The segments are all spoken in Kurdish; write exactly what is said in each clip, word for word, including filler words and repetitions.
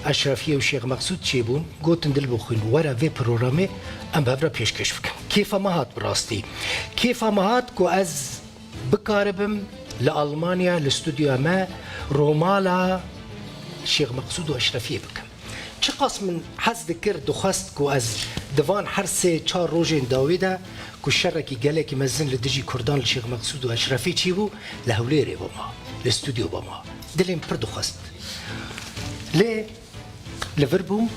Eşrefiyê û Şêx Meqsûd çêbûn, gotin dilbixwîn were vê programê em bi hev re pêşkêş bikin. Kêfa me hat bi rastî. Kêfa me hat ku ez bikaribim li Almanya, li stûdyoya me, romala Şêx Meqsûd û Eşrefiyê bikim. Çiqas min hez dikir, dixwest ku ez di van her sê çar rojên dawî de ku şerekî gelekî mezin li dijî Kurdan li Şêx Meqsûd û Eşrefî çîbû, li Hewlêrê bama, li stûdyo bama. Dilê min pir dixwest. Lê li vir bûm,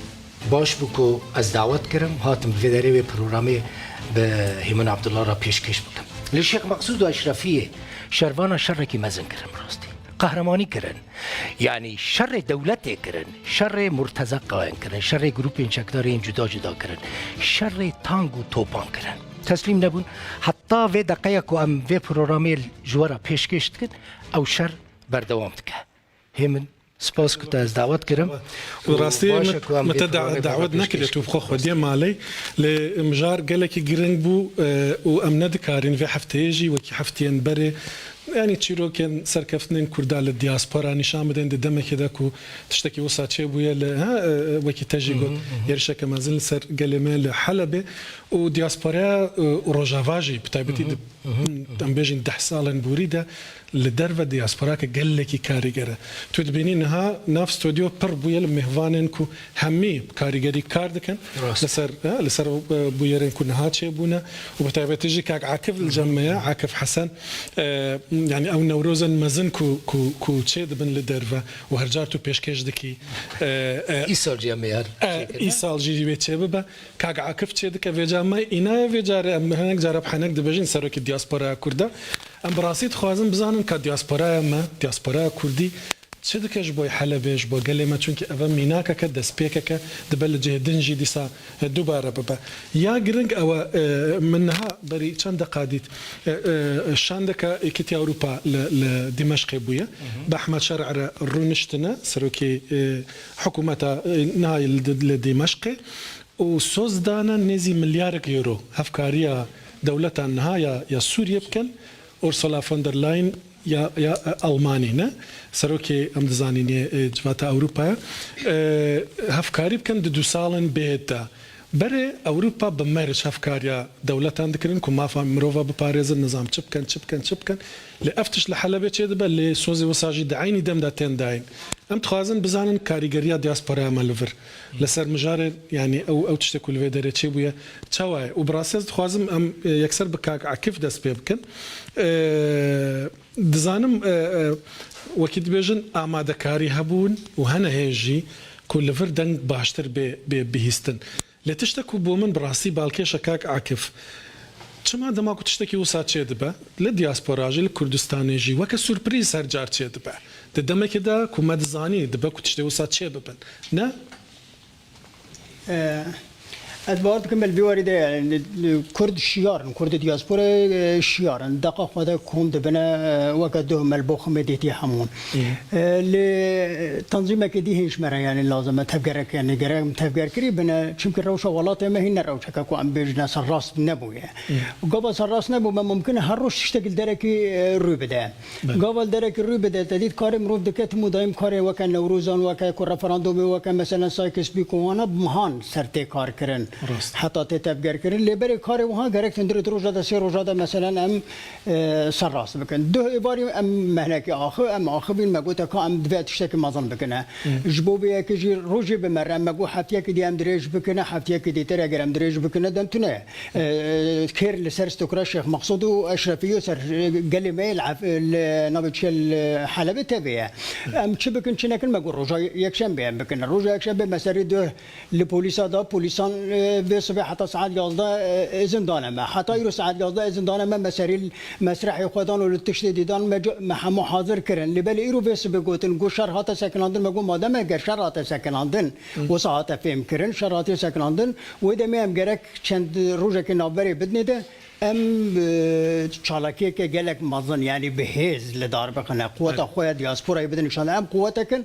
baş bû ku ez dawet kirim, hatim bi vê derê wê programê bi Hêmin Abdullah re pêşkêş bikim. Li Şêx Meqsûd û Eşrefiyê şervana şerekî mezin kirin bi rastî. Qehremanî kirin. Yanî şerê dewletê kirin, şerê murtezaqayan kirin, şerê grûpên çekdarên cuda cuda kirin, şerê tank û topan kirin. Teslîm nebûn. Heta vê deqeya ku em vê programê ji we re pêşkêş dikin, ew şer berdewam dike. Hêmin, spas ku te ez dawet kirim. Û rastî baş e min, ku em min vê te da-, programê dawet berdewam nekiriye, tu bi xwe xwediye malê, lê mijar gelekî giring bû, e, û em nedikarîn vê hefteyê jî wekî hefteyên berê, yanî çîrokên serkeftinên Kurda li diaspora nîşan bidin di demekê de ku tiştekî wisa çêbûye li, ha, e, wekî te jî got, êrişeke mezin li ser gelê me li Helebê û diasporaya, e, Rojava jî bi taybetî di, em bêjin deh salên borî de li derve diasporake gelekî karîger e. Tu dibînî niha nav stûdyo pir bûye li mêvanên ku hemî bi karîgerî kar dikin. Rast. Li ser, e, li ser, e, bûyerên ku niha çêbûne û bi taybetî jî kak Akif li cem me ye, Akif Hesen, e, yanî ew newrozên mezin ku, ku, ku çêdibin li derve û her car tu pêşkêş dikî, e, e, Îsal jî em ê her e, çêkin, e? Îsal jî wê çêbibe. Kak Akif çêdike vêca me, înaye vê carê em hinek cara bi henek dibêjin serokê diasporaya Kurda. Em bi rastî dixwazin bizanin ka diasporaya me, diasporaya Kurdî çi dike ji bo Helebê, ji bo gelê me, çunkî ev e mînakeke, destpêkeke, dibe li cihê din jî dîsa, e, dubare bibe. Ya giring ew e, e, min niha berî çend deqa dît, e, e, şandeke Yekîtiya Ewropa li, li Dîmeşqê bûye. Bi Ehmed Şer'a re rûniştine, serokê, e, hikûmeta, e, niha li, li Dîmeşqê. Û soz dane nêzî milyarek euro hevkariya dewletan niha ya, ya Sûriyê bikin. Ursula von der Leyen ya, ya, e, Almanî ne? Serokê em dizanîn yê, e, Civata Ewropaya. E, hevkarî bikin di du salên bêhêt de. Berê Ewropa bi merc hevkariya dewletan dikirin ku mafa mirova biparêzin, nizam çi bikin, çi bikin, çi bikin. Lê ev tişt li Helebê çêdibe, lê sozê wisa jî di eynî dem de tên dayîn. Em dixwazin bizanin karîgeriya diasporaya me li vir. Li ser mijarê, yanî ew, ew tiştê ku li vê derê çêbûye, çawa ye? Û bi rastî ez dixwazim em, e, yekser bi kak Akif dest pê bikin. E, dizanim, e, e, wekî dibêjin amadekarî hebûn û hene hê jî ku li vir deng baştir bê, bê bihîstin. Lê tiştek ku bo min bi rastî balkêş e kak Akif, çima dema ku tiştekî wisa çêdibe, li diaspora jî, li Kurdistanê jî weke surprîz her car çêdibe. Di demekê de ku me dizanî dibe ku tiştê wisa çêbibin. Ne? E, ez bawer dikim, li vî warî de, yanî, Kurd şiyar in, Kurdê diasporayê, e, şiyar in. Deqa xwe de kom dibine, e, weke duh me li bo xwe mêdêtî hemûn. E, lê tanzîmeke dî hîn ji me re, yanî, lazim e tevgerek, yanî, gerek em tevgerkirî bine. Çimkî rewşa welatê me hîn ne rewşeke ku em bêjine serrast nebûye. Gava serrast nebû, me mumkin e her roj tiştek li derekî, e, rû bide. Gava li derekî rû bide, te dît karê mirov dike, tim û dayîm karê weke Newrozan, weke ku referandumê, weke meselen Sykes-Picot, wana bi mehan ser tê kar kirin. Rast. Heta tê tevgerkirin. Lê berê karê wiha gerek hundirê di roja de, sê roja de meselen em, e, serrast bikin. Duh êvarî em mehnekê axi, em axivîn, me gote ka em divê tiştekî mezin bikine. Ji bo vê yekê jî rojê bi me re, me got heftiyekê dî em dirêj bikine, heftiyekê dîtir eger em dirêj bikine, dem tune ye. E, kêr li ser stokra Şêx Meqsûd û Eşrefî û ser, e, gelê me yê li Ef-, li navê çi ye, li Helebê tevê ye. Em çi bikin, çi nekin, me got roja yekşembê em bikin. Roja yekşembê me serî duh li polîsa da, polîsan, e, vê sibê heta saet yazdeh, e, izin dane me. Heta îro saet yazdeh izin dane me, me serî mesrehê xwe dan û li tiştê dîdan me co-, me hemû hazir kirin. Lê belê îro vê sibê gotin, got şer hate sekinandin, me got madem eger şer hate sekinandin, wisa hate fêm kirin, şer hatiye sekinandin, wê demê em gerek çend rojekê navberê bidinê de, Em, e, çalakiyeke gelek mezin, yanî bi hêz li dar bixine. Quweta Evet. xwe ya diasporayê bidin nîşan. Em quwetek in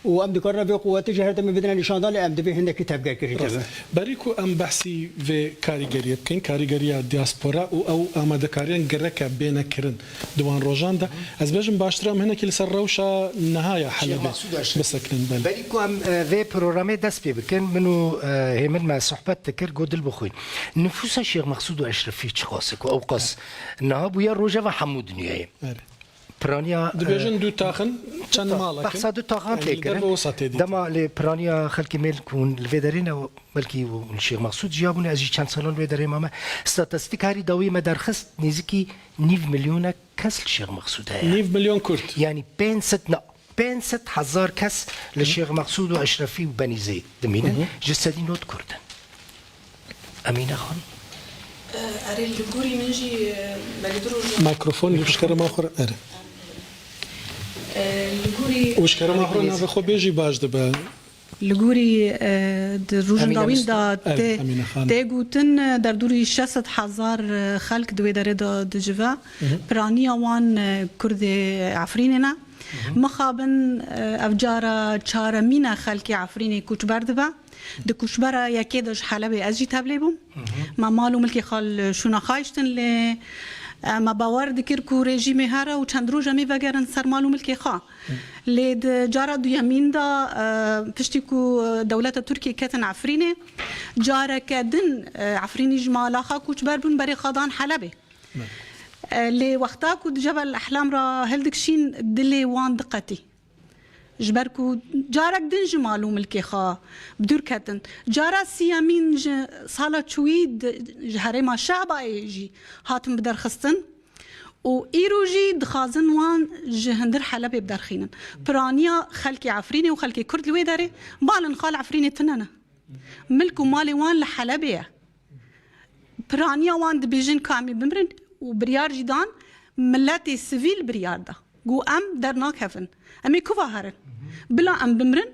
û em dikarine vê quwetê ji her demê bidine nîşandan, lê em divê hindekî tevgerkirî Rast. tevin. Berî ku em behsî vê karîgeriyê bikin, karîgeriya diaspora û ew amadekariyan gereke bêne kirin di wan rojan de, ez bêjim baştir em hinekî li ser rewşa niha ya Şêx Helebê Mexsûd Eşrefî. bisekinin. Belê. Berî ku em, e, vê programê dest pê bikin, min û, e, hêmin me sohbet dikir, got dil bixwîn. Nifûsa Şêx Mexsûd û Eşrefî çiqas e ku ew qas niha bûye rojeva hemû dinyayê. Erê. Piraniya, Dibêjin e, du taxin, çend du tax-, malek in? behsa du taxan Ey, tê li kirin. derve wisa tê dîtin. Dema lê piraniya xelkê mêl ku hûn li vê derê ne, belkî û li Şêx Mexsûd jiyabûne, ez jî çend salan li vê derê mame. Statistîk herî dawî me derxist, nêzîkî nîv milyonek kes li Şêx Mexsûd heye. Nîv milyon Kurd. Yanî pênc sed na, pênc sed hezar kes li Şêx Mexsûd û Eşrefî û Benîzê dimînin. Hı hı. Ji sedî nod Kurd in. Emîne Xan. Erê, li gorî min jî, e, belê du roj. Mikrofon ji kerema xwe re, erê. E, li gorî Û ji kerema xwe re navê xwe bêjî baş dibe. Li gorî, e, di rojên Emîne dawîn Mustafa. de Evet, tê, Emîne Xan. tê gotin, e, derdorî şeş sed hezar, e, xelk di wê derê de dicive. Hı hı. Piraniya wan, e, Kurdê Efrînê ne. Hı hı. Mixabin, e, ev cara çaremîn e xelkê Efrînê koçber dibe. Di koçbera yekê de ji Helebê ez jî tevlê bûm. Hı hı. Me mal û milkê xwe li şûna xwe hiştin lê, e, me bawer dikir ku rejîmê here û çend roj em ê vegerin ser mal û milkê xwe. Lê di cara duyemîn de, e, piştî ku, e, dewleta Tirkiyê ketin Efrînê, careke din, e, Efrînî ji mala xwe koçber bûn, berê xwe dan Helebê. E, lê wexta ku di Cebel Ehlam re hildikişîn, dilê wan diqetî. Ji ber ku carek din ji mal û milkê xwe bi dûr ketin. Cara siyemîn ji sala çûyî di, ji herêma Şabayê jî hatin biderxistin. Û îro jî dixwazin wan ji hundir Helebê biderxînin. Piraniya xelkê Efrînê û xelkê Kurd li wê derê, malên xwe li Efrînê tune ne. Milk û malê wan li Helebê ye. Piraniya wan dibêjin ka em ê bimirin û biryar jî dan, miletê sivîl biryar da. Got em dernakevin. Em ê kuva herin. Bila em bimirin,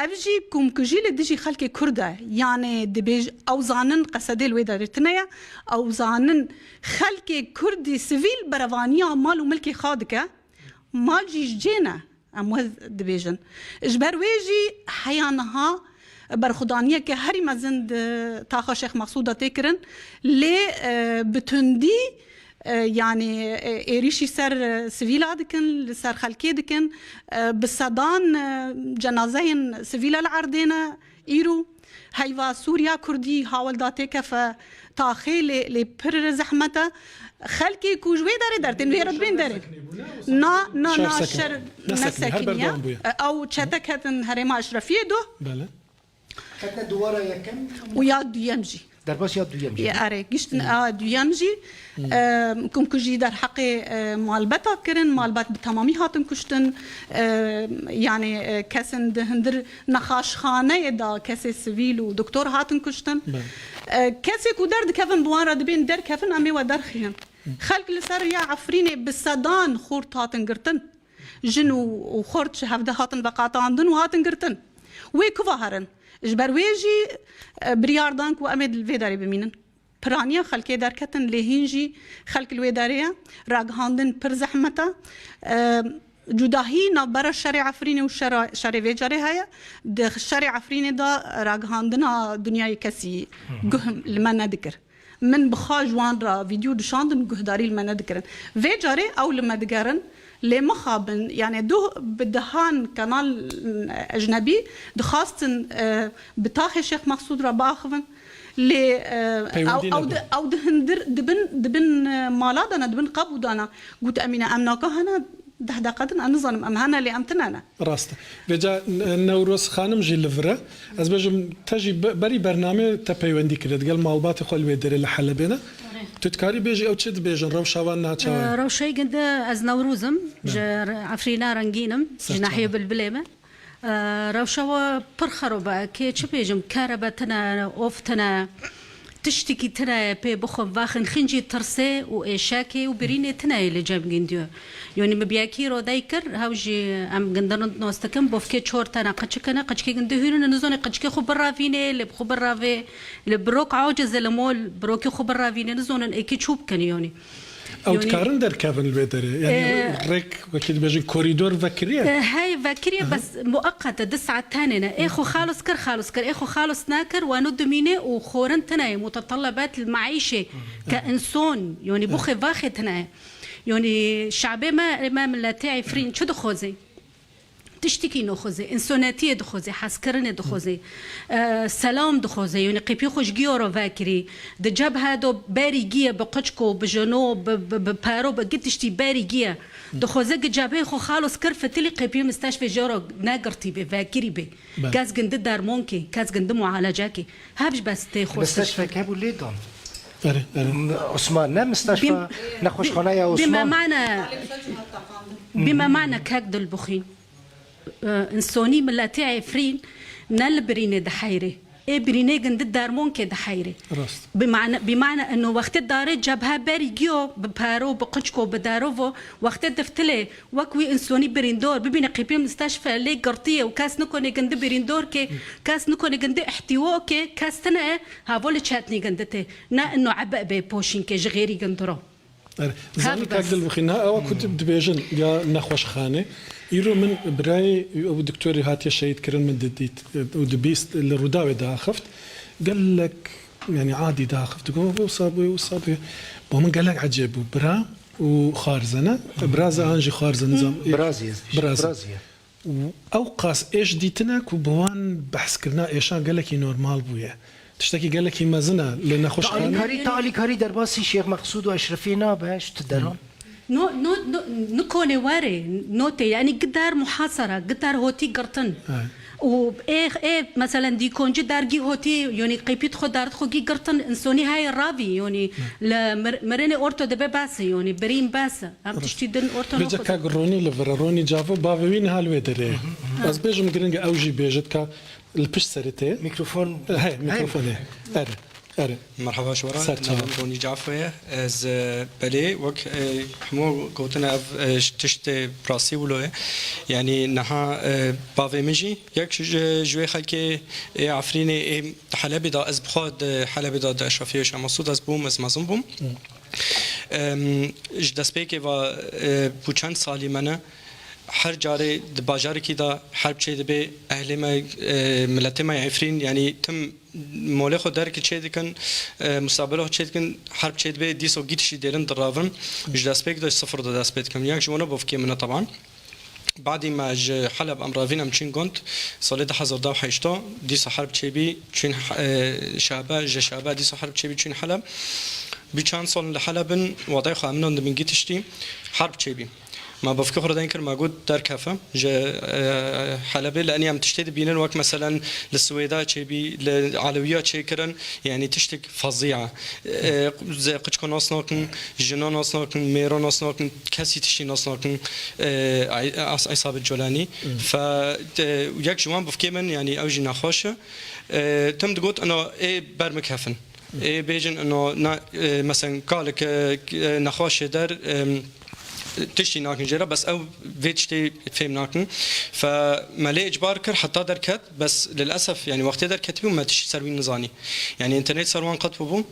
Ev jî komkujî li dijî xelkê Kurd e. Yanê dibêj-, ew zanin qesedê li wê derê tune ye. Ew zanin xelkê Kurdî sivîl berevaniya mal û milkê xwe dike. Mal jî ji cê ne. Em wê dibêjin. Ji ber wê jî heya niha berxwedaniyeke herî mezin di taxa Şêx Mexsûd de tê kirin. Lê, e, bi tundî E, yanî, e, êrîşî ser, e, sivîla dikin, li ser xelkê dikin. E, bi sedan, e, cenazeyên sivîl li erdê ne îro. Heyva Sûriya Kurdî hawil da têkefe taxê lê, lê pir zehmet e. Xelkê ku ji wê derê dertên wê re dibên derê. Na, na, na, Şer sekin. şer Nesekiniye, her nesekiniye. berdewam bûye. E, ew çete ketin herêma Eşrefiyê do. Belê. Ketine dûwara yekem. Û ya duyem jî. Derbas ya duyem jî. Ya, erê, giştin a duyem jî, Hmm. e, komkujî derheqê, e, malbeta kirin, malbet bi temamî hatin kuştin, e, yanî, e, kesên di hundir nexaşxaneyê de kesê sivîl û doktor hatin kuştin. Belê. E, kesê ku derdikevin bi wan re dibên derkevin, em ê we derxînin. Xelk li ser ya Efrînê bi sedan xort hatin girtin. Jin û, û xort ji hevde hatin veqetandin û hatin girtin. Wê kuva herin? Ji ber wê jî, e, biryar dan ku em ê li vê derê bimînin. Piraniya xelkê derketin, lê hîn jî xelk li wê derê ye. Ragihandin pir zehmet e. E, cudahî navbera şerê Efrînê û şera, şerê vê carê heye. Di şerê Efrînê de ragihandina dinyayê kesî Hı hı. guh li me nedikir. Min bi xwe ji wan re vîdyo dişandin, guhdarî li me nedikirin. Vê carê ew li me digerin, lê mixabin, yanî duh bi dehan kanal, e, ecnebî dixwastin, e, bi taxê Şêx Mexsûd re biaxivin. Lê, e, Peywendî ew, ew nebû. di, ew di hundir, di bin, di bin, e, mala de ne, di bin qebû de ne. Got, Emîne, em naka hene, deh deqe din, ez nizanim, em hene, lê em tine ne. Rast e. Vêca N-, Newroz Xanim jî li vir e. Ez bêjim, te jî be-, berî bernameyê te peywendî kiriye digel malbatê xwe li wê derê li Helebê ne. Erê. Tu dikarî bêjî ew çi dibêjin, rewşa wan niha çawa ye? Ee, rewşeyê ginde ez Newroz im, Evet. ji Efrîna Rengîn im, ji Serçe. nahiyê Bilbilê me. Ee, rewşa we pir xerob e, kê çi bêjim, kerebe tine, of tine. Tiştekî tune ye pê bixwin vaxin xincî tirsê û êşekê û birînê tune ye li cem gindiyo. Yonî min biyekî rodey kir, hew jî em gindirin nas dikin, bofkê çor tene qeçik hene, qeçikê gindi hûrine, nizonê qeçikê xwe biravînê, lê bi xwe biravê, li birok aciz e, li mol birokê xwe biravînê, nizonin êkî çû bikin yonî. Ew Yonî dikarin derkevin li vê derê? Yanî Ee, rêk, wekî dibêjin, korîdor vekiriye? Ee, hey, vekiriye, Aha. bes mueqet e, du saet tenê ne. Ê xwe xalos kir, xalos kir. Ê xwe xalos nekir, weno dimîne û xorin tine ye, mutetelebet li meîşê ke inson, yonî bu xêvaxê tine ye. Yonî şabê me, me miletê Efrîn çi dixwazê? Tiştekî nexwazê, însonetiyê dixwazê, hezkirinê dixwazê, e, selam dixwazê, yonî qêpî xwe ji giyo re vekirî. Di cebhe de berî giye bi qiçko, bi jeno, bi, bi, bi pero, bi gi tiştî berî giye. Dixwaze gi cebheyê xwe xalos kir, fitilî qêpî misteşfê jê re negirtî bê, vekirî bê. Belê. Kes gindi dermonkê, kes gindi mualecekê. Hev ji bes tê xwe Misteşfek hebû lê dan. Erê, erê. M-, Osman, ne misteşfa, Bîm-, nexweşxaneya bî-, Osman. Bîmemane, bîmemane kek dilbixîn. E, insonî miletê Efrîn ne li birînê diheyre. Ê birînê gindi dermonkê diheyre. Rast. Bi mane, bi mane eno wextê darê cebhe berî giyo bi pero, bi qiçko, bi derovo, wextê diftilê wek wî insonî birîndor bibîne qîpî misteşfe lê girtiye û kes nikone gindi birîndor ke, kes nikone gindi ihtîwo ke, kes tine havo li çetnî gindi tê. Ne eno ebe bê poşînkê ji xêrî gindi ro. Er, Zanî kak Dilbixî, niha ewa ku dib-, dibêjin ya nexweşxane. Îro min birayê ew doktorê hatiye şehîd kirin min didît, e, û dibîst li Rûdawê diaxift. Gelek, yanî adî diaxift. Digot, "Wisa bûye, wisa bûye." Bo min gelek ecêb bû. Bira û xwarzene. Biraze an jî xwarzene zam. Birazî ez dîşim, Birazî. birazî ye. Û ew qas êş dîtine ku bi wan behskirina êşan gelekî normal bûye. Tiştekî gelekî mezin e, lê nexweşxane. Te alîkarî, te alîkarî derbasî Şêx Mexsûd û Eşrefî nabe, ji tu deran? No, no, no, nikone were, notê, yanî gidar muhasara, gidar hotî girtin. He. Û ê, ê, meselen, dîkoncî dergî hotî, yonî qêpît xwe dard xwe gî girtin, insonî heye ravî, yonî He. li mir-, mirinê orto dibe bes e, yonî birîn bes e. Em Rast. tiştî din orto Bêje nexwazin. Kak Ronî li vir e, Ronî Cavo, bavê wî niha li wê derê ye. Ez bêjim giring e, ew jî bêje ka li pişt serê tê. Mikrofon. He, Hey. mikrofon e. Erê, erê. Merhaba ji we re, Ser çavan. navê min Ronî Cafo ye. Ez, e, belê, wek, e, hemû gotine ev, e, ji tiştê rastî wilo ye. Yanî niha, e, bavê min jî yek ji, ji wê xelkê ê Efrînê ê di Helebê de, ez bi xwe di Helebê de di Eşrefiyê Şemasûd ez bûm, ez mezin bûm. Em, ji destpêkê ve, e, bû çend salî me ne, her carê di bajarekî de herb çêdibe, ehlê me, e, miletê me Efrîn, yanî tim molê xwe derkî çêdikin, e, mustaqbelê xwe çêdikin, herb çêdibe, dîso gîtişî dêrin diravin. Ji destpêk de sifir de dest pê dikim. Yek ji wana bofkê min e, teban. Badî me ji Heleb em ravîn em çûn gund. Salê du hezar da heşta, dîsa herb çêbî, çûn, e, Şabe, ji Şabe dîsa herb çêbî çûn Heleb. Bi çend sal li Heleb in, watayê xwe em nan dibin gîtiştî, herb çêbî. Me bavkê xwe re deyn kir, me got derkefe ji, e, Helebê. Li enî em tiştê dibînin, wek meselen li Swêda çêbî, li Elewiya çêkirin, yanî tiştek fezî ye. E, ze qiçko nas nakin, jina nas nakin, mêra nas nakin, kesî tiştî nas nakin, e, Ay-, As-, Aysabit Colanî. Hmm. Fe, e, yek ji wan bavkê min, yanî ew jî nexweş e. E, tim digot, ina ê ber min kefin. Ê bêjin ino na, e, mesen kalik, e, nexweşê der, e, tiştî nakin jê re, bes ew vê tiştê fêm nakin. Fe me lê icbar kir heta derket, bes lilesef, yanî wextê derketibû me tiştî ser wî nizanî. Yanî înternet ser wan qet bûbû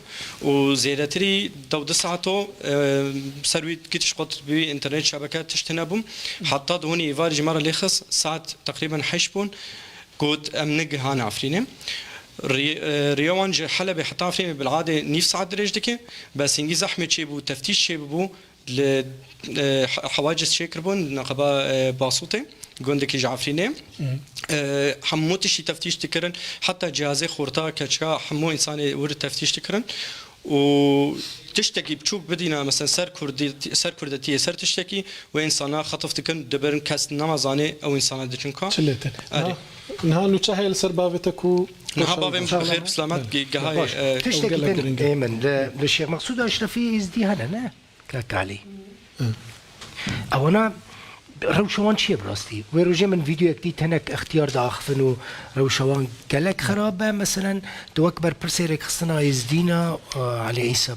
û zêdetirî dew du saeto, e, ser wî gitiş qet bû, înternet şebeke tişt nebû. Heta di honî êvarî ji me re lê xist, saet teqrîben heşt bûn. Got, em nigihane Efrînê. Rê-, e, rêya wan ji Helebê heta Efrînê bil'adê nîv saet dirêj dike. Bes hingî zehmê çêbû, teftîş çêbûbû li, e, he-, hewaciz çêkiribûn, neqeba, e, Basûtê, gundekî ji Efrînê. Hı. E, hemû tiştî teftîş dikirin, heta cihazê xorta, keçika, hemû însanê wir teftîş dikirin. û tiştekî biçûk bidîne, mesela ser kurdî-, ser kurdetiyê, ser tiştekî, wê însana xetif dikin, dibirin, kes nema zanê ew însana diçin ka. Çi lê tenê? Erê. Niha, niha nûçe heye li ser bavê te ku Niha bavê min bi xêr bi selamet ge-, gehayê, Baş. e, Tiştekî Ew gelek din giring e. ê min, li, li Şêx Mexsûd Eşrefî êzdî hene, ne? Kakalî. Hı. Ewana Rewşa wan çi ye bi rastî? Wê rojê min vîdeoyek dît, hinek extiyar diaxivin û rewşa wan gelek xerab e. Meselen, tu wek berpirsê rêkxistina Êzdîna, e, Elî Îsa,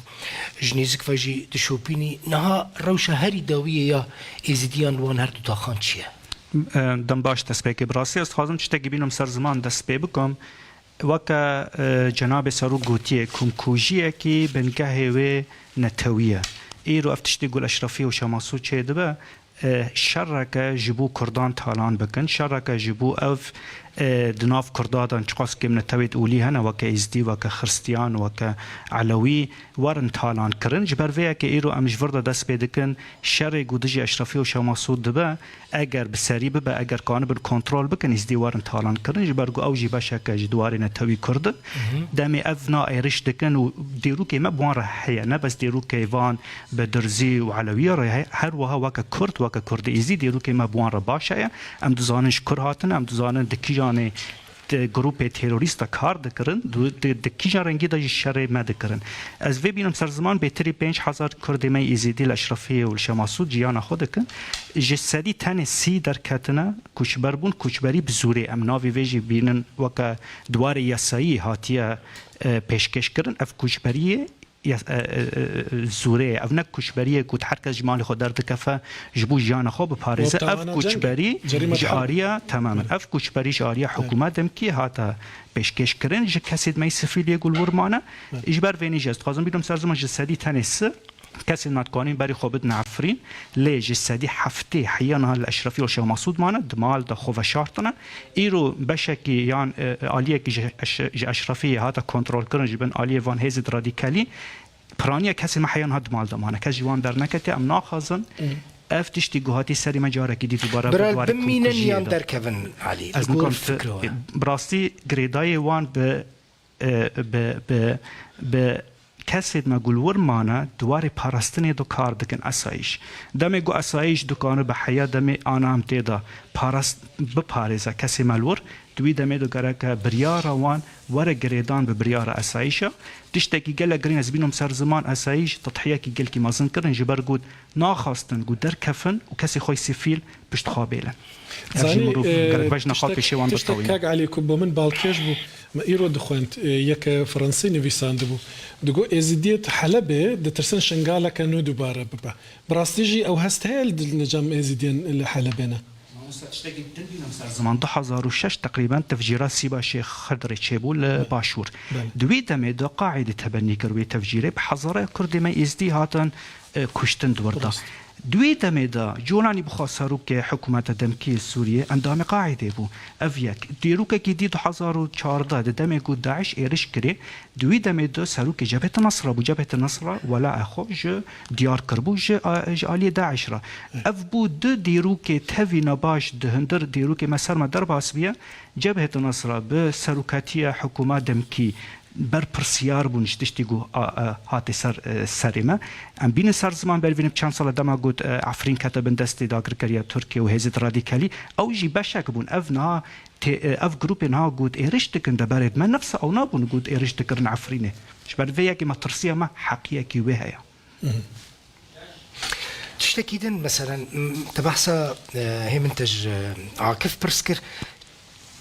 ji nêzik ve jî dişopînî. Niha rewşa herî dawiyê ya Êzidiyan li wan her du taxan çi ye? E, dem baş destpêkê. Bi rastî ez dixwazim tiştekî bînim ser ziman dest pê bikim. Weke, e, Cenabê Serok gotiye, komkujiyekî bingehê wê netewî ye. Îro ev tiştê ku li Eşrefî û Şemasû çêdibe, e, şereke ji bo Kurdan talan bikin, şereke ji bo ev, e, di nav Kurda de çiqas kêm netewêt olî hene, weke Êzdî, weke Xiristiyan, weke Elewî, werin talan kirin. Ji ber vê yekê îro em ji vir de dest pê dikin, şerê ku dijî Eşrefî û Şemasû dibe, eger bi serî bibe, eger kanibin kontrol bikin, Êzdî werin talan kirin, ji ber ku ew jî beşeke ji diwarê netewî Kurd in. Demê ev na êriş dikin û dêrokê me bi wan re heye, ne bes dêrokê van bi Dirzî û Elewiyê re heye, her wiha weke Kurd, weke Kurdê Êzdî dêrokê me bi wan re baş heye. Em dizanin ji kur hatine, em dizanin di kîjanê di grûpê terorîst de kar dikirin, di, di, di kîjan rengî de jî şerê me dikirin. Ez vê bînim ser ziman, bêtirî pênc hezar Kurdê me Êzîdî li Eşrefiyê û li Şemasû jiyana xwe dikin. Ji sedî tenê sî derketine koçber bûn, koçberî bi zorê. Em navê vê jî bînin weke diwarê yasayî hatiye, e, pêşkêş kirin. Ev koçberiyê ya, e, e, e, zorê ye. Ev ne koçberiyê ku her kes ji malê xwe derdikefe, ji bo jiyana xwe biparêze. Ev koçberî ji aliya, temamen. Ev koçberî ji aliya hikûmet demkî hate pêşkêş kirin ji kesê me sivîl yê ku li wir mane. Ji ber vê nî jî ez dixwazim bînim ser ziman ji sedî tenê sî kesên me dikanin berî xwe bidin Efrîn, lê ji sedî heftê heya niha li Eşrefî û Şemasûd mane, di mal de xwe veşartine. Îro beşekî yan, e, aliyekî ji Eş-, ji Eşrefiyê hate kontrolkirin ji bin aliyê van hêzên radikalî. Piraniya kesê me heya niha di mal de mane. Kes ji wan derneketiye, em naxwazin ev tiştî ku hatî serî me carekî dî dubare bimînin yan derkevin, Elî? Ez nikan fikra we. Bi rastî girêdayê wan bi, e, bi, bi, bi kesên me ku li wir mane, di warê parastinê de kar dikin esayîş. Demê ku esayîş dikanibe heya demê ana em tê de parast-, biparêze kesê me li wir, di wî demê de gereke biryara wan were girêdan bi biryara esayîşa. Tiştekî gelek girîng ez bînim ser ziman, esayîş tedhiyekî gelkî mezin kirin, ji ber ku naxwastin ku derkefin û kesê xwe sivîl pişt xwe bêlin. Ev jî mirov, e, gerek bejna xwe pêşê wan bitewîne. Kak Elî, ku bo min balkêş bû, me îro dixwend, e, yeke Fransî nivîsandibû. Digot, Êzidiyê di Helebê ditirsin şingaleke nû dubare bibe. Bi rastî jî ew hest heye li dil, li cem Êzidiyên li Helebê ne? Mamoste, tiştekî din bînim ser ziman. Du hezar û şeş teqrîben tevcîra Sîba Şêx Xidrê çêbû li Başûr. Belê. Di wî demê de Qaîdê tebennî kir wê tevcîrê. Bi hezara Kurdê me Êzdî hatin, e, kuştin di wir de. Rast. Di wî demê de Colanî bixwe serokê hikûmeta demkî yê Sûriyê, endamê Qaîdê bû. Ev yek. Dîrokekî dî du hezar û çardeh di demê ku DAIŞ êriş kirê, di wî demê de serokê Cebhete Nesra bû. Cebhete Nesra welaê xwe ji diyar kiribû ji, a, ji aliyê DAIŞ re. Ev bû du dîrokê tevî nebaş di hundir dîrokê me ser me derbas bûye. Cebhete Nesra bi serokatiya hikûma demkî berpirsiyar bûn ji tiştî ku, a, a, hatê ser, e, serê me. Em bînin ser ziman, bervînin çend sala dema got, e, Efrîn kete bin destê dagirkeriya Tirkiye û hêzên radikalî, ew jî beşek bûn. Ev niha tê, e, ev grûpê niha got êriş dikin, deberê me nefsa ew nabûn got êriş dikirin Efrînê. Ji ber vê yekê me tirsiya me heqiyekî wê heye. Tiştekî din, meselen, m, te behsa, e, hê min te ji Akif pirs kir.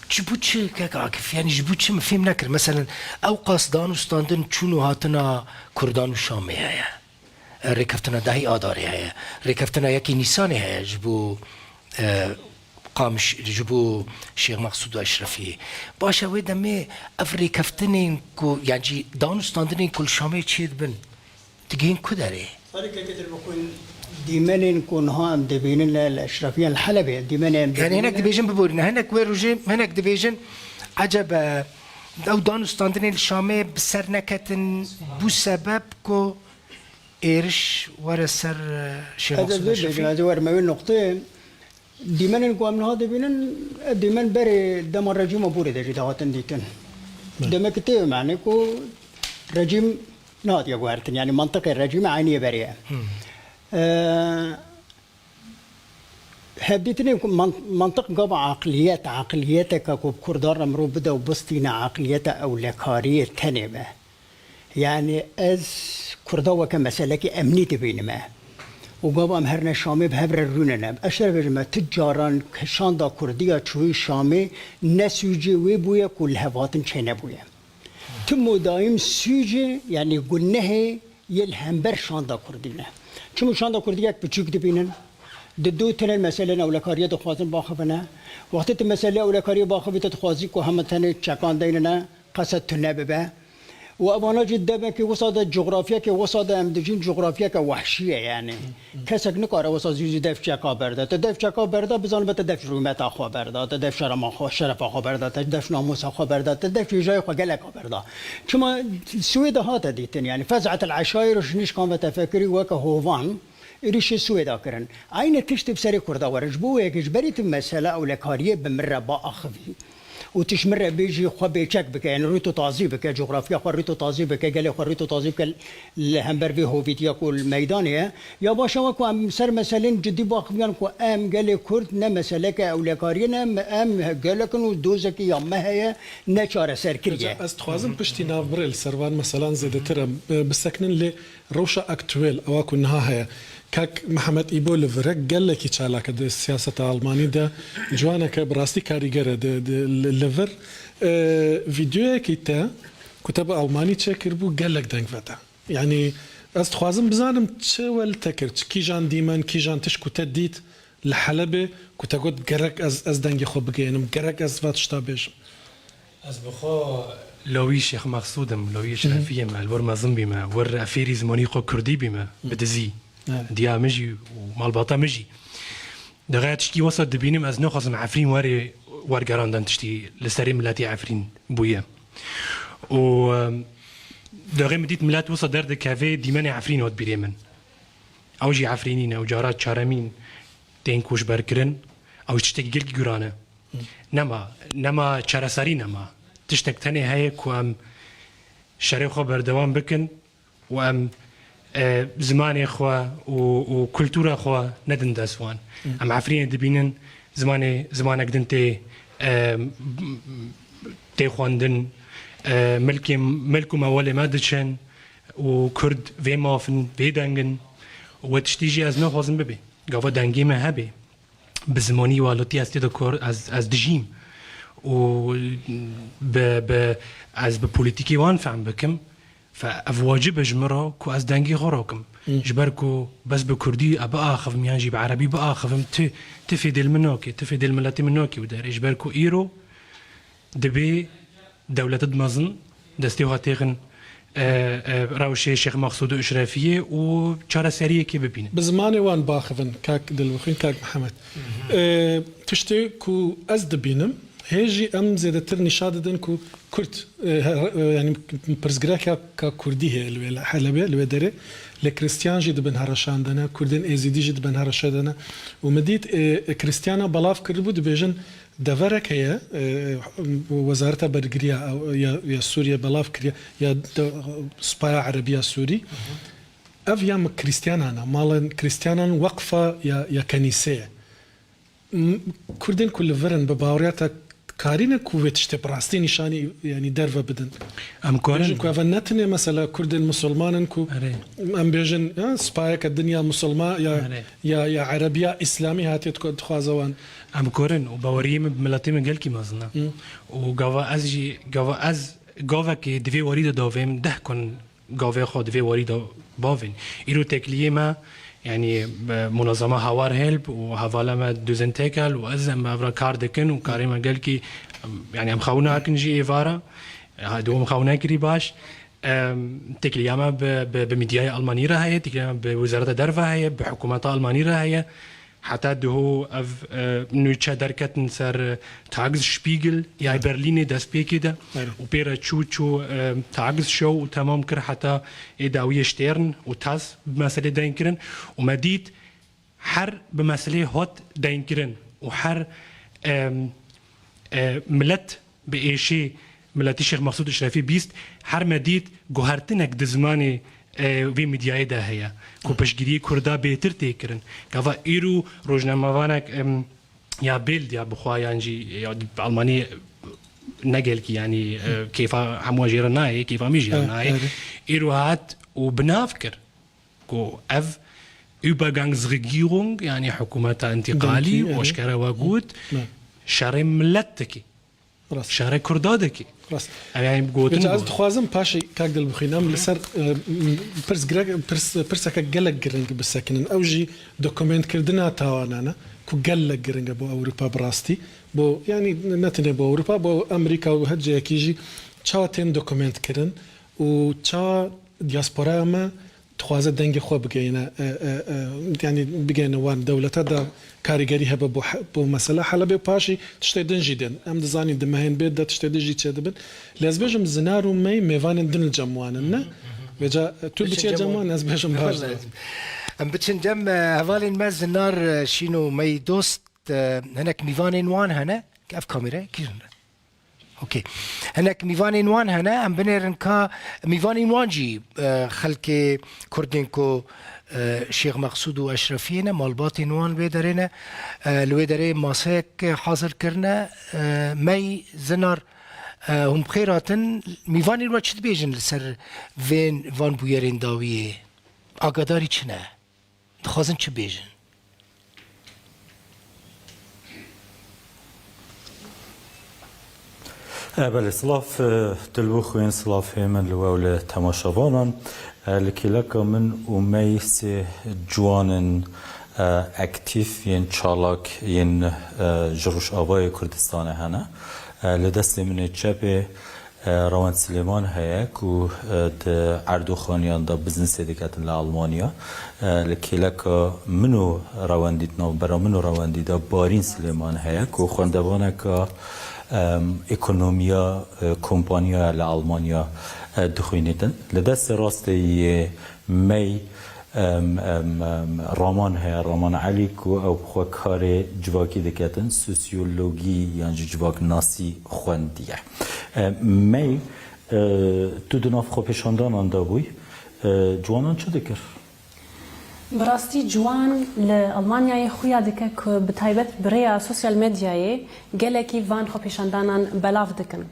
Ji bo çi, kek Akif? Yanî ji bo çi, min fêm nekir. Meselen, ew qas dan û standin çûn û hatina Kurdan û Şamê heye. E, rêkeftina dehî Adarê heye. Rêkeftina yekî Nîsanê heye ji bo, e, Qamiş, ji bo Şêx Mexsûd û Eşrefiyê. Baş e, wê demê ev rêkeftinên ku, yan jî dan û standinên ku li Şamê çêdibin, digihên ku derê? Serê kekê dir bixwin dîmenên ku niha em dibînin li, li Eşrefiyan li Helebê, dîmenê em dibînin. Yani hinek dibêjin biborîne, hinek wê rojê, hinek dibêjin, ecebe ew dan û standinên li Şamê bi ser neketin bû sebeb ku êriş were ser, e, Şêx Mexsûd Eşrefî? Ez ê bêjim, ez ê werim wê noqteyê. Dîmenên ku em niha dibînin, ev dîmen berê dema rejîma Borê de jî dihatin dîtin. Belê. Demekî tê, yani ku rejîm nehatiye guhertin, yani mantiqê rejîmê eynî yê berê ye. Hmm. Ee, hevdîtinên ku man-, mantiq gava aqiliyet, aqiliyeteke ku bi Kurdan re mirov bide û bistîne, aqiliyeta ewlekariyê tenê be. Yani ez Kurda weke meselekî emnî dibînime. Û gava em herine Şamê bi hev re rûnine. Ez şeref bêjim me, tu caran şanda Kurdî ya çûyî Şamê ne sûcê wê bûye ku li hev hatin çênebûye. Tim û daîm sûcê, yanî gunehê yê li hember şanda Kurdî ne. Çimû şanda Kurdî yek piçûk dibînin, di dû tinin meselên ewlekariyê dixwazin baxivine. Wextê tu meselê ewlekariyê baxivî, tu dixwazî ku hema tenê çekan deynine, qese tune bibe. Û evana jî demekê wisa de, cografyeke wisa de em dijîn, cografyeke wehşî ye yani. Kesek nikare wisa zû zû def çeka berda. Te def çeka berda, bizanibe te def rûmeta xwe berda, te def şerema xwe, şerefa xwe berda, te def namusa xwe berda, te def hêjayê xwe geleka berda. Çima Swêde hate dîtin yani, fezaet el eşayir û ji nişkan ve tefekirî weke hovan êrîşê Swêda kirin. Aynî tiştê bi serê Kurda were. Ji bo wê yekê ji berî tu mesela ewlekariyê bi min re biaxivî, û tu ji min re bêjî xwe bêçek bike, yani rût û tazî bike, cografya xwe rût û tazî bike, gelê xwe rût û tazî bike li hember vê hovîtiya ku li meydanê ye. Ya baş e, wek ku em ser meselên cidî biaxiviyan ku em gelê Kurd ne meseleke ewlekariyê ne, em, em gelek in û dozekî ya me heye, ne çareser kiriye. Ez dixwazim piştî navbirê li ser van meselan zêdetir em, e, bisekinin lê Rewşa aktuel, ewa ku niha heye. Kak Mihemed Îbo li vir e, gelekî çalak e di siyaseta Almanî de, ciwaneke bi rastî karîger e di, di, li, li vir. E, vîdeoyekî te ku te bi Almanî çêkiribû gelek deng vede. Yanî ez dixwazim bizanim çi we li te kir, çi kîjan dîmen, kîjan tişt ku te dît, li Helebê ku te got, "Gerek ez, ez dengê xwe bigeyînim, gerek ez va tişta bêjim." Ez bi xwe lawî Şêx Mexsûd im, lawî Hı hı. Şerefiyê me, li wir mezin bîme, wir efêrî zimanî xwe kurdî bîme, Hı. bi dizî. Evet. Diya min jî û malbata min jî. Dixeya tişkî wesa dibînim, ez naxwazim Efrîn werê wergerandin tiştî li serê miletî Efrîn bûye. Û, em, dixê min dît milet wesa derdikeve, dîmenê Efrîn hat bîrê min. Ew jî Efrînî ne û cara çaremîn tên koçberkirin, ew tiştekî gelkî guran e. Nema, nema çareserî nema. Tiştek tenê heye ku em şerê xwe berdewam bikin û em, e, zimanê xwe û, û kultura xwe nedin dest wan. Em Efrînê dibînin zimanê, zimanek din tê, e, tê xwendin, e, milkê, milk û mewelê me diçin û Kurd vê maf in, vê deng in. Û we tiştî jî ez naxwazim bibe. Gava dengê me hebe. Bi zimanî welatî ez tê de kar, ez, ez dijîm. Û bi, bi, ez bi polîtîkê wan fehm bikim. Fe, ev wacib e ji min re ku ez dengê xwe rakim. Hı. Ji ber ku bes bi kurdî e biaxivim yan jî bi erebî biaxivim, ti, ti fêdê li min nake, ti fêdê li miletê min nake û derê. Ji ber ku îro dibê dewlete di mezin destê xwe têxin, e, e, rewşê Şêx Mexsûd û Eşrefiyê û çareseriyekê bibînin. Bi zimanê wan biaxivin, kak Dilbixwîn, kak Mihemed. Hı hı. E, tiştê ku ez dibînim, hê jî em zêdetir nîşa didin ku Kurd, e, he, e, yanî pirsgirêka ka Kurdî heye li wê Helebê, li wê derê. Lê Kristiyan jî di bin hereşan de ne, Kurdên Êzîdî jî di bin hereşê de ne. Û min dît, e, e, Kristiyana belav kiribû, dibêjin, deverek heye, e, Wezareta Bergiriya, e, ya, ya Sûriye belav kiriye, ya de, Spaya Erebiya Sûrî. Ev ya min Krîstiyanan e, malên Krîstiyanan weqfa ya, ya kenîse ye. M-, Kurdên ku li vir in bi baweriya te karî ne ku vê tiştê bi rastî nîşanî, yanî derve bidin. Em karin. Bêjin ku ev ne tenê mesela Kurdên Musulman in ku Erê. em bêjin, ya, spayeke din ya Musulma ya, Erê. ya, ya Erebiya Îslamî hatiye dixwa-, dixwaze wan. Em korin û baweriyê min bi miletê min gelkî mezin e. Hı. Û gava ez jî, gava ez gavekê di vê warî de davêm, deh kon gavê xwe di vê warî de bavên. Îro têkiliyê me, yanî, e, munazama Hawar Help û hevala me Duzên Têkel û ez em bi hev re kar dikin û karê me gelkî, em, yanî em xewna akin jî êvara. Ha, di em xewna kirî baş. Em, têkiliya me bi, bi, bi mîdyaya Almanî re heye, têkiliya me bi Wezareta Derve heye, bi hikûmeta Almanî re heye. Heta diho ev, e, nûçe derketin ser, e, Tagesspiegel ya Berlînê destpêkê de Erê. û pê re çû, çû, e, Tagesschau û temam kir heta ê dawiyê Stern û Tass bi meselê deyn kirin û me dît her bi meselê hat deyn kirin û her, e, e, milet bi êşê miletî Şêx Mexsûd Eşrefî bîst, her me dît guhertinek di zimanê, e, vê mîdyayê de heye, ku piştgiriyê Kurda bêtir tê kirin. Gava îro rojnamevanek, em, ya Bild ya bixwe yan jî ya bi Almanî ne gelkî, yanî, e, kêfa hemû jê re nayê, kêfa min jê re Evet, nayê. evet. Îro hat û bi nav kir ku ev Übergangsregierung, yani hikûmeta întîqalî, Demkî, evet. Aşkere we got, Ne. Şerê millet dikî. Rast. Şerê Kurda dikî. Rast. Ev yani gotin Vêca ez bu. Dixwazim paşê kak dil bixwînim. Li ser, e, m-, pirs girek, pirs, pirseke gelek giring bisekinin. Ew jî dokumentkirina tawanan e, ku gelek giring e bo Ewropa bi rastî. Bo, yani ne tenê bo Ewropa, bo Amerîka û her cihekî jî çawa tên dokumentkirin û çawa diasporaya me dixwaze dengê xwe bigeyne, e, e, e, yani bigeyne wan dewleta da karîgerî hebe bo he-, bo mesela Helebê û paşî tiştê din jî din. Em dizanîn di mehên bê de tiştê din jî çêdibin. Lê ez bêjim Zinar û Mey mêvanên din li cem wan in, ne? Vêca, e, tu Biçin biçiye cem cem wan, wan. Ez bêjim baş Wala, dibe. Em biçin cem, e, hevalên me Zinar, e, Şîn û Mey Dost, e, hinek mîvanên wan hene, ev kamera kî jin re? Okey. Hinek mîvanên wan hene, em binêrin ka mîvanên wan jî, e, xelkê Kurdên ku, e, Şêx Meqsûd û Eşrefiyê ne, malbatên wan wê derê ne, e, li wê derê maseyek hazir kirine, e, Mey Zinar, e, hûn bi xêr hatin. Mîvanên we çi dibêjin li ser vên van bûyerên dawiyê? Agadarî çi ne? Dixwazin çi bêjin? E, belê, silav, e, dilbixwîn, silav hêmin li we û li temaşevanan. E, li kêleka min û Mey sê ciwanên, e, aktîf yên çalak yên, e, ji Rojavayê Kurdistanê hene. E, li destê min ê çepê, E, Rewend Silêman heye ku, e, di erdoxaniyan de biznesê diketin li Almanya. E, li kêleka min û rewendî, di navbera min û rewendî de Barîn Silêman heye ku xwendevaneka, em, ekonomiya, e, kompaniya li Almanya, e, dixwînîtin. Li destê rastê yê Mey, em, em, em, Raman heye, Raman Elî, ku ew bi xwe karê civakî diketin, sosyologî yan jî civaknasî xwendiye. Em, Mey, e, tu di nav xwepêşandanan de bûyî, e, ciwanan çi dikir? Bi rastî ciwan li Almanyayê xuya dike ku bi taybet bi rêya sosyal medyayê gelekî van xwepêşandanan belav dikin.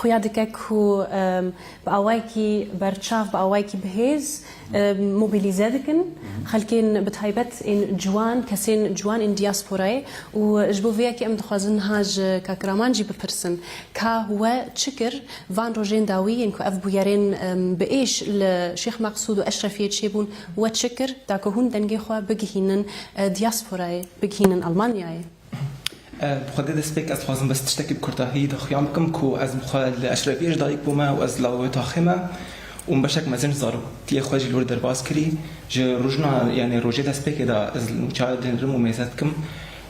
Xuya dike ku, em, bi awayekî berçav, bi awayekî bihêz, em, mobilîze dikin. Xelkên bi taybet ên ciwan, kesên ciwan ên diasporayê û ji bo vê yekê em dixwazin niha ji Kak Raman jî bipirsin, ka we çi kir van rojên dawî yên ku ev bûyerên, em, bi êş li Şêx Meqsûd û Eşrefiyê çêbûn, we çi kir, da ku hûn dengê xwe bigihînin, e, diasporayê, bigihînin Almanyayê? E, bi xwedê destpêk ez dixwazim bes tiştekî bi kurtahî de xuyan bikim ku ez bi xwe li Eşrefiyê ji dayik bûme û ez li wê taxê me û min beşek mezin ji zarokiyê xwe jî li wir derbas kirî. Ji rojna, yanî rojê destpêkê de ez nûçe dinêrim û mêze dikim.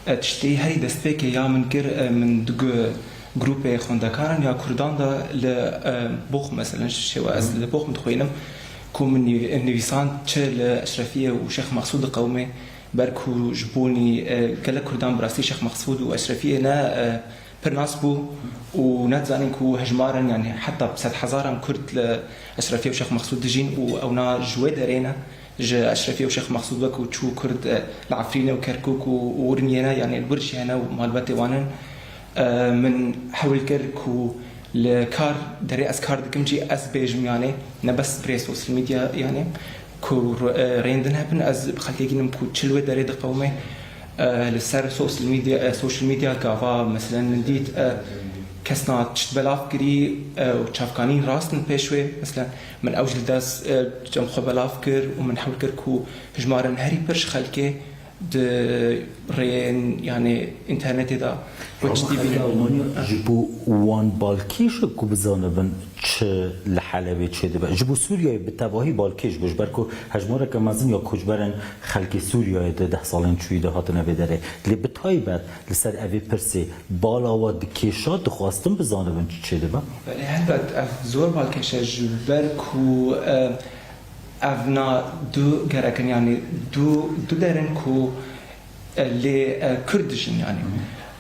E, tiştê herî destpêkê ya min kir, e, min di gu-, grûpê xwendekaran ya kurdan de li, e, Bochum, meselen ji şêwe ez li Bochum dixwînim, ku min nî-, nivîsand çi li Eşrefiyê û Şêx Meqsûd diqewimê. Ber ku ji bo nî, e, gelek Kurdan bi rastî Şêx Meqsûd û Eşrefiyê ne, e, pir nas bû û ne dizanin ku hejmarin, yanî heta sedhezaran Kurd li Eşrefiye û Şêx Meqsûd dijîn û ewna ji wê derê ne, ji Eşrefiye û Şêx Meqsûd wek ku çû Kurd, e, li Efrînê û Kerkûk û, û Urmiyê ne, yanî li wir jî hene û malbatê wan in. E, min hewl kir ku li kar, derê ez kar dikim jî ez bêjim, yanî ne bes bi rê sosyal medya, yanî ku ro-, e, rêndin hebin, ez bi xelkê gînim ku çi li wê derê diqewime, e, li ser sosyal medya, e, sosyal medya gava, meselen, min dît, e, kesna tişt belav kirî, e, û çavkanîn rast in pêş wê, meselen, min ew jî li dest, e, cem xwe belav kir û min hewl kir ku hijmarin herî pir ji xelkê di rêyên, yanî, înternetê de wek ji Ama T V xelkê ne. Almanya ji bo wan balkêş e ku bizanibin çi li Helebê çêdibe. Ji bo Sûriyeyê bi tevahî balkêş bû, ji ber ku hejmareke mezin ya koçberên xelkê Sûriyeyê di deh salên çûyî de hatine vê derê. Lê bi taybet li ser evê pirsê bala we dikêşa, dixwastin bizanibin çi çêdibe. Belê, helbet ev zor balkêş e, ji ber ku, e, ev na du gerek in, yanî du, du der in ku, e, lê, e, Kurd dijîn, yanî.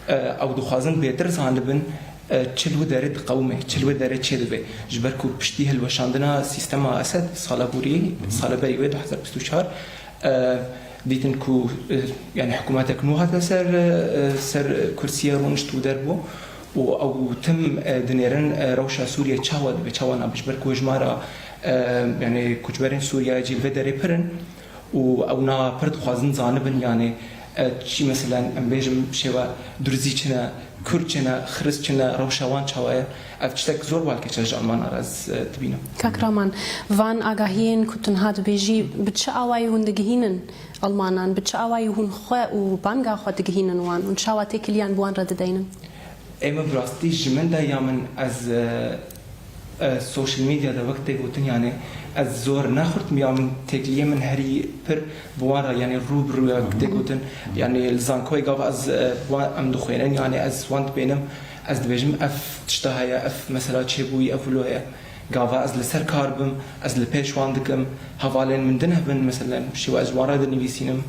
E, ew dixwazin bêtir zanibin, e, çi li wê derê diqewime, çi li wê derê çêdibe. Ji ber ku piştî hilweşandina sîstema Esed sala borî, sala berî wê du hezar bîst û çar, e, dîtin ku, e, yanî hikûmetek nû hate ser, e, ser kursiyê rûnişt û derbû û ew tim, e, dinêrin, e, rewşa Sûriyê çawa dibe, çawa nabe, ji ber ku hijmara, e, yanî koçberên Sûriyeyê jî li vê derê pir in û ewna pir dixwazin zanibin, yanê, e, çi, meselen, em bêjim, şêwe durzî çi ne, kurd çi ne, xirist çi ne, rewşa wan çawa ye. Ev tiştek zor balkêş e ji Almanan re ez, e, dibînim. Kak Raman, van agahiyên ku tu niha dibêjî, bi çi awayî hûn digihînin Almanan? Bi çi awayî hûn xwe û banga xwe digihînin wan? Hûn çawa têkiliyan bi wan re dideynin? Ê min bi rastî ji min de ya min ez, e, e, social media de wek tê gotin, yanê ez zor nexurtmiya min têkiliyê min herî pir bi wan re, yanê rû bi rû ye wek tê gotin. Yanê li zankoyê gava ez, e, wan em dixwînin, yanê ez wan dibênim, ez dibêjim ev tişta heye, ev mesela çêbûyî, ev wilo ye. Gava ez li ser kar bim, ez li pêş wan dikim, hevalên min din hebin, meselen, şêwe ez ji wan re dinivîsînim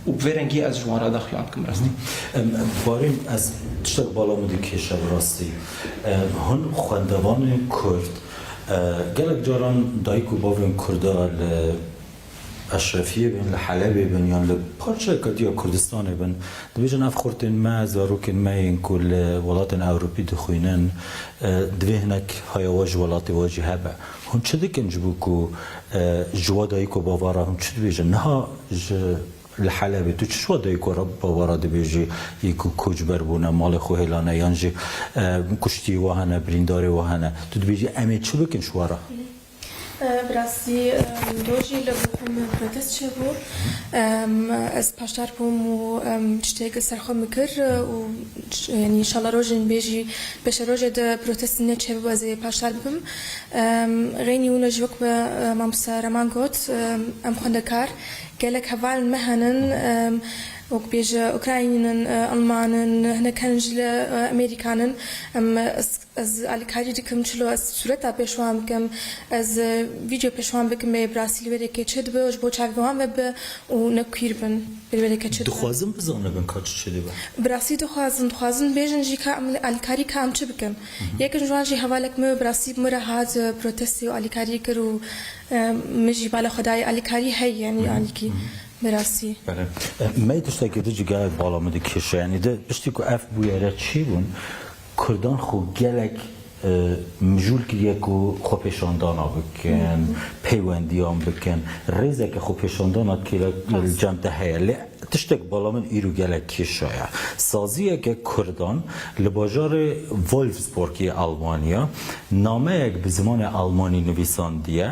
û bi vê rengî ez ji wan re daxuyan dikim rastî. Em, em, Barîm, ez tiştek bala min dikêşe bi rastî. Em, hûn xwendevanên Kurd, e, gelek caran dayik û bavên Kurda li Eşrefiyê bin, li Helebê bin yan li parçeyeke diya Kurdistanê bin, dibêjin ev xurtên me, zarokên me yên ku li welatên Ewropî dixwînin, e, divê hinek haya we ji welatê we jî hebe. Hûn çi dikin ji bo ku, e, ji we dayik û bava re hûn çi dibêjin? Niha ji li Helebê tu çi ji we dayik û re-, bava re dibêjî, yê ku koçber bûne, malê xwe hêlane, yan jî, e, kuştiyê we hene, birîndarê we hene. Tu dibêjî em ê çi bikin ji we re? Bi rastî, em, dojî li Boxûm protest çêbû. Em, ez paşdar bûm û, em, tiştek ser xwe min kir û, yanî, înşallah rojên bê jî, pêşerojê de protest ne çêbibe, ez ê paşdar bibim. Em, xeynî wina jî wek me, e, mamoste Reman got, em, em xwendekar, gelek hevalên me henin, em, wek bêje Ukraynîn in, e, Alman in, hinek henin jî li, e, Amerîkan in. Em, ez Ez alîkarî dikim, çilo ez sûreta pêşwan bikim, ez, e, vîdeo pêşwan bikim, bê bi rastî li wê rêkê çi dibe, ji bo çavê wan vebe û ne kuîr bin, bê li wê rêkê çi dibe. Dixwazin bizanibin ka çi çi dibe? Bi rastî dixwazin, dixwazin bêjin jî ka em alîkarî ka em çi bikin. Yekin ji wan jî hevalek min bi rastî bi min re hat, e, protestê û alîkarî kir û, e, min jî bala xwe dayê alîkarî heye, yanî alîkî bi rastî. Belê. E, me tiştekî din jî gelek bala min dikêşe. Yanî di piştî ku ev bûyere çêbûn, Kurdan xwe gelek, e, mijûl kiriye ku xwepêşandana bikin, peywendiyan bikin. Rêzeke xwepêşandana kêlek li cem te heye. Lê tiştek bala min îro gelek kêşa ye. Saziyeke Kurdan li bajarê Wolfsburg yê Almanya nameyek bi zimanê Almanî nivîsandiye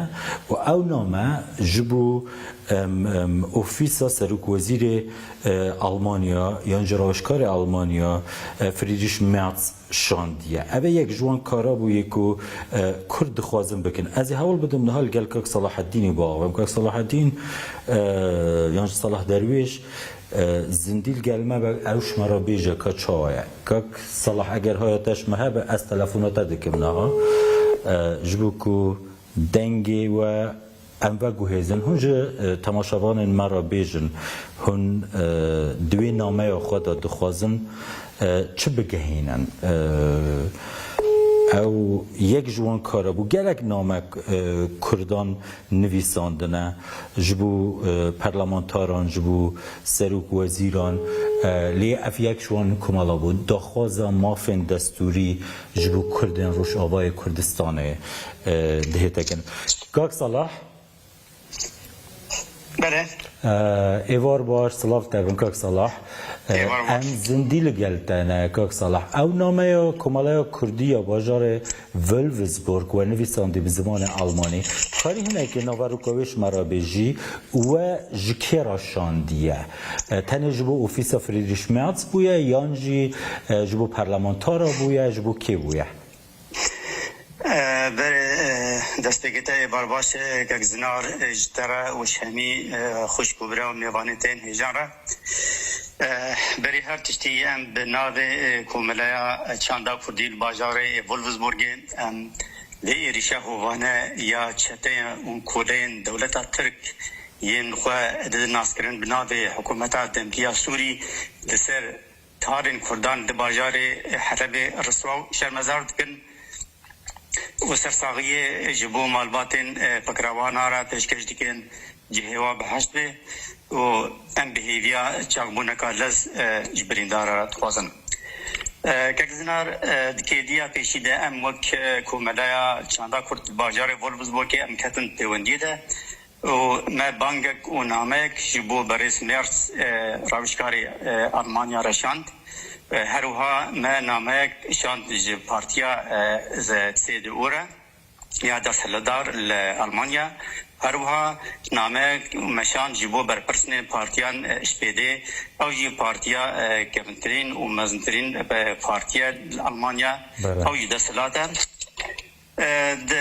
û ew name ji bo, em, em, ofîsa serokwezîrê, e, Almanya yan jî rawêjkarê Almanya, e, Friedrich Merz şandiye. Ev e yek ji wan kara bû yê ku, e, Kurd dixwazin bikin. Ez ê hewl bidim niha li gel Kak Salaheddînê biavim. Kak Salaheddîn, e, yan jî Salah Derwêş, e, zindî li gel me be, ew ji me re bêje ka çawa ye. Kak Salah, eger haya te ji me hebe, ez telefona te dikim niha. E, ji bo ku dengê we em veguhêzin. Hûn ji, e, temaşevanên me re bêjin, hûn, e, di wê nameya xwe de dixwazin, e, çi bigehînin? E, ew yek ji wan kara bû. Gelek name, e, Kurdan nivîsandine, ji bo, e, parlamentaran, ji bo serok wezîran, e, lê ev yek ji wan komela bû. Daxwaza mafên destûrî ji bo Kurdên Rojavayê Kurdistanê, e, dihête kirin. Kak Salah. Belê. E, êvar baş, silav te bin, Kak Salah. E, êvar baş. Em zindî li gel te ne, Kak Salah. Ew nameya Komeleya Kurdî ya bajarê Wolfsburg we nivîsandî bi zimanê Almanî. Karî hinekî naveroka wê ji me re bêjî û we ji kê re şandiye? E, tenê ji bo ofîsa Friedrich Merz bûye yan jî, e, ji bo parlamentara bûye, ji bo kê bûye? E, berê, e, destpêkê te ê bar baş, e, kek Zinar, e, ji te re û ji hemî, e, xwişk û bira û mêvanên tên hêjan re. E, berî her tiştî em bi navê, e, Komeleya Çanda Kurdî li bajarê Wolfsburgê, em vê êrîşa hovane ya çeteyan û koleyên dewleta Tirk yên xwe didin naskirin bi navê Hikûmeta Demkî ya Sûrî li ser tarên Kurdan di bajarê Helebê riswa û şermezar dikin û sersaxiyê ji bo malbatên, e, fikra wan re pêşkêş dikin, cihê wan bihişt be û em bi hêviya çakbûneka lez, e, ji birîndara re dixwazin. E, Kek Zinar, e, di kêliya pêşî de em wek, e, Komeleya Çanda Kurd di bajarê Wolfsburgê em ketin pêwendiyê de. û me bangek û nameyek ji bo berêz Merz, e, rawişkarê, e, Almanya re şand. E, her wiha me nameyek şand ji partiya, e, ze-, C D U re, ya desthilatdar li Almanya. Her wiha nameyek me şand ji bo berpirsên partiyan, e, S P D, ew jî partiya, e, kevintirîn û mezintirîn, e, partiye li Almanya, Belê. Ew jî desthilat e. E, di,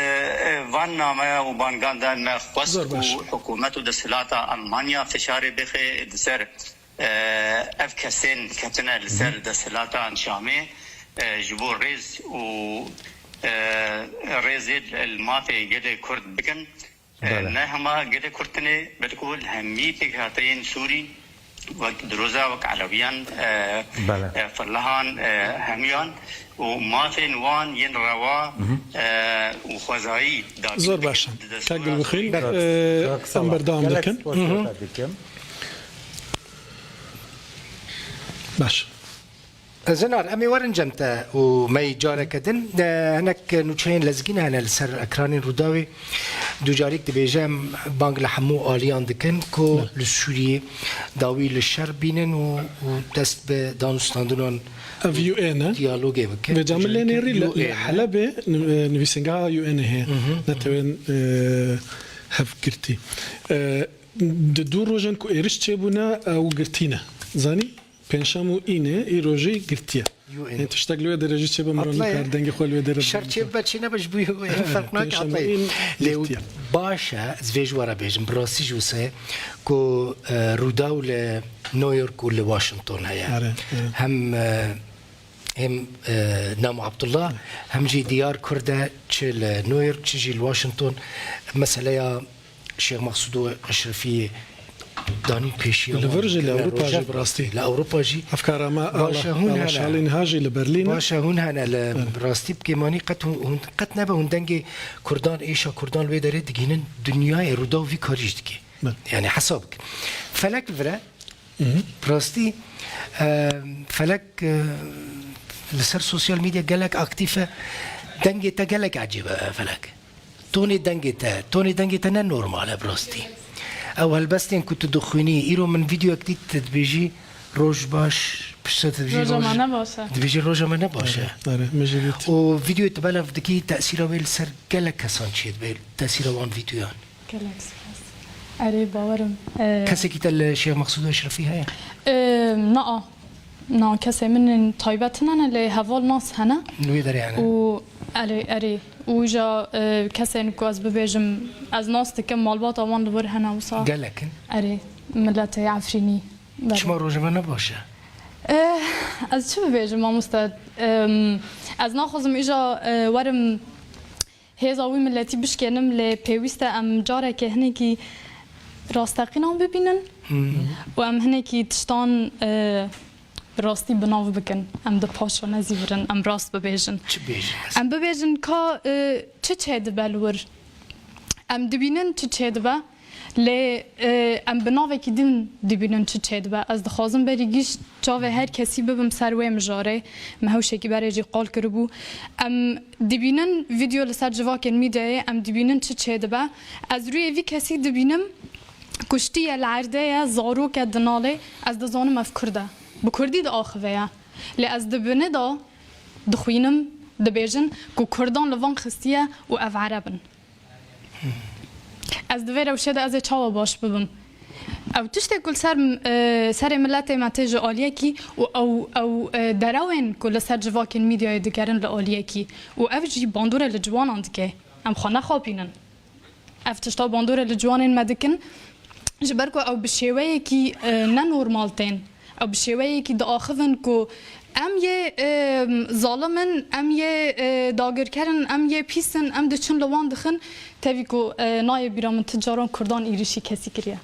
e, van nameya û bangan de me xwest Zor baş. Ku hikûmet û desthilata Almanya fişarê bixe di ser, e, ev kesên ketine li ser Hı. Desthilata Şamê, e, ji bo rêz û, e, rêzê li mafê gelê Kurd bikin. E, Belê. Ne hema gelê Kurd tenê, belku li hemî pêkhateyên Sûrî, wek Diroza, wek Elewiyan, e, Belê. E, Felahan, e, hemûyan û mafên wan yên rewa, Hı hı. E, û xwezayî dagîr Zor bikin baş e. di destûra Kak Gulbixîn, Sûrî. e, Kak Sala. Em berdewam Gelek dikin. spor Hı hı. sohbet dikim. Baş. Zinar, em ê werin cem te û me yî careke din. E, hinek nûçeyên lezgîn hene li ser ekranên Rûdawê. Ducarîk dibêje, em bang li hemû aliyan dikin ku Ne. Li Sûriyê dawî li şer bînin û, û dest bi danûstandinan Ev U N e. Diyalogê bikin. Vêca min lê Ducarîk nêrî li, U N li e. Helebê niv-, e, nivîsîngeha U N heye. Hı hı. Netewên, e, hevgirtî. E, di du rojan ku êriş çêbûne, ew girtî ne. Zanî? Pêncşem û înê, îro jî girtiye. U N. Ê, tiştek li wê derê jî çêbe, miran Atla ye. Nikar dengê xwe li wê derê Şer bide. Çêbe çê nebe ji bo U N ferq nake, Pêncşem û Atla ye. În Lê girtiye. Baş e, ez vê ji we re bêjim, bi rastî jî wisa ye ku, e, Rûdaw li New York û li Washington heye. Are, are. Hem, e, hem, e, Namo Abdullah, hem jî Diyar Kurd e, çi li New York, çi jî li Washington. Meseleya Şêx Mexsûdo Eşrefî danî pêşiya Li vir jî, li Ewropa jî bi rastî. Li Ewropa jî. Ev kara me Baş e, hûn hene. Şalî niha jî li Berlîn e. Baş e, hûn hene li Evet. rastî bi kêmanî qet hûn, hûn qet nebe hûn dengê Kurdan, êşa Kurdan li wê derê digihînin dinyayê Rûdaw vî karî jî dike. Evet. Yani hesab bike. Felek li vir e, Hı hı. Rastî, e, Felek, e, li ser sosyal medya gelek aktîf e. Dengê te gelek ecêb e, Felek. Tonê dengê te, tonê dengê te ne normal e bi rastî. Ew helbestên ku tu dixwînî, îro min vîdeoyek dît, tu dibêjî, "Roj baş", piştre tu dibêjî, Roja "Roj", me ne baş e. Dibêjî, "Roja me ne baş e." Are, are, me jî dît. Û vîdeoyê tu belav dikî, tesîra wê li ser gelek kesan çêdibe, tesîra wan vîdeoyan. Gelek spas. Erê, bawerim. Ee, Kesekî te li Şêx Mexsûd Eşrefî heye? Ee, na. Na, kesê min ên taybet hene, lê heval nas hene. Li wê derê hene? Û erê, erê. Û îja, e, kesên ku ez bibêjim, ez nas dikim, malbata wan li wir hene wisa. Gelek in? Erê, miletê Efrînî. Belê. Çima rojeva ne baş e? Eh, ez çi bibêjim, mamoste? Em, ez naxwazim îja, e, werim hêza wî miletî bişkênim, lê pêwîst e em careke hinekî rasteqînan bibînin Hmm. û em hinekî tiştan, e, bi rastî bi nav bikin. Em di paşa nezîvirin, em rast bibêjin. Çi bêjin mesela? Em bibêjin ka, e, çi çêdibe li wir? Em dibînin çi çêdibe, lê, e, em bi navekî din dibînin çi çêdibe. Ez dixwazim berî gîş çavê her kesî bibim ser wê mijarê. Me hewşekî berê jî qal kiribû. Em dibînin vîdeo li ser civakên mîdyayê, em dibînin çi çêdibe. Ez rûyê vî kesî dibînim, kuştiye li erdê ye, zarok e dinalê. Ez dizanim ev Kurd e. Bi Kurdî diaxive ye. Lê ez di binê de dixwînim, dibêjin ku Kurdan li van xistiye û ev Ereb in. Ez di vê rewşê de ez ê çawa baş bibim? Ew tiştê ku li ser, e, serê miletê me tê ji aliyekî û ew, ew, e, derewên ku li ser civakên mîdyayê digerin li aliyekî û ev jî bandorê li ciwanan dike. Em xwe nexapînin. Ev tişta bandorê li ciwanên me dikin, ji ber ku ew bi şêweyekî, e, nenormal tên. Ew bi şêweyekî diaxivin ku em yê, e, zalim in, em yê, e, dagirker in, em yê pîs in, em diçin li wan dixin. Tevî ku, e, nayê bîra min ti caran Kurdan êrîşî kesî kiriye.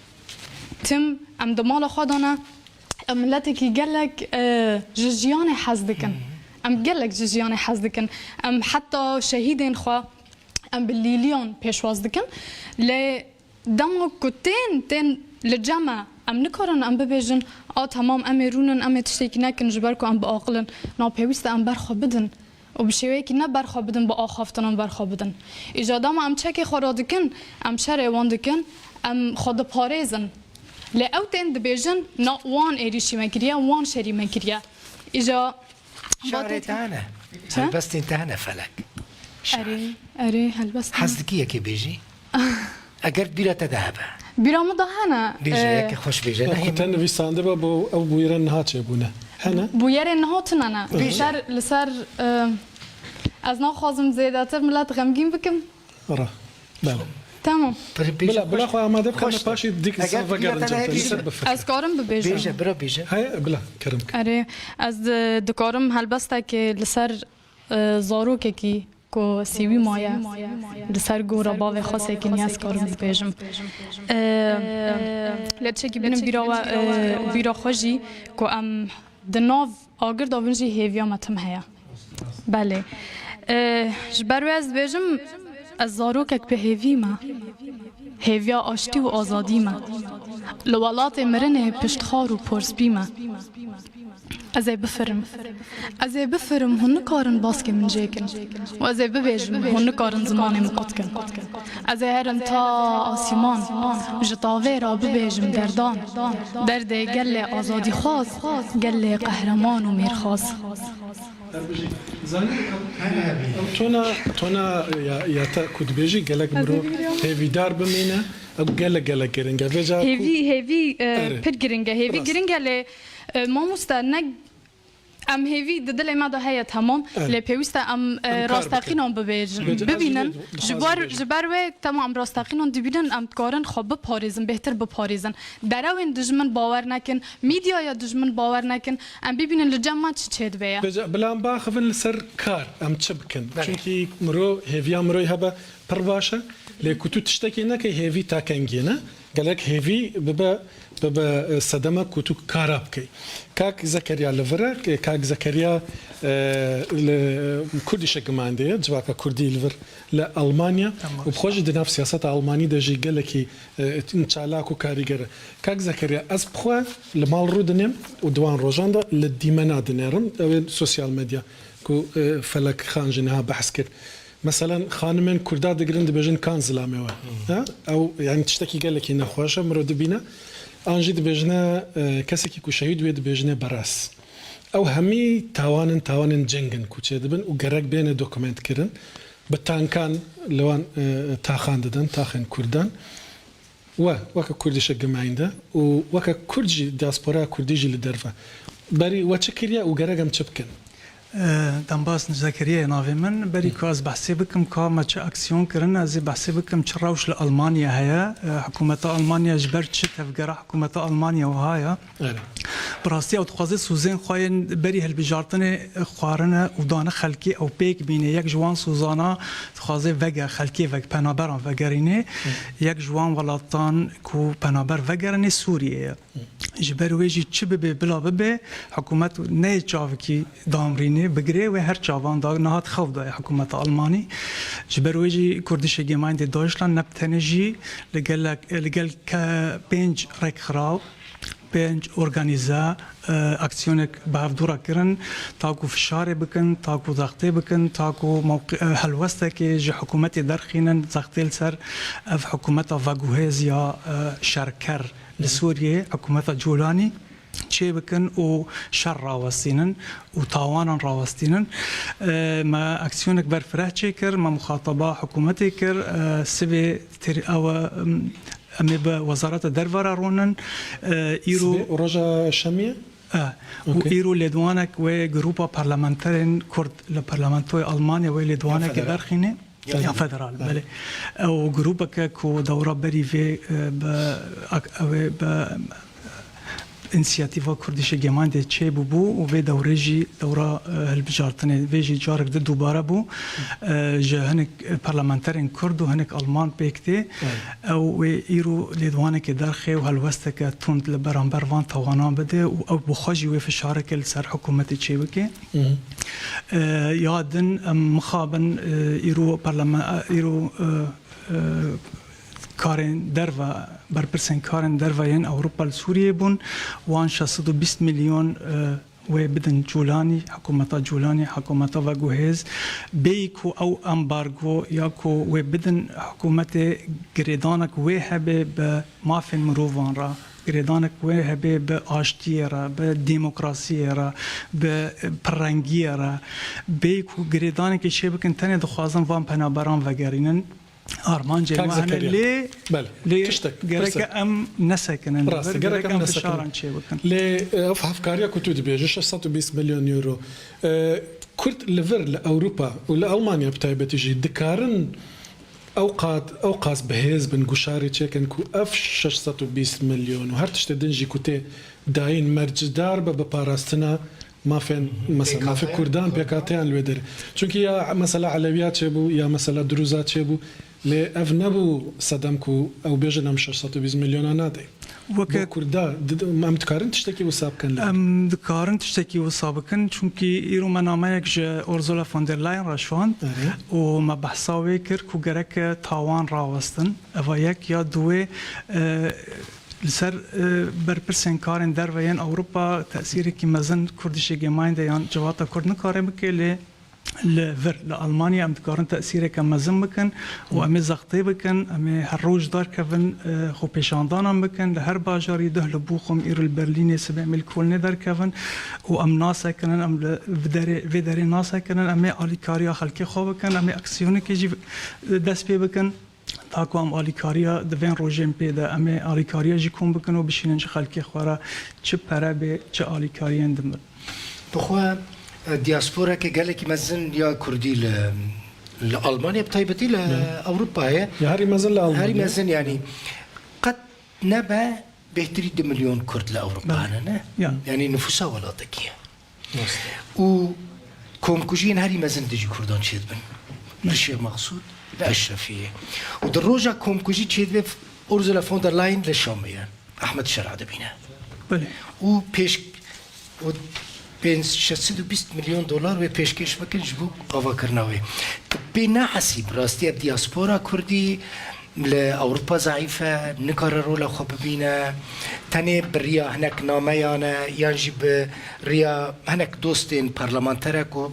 Tim em di mala xwe de ne, em miletekî gelek, e, ji jiyanê hez dikin. Em gelek ji jiyanê hez dikin. Em heta şehîdên xwe, em bi lîliyan pêşwaz dikin. Lê dema ku tên, tên li cem me, em nikarin em bibêjin, "A, temam, em ê rûnin, em ê tiştekî nekin, ji ber ku em bi aqil in." Na, pêwîst e em ber xwe bidin. û bi şêweyekî ne berxwe bidin, bi axaftinan berxwe bidin. Îja dema em çekê xwe radikin, em şerê wan dikin, em xwe diparêzin. Lê ew tên dibêjin, na wan êrîşî me kiriye, wan şerî me kiriye. Îja Şarê te hene. Çi? Helbestên te hene Felek. Şar. Erê, erê, helbest hene. Hez dikî yekê bêjî? Eger bîra te de hebe. Bîra min de hene. Bêje, Ee, yekê xweş bêje. Ew Ne ku hêmin. te nivîsandibe bo ew bûyere niha çêbûne. Hene? Bûyerên niha tune ne. Bêje. Li ser, li ser, e, ez naxwazim zêdetir milet xemgîn bikim. Ra. Bele. Tamam. Pir bêje Bila, bila xweş. Xwe amade bikene, Xweş. Paşî dîk Eger ser vegerin bîra te de cem te, hebe, li ser bêje. Bifikre. Ez karim bibêjim. Bêje, bira bêje. Heye, bila, kerem ke. Erê, ez di-, dikarim helbestekê li ser, e, zarokekî ku sîwî maye, li ser gora bavê xwe sekinî, ez karim bibêjim. E, lê tiştekî bînim bîra we, e, û bîra xwe jî ku em di nav agir de bin jî hêviya me tim heye. Belê. E, ji ber wê ez dibêjim, ez zarokek bi hêvî me. Hêviya aştî û azadî me. Li welatê mirinê piştxar û porspî me. Ez ê bifirim. Ez ê bifirim, hûn nikarin baskê min jêkin. Û ez ê bibêjim, hûn nikarin zimanê min qut kin. Ez ê herim ta asîman, ji tavê re bibêjim derdan. Derdê gelê azadîxwaz, gelê qehreman û mêrxas. Zanî, ew, ew tona, tona ya, ya te ku dibêjî gelek mirov hêvîdar bimîne, ew gelek, gelek giring e. Vêca ku Hêvî, hêvî, e, Erê. Pir giring e. Hêvî Rast. Giring e lê, e, mamoste, ne, em hêvî di dilê me de heye, temam. Erê. Lê pêwîst e em, e, Em kar bikin. Rasteqînan bibêjin, Vêca ez bibînin. Ji ber, dixwazim bêjim. Ji ber wê, temam, em rasteqînan dibînin, em dikarin xwe biparêzin, bêhtir biparêzin. Derewên dijmin bawer nekin, mîdyaya dijmin bawer nekin, em bibînin li cem me çi çêdibe ye. Vêca, bila em biaxivin li ser kar, em çi bikin? Belê. Çunkî miro, hêviya miroyê hebe pir baş e, lê ku tu tiştekê neke hêvî ta kengiyê ne. Gelek hêvî bibe, bibe, e, sedema ku tu kara bikey. Kak Zekeriya li vir e, Kak Zekeriya, e, li Kurdische Gemeinde ye, civaka Kurdî li vir li Almanya Tamam. Û bi xwe jî di nav siyaseta Almanî de jî gelekî, e, çalak û karîger e. Kak Zekeriya, ez bi xwe li mal rû dinêm û di wan rojan de li dîmena dinêrim. Ew ê sosyal medya ku, e, Felek Xan jî niha behs kir. Meselen, xanimên Kurda digirin, dibêjin kan zilamê we. Hmm. Ha? Ew, yani, tiştekî gelekî nexweş e, mirov dibîne. An jî dibêjine, e, kesekî ku şehîd bûye, dibêjine beres. Ew hemî tawanin, tawanên ceng in ku çêdibin û gerek bêne dokumentkirin. Bi tankan li wan, e, taxan didin, taxên Kurdan. We, weke Kurdische Gemeinde û weke Kurd jî, diaspora Kurdî jî li derve. Berî we çi kiriye û gerek em çi bikin? E, Dembaz Zekeriya ye navê min. Berî Hı. ku ez behsê bikim ka me çi aksiyon kirin, ez ê behsê bikim çi rewş li Almanya heye. E, hikûmeta Almanya ji ber çi tevgera hikûmeta Almanya wiha ye. Evet. Bi rastî ew dixwaze sozên xwe yên berî hilbijartinê xwarine û dane xelkê ew pêk bîne. Yek ji wan sozana dixwaze vege-, xelkê veg-, penaberan vegerîne. Hı. Yek ji wan welatan ku penaber vegerîne Sûriye ye. Hı. Ji ber wê jî çi bibe bila bibe, hikûmet neyê çavekî damrînê, bigirê wê her çavan da, niha di xew de ye hikûmeta Almanî. Ji ber wê jî Kurdische Gemeinde Deutschland ne bi tenê jî li gelek, li gel ke-, pênc rêkxiraw, pênc organîze, e, aksiyonek bi hevdû re kirin, ta ku fişarê bikin, ta ku zextê bikin, ta ku mewqi-, e, helwestekê ji hikûmetê derxînin, zextê li ser ev hikûmeta veguhêz ya, e, şerker li Sûriyê, hikûmeta Colanî çê bikin û şer rawestînin û tawanan rawestînin. E, me aksiyonek berfireh çêkir, me muxataba hikûmetê kir, e, sibê têr-, ew, em, Em ê bi Wezareta Derve re ronin. E, îro Sibê û roja şemiyê? E, û Okey. Îro lêdwanek wê grûpa parlamenterên Kurd li parlamentoyê Almanya wê lêdwanekê Federal. Derxîne. Ya Ya federal. Federal, Evet. belê. Ew grûpeke ku dewra berî vê, e, bi ak-, ew ê bi Însiyatîfa Kurdische Gemeinde çêbûbû û vê dewrê jî dewra, e, hilbijartinê vê jî carek di dubare bû. E, ji hinek parlamenterên Kurd û hinek Alman pêk tê. Evet. Ew wê îro lêdwanekê derxê û helwesteke tund li beramber van tawanan bide û ew bi xwe jî wê fişareke li ser hikûmetê çêbike. Hı hı. E, ya din em mixabin, e, îro parlame-, e, îro, e, e, karên derve, berpirsên karên derve yên Ewropa li Sûriyê bûn. Wan şeş sed û bîst milyon, e, wê bidin Cûlanî, hikûmeta Cûlanî, hikûmeta veguhêz, bêyî ku ew ambargo ya ku wê bidin hikûmetê girêdanek wê hebe bi mafên mirovan re, girêdanek wê hebe bi aştiyê re, bi demokrasiyê re, bi pirrengiyê re, bêyî ku girêdanekê çêbikin, tenê dixwazin van penaberan vegerînin. Armancên Kak we hene Zekeriya. Lê, Belê. Lê Tiştek, gereke pirsek. Em nesekinin li Rast, vir, gerek gerek em em nesekinin. Fişaran çêbikin. Lê, e, ev hevkariya ku tu dibêjî, şeş sed û bîst milyon euro. E, Kurd li vir, li Ewropa û li Almanya bi taybetî jî dikarin ew qat, ew qas bi hêz bin, guşarê çêkin ku ev şeş sed û bîst milyon û her tiştê din jî ku tê dayîn mercdar be bi parastina mafên, mesela, mafê Kurdan, P K T yan li wê derê. Çunkî ya mesela Elewiya çêbû, ya mesela Dirûza çêbû, lê ev nebû sedem ku ew bêjin em şeş sed û bîst milyona nadê. Weke Bo Kurda, di-, em dikarin tiştekî wisa bikin li vir? Em dikarin tiştekî wisa bikin, çunkî îro me nameyek ji Ursula von der Leyen re şand Erê. Û me behsa wê kir ku gereke tawan rawestin. Eva yek ya duwê, e, li ser, e, berpirsên karên derve yên Ewropa tesîrekî mezin Kurdische Gemeinde yan civata Kurd nikare bike, lê li vir, li Almanya em dikarin tesîreke mezin bikin û em ê zextê bikin, em ê her roj derkevin, e, xwepêşandanan bikin, li her bajarî, duh li Bochum, îro li Berlînê, sibê em ê li Kolnê derkevin û em nasekinin, em li vê derê, vê derê nasekinin, em ê alîkariya xelkê xwe bikin, em ê aksiyonekê jî, e, dest pê bikin. Taku em alîkariya di vên rojên pê de, em ê alîkariya jî kom bikin û bişînin ji xelkê xwe re, çi pere bê, çi alîkariyên din bin. Bi xwe, e, diasporeke gelekî mezin ya Kurdî li, li Almanya, bi taybetî li Belê. Ewropayê. Ya herî mezin li Almanya. Herî mezin, yanî qet nebe bêhtirî du milyon Kurd li Ewropa Belê. Hene, ne? Ya. Yanî nifûsa welatekî ye. Rast. Û komkujiyên herî mezin dijî Kurdan çêdibin. Li Şêx Mexsûd, li Eşrefiyê. Û di roja komkujî çêdibe Ursula von der Leyen li Şamê ye. Ehmed Şer'a dibîne. Belê. Û pêş-, û pênc, şeş sed û bîst milyon dolar wê pêşkêş bikin ji bo avakirina wê. Tu pê nehesî, bi rastî ev diaspora Kurdî li Ewropa zeîf e, nikare rola xwe bibîne, tenê bi riya hinek nameyan e, yan jî bi riya hinek dostên parlamenter e ku,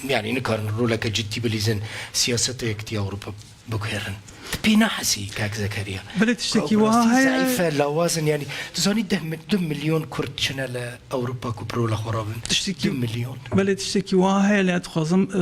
yanî nikarin roleke ciddî bilîzin siyaseta Yekîtiya Ewropa biguherin. Tu pê nehesî, kak Zekeriya? Belê, tiştekî Ew bi wiha rastî heye. Zeîf e, lawaz in, yanî tu zanî deh mi-, du milyon Kurd çine li Ewropa ku bi rola xwe rabin? Tiştekî Du milyon. Belê, tiştekî wiha heye, lê ez dixwazim, e,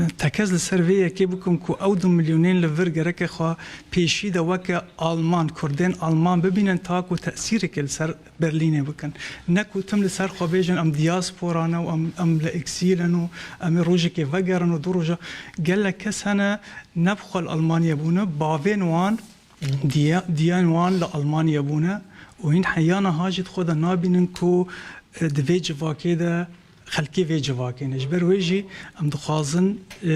e, tekez li ser vê yekê bikim ku ew du milyonên li vir gereke xwe pêşî de weke Alman, Kurdên Alman bibînin, ta ku tesîrekê li ser Berlînê bikin. Ne ku tim li ser xwe bêjin, em diaspora ne û em, em li eksîl in û em ê rojekê vegerin û du roja. Gelek kes hene, ne bi xwe li Almanya bûne, bavên wan, diya-, diyên wan li Almanya bûne û hîn heya niha jî di xwe de nabînin ku, e, di vê civakê de xelkê vê civakê ne. Ji ber wê jî em dixwazin, e,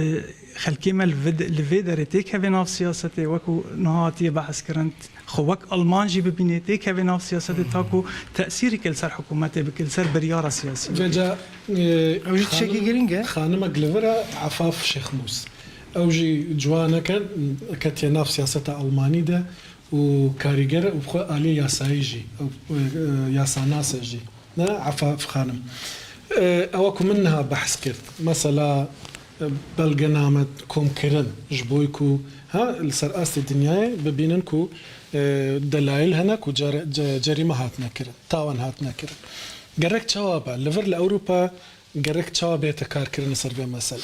xelkê me li vê de-, li vê derê têkeve nav siyasetê, wekû niha hatiye behs kirin, xwe wek Alman jî bibîne, têkeve nav siyasetê, ta ku tesîreke li ser hikûmetê bike, li ser biryara siyasî bike. Vêca, e, Ew jî tiştekî xanim-, giring e. Xanimek li vir e, Efaf Şêxmûs. Ew jî ciwaneke ketiye nav siyaseta Almanî de û karîger e û bi xwe aliyê yasayî jî, ew, e, yasanas e jî. Ne, Efaf xanim. E, ewa ku min niha behs kir. Mesela, e, belgename komkirin ji bo ku, ha, li ser astê dinyayê bibînin ku, e, delayil hene ku cer-, ce-, cerîme hatine kirin, tawan hatine kirin. Gerek çawa be? Li vir li Ewropa gerek çawa bête karkirin li ser vê mesele?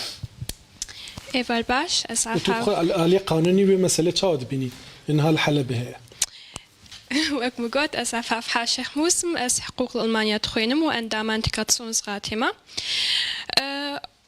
Êvar baş, ez Û tu Efaf. Xwe al-, aliyê qanûnî wê meselê çawa dibînî? Niha li Helebê heye. Wek min got, ez Efaf Şêxmûs im, ez hiqûq li Almanya dixwînim û endama Integrationsratê me. E,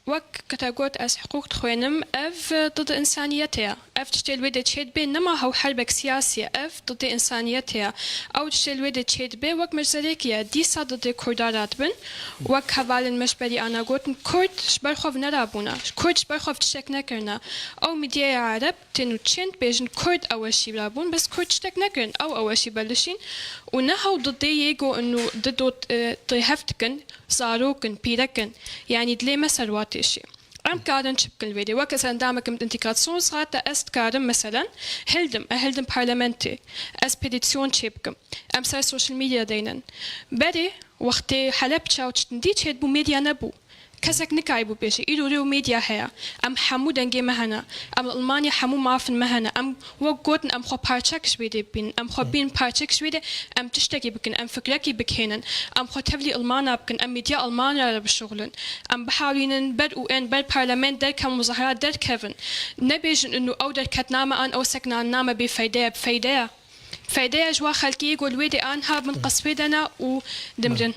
wek ku te got, ez hiqûq dixwînim, ev didê însaniyetê ye. Ev tiştê li wê de çêdibe nema hew herbek siyasî ye, ev didê însaniyetê ye. Ew tiştê li wê de çêdibe wek mejzerekî ye. Dîsa didê Kurda radibin, wek hevalên me ji berî ana gotin, Kurd ji ber xwe vinerabûne, Kurd ji ber xwe tiştek nekirine. Ew mîdyaya Ereb tên û çên dibêjin Kurd ew weşî rabûn, bes Kurd tiştek nekirin, ew ew weşî belişîn û ne hew didê yê go in û dido, e, tê hev dikin, zarok in, pîrek in, yanî dilê me ser wa têşî. Em karin çi bikin li vê de? Weke ez endamekî Integrationsrat de ez dikarim, meselen, hildim, e, hildim parlamentê, ez petîsyon çêbikim, em ser social media deynin. Berê, wextê Helebça û çitin dî çêdibû, medya nebû. Kesek nikarîbû bêje, îro rê û medya heye. Em hemû dengê me hene. Em li Almanya hemû mafên me hene. Em, wek gotin, em xwe parçek ji vê dê bibînin. Em xwe bînin parçek ji vê dê, em tiştekî bikin, em fikrekî bikênin. Em xwe tevlî Almana bikin, em medya Almana re bişuxulin. Em bihawînin ber û ên ber parlament derkevin, muzahara derkevin. Nebêjin inu ew derketna me an ew seknanina me bêfeyde ye, bi feyde ye. Feydeya ji wa xelkê yê ku li wê dê aniha bin qesbê de ne û dimrin.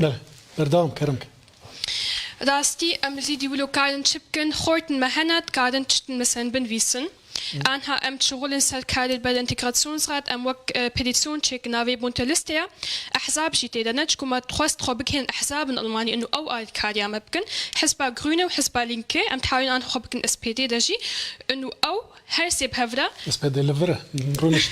Bele, berdewam, kerem ke. Rastî, em li zî dî wilo karin çi bikin? Xortin me hene, dikarin tiştin, meselen, binivîsin. Aniha em dişuxulin ser karê li ber Integrationsrat, em wek, e, petîsyon çêkin navê Bundeslisteya. Ehzab jî tê de ne, çiku me dixwest xwe bikên ehzabin Almanî, inu ew alîkariya me bikin. Hizba Grüne û Hizba Linke, em dihawîn an xwe bikin S P D de jî, inu ew her sê bi hev re. S P D li vir e, rûnişt.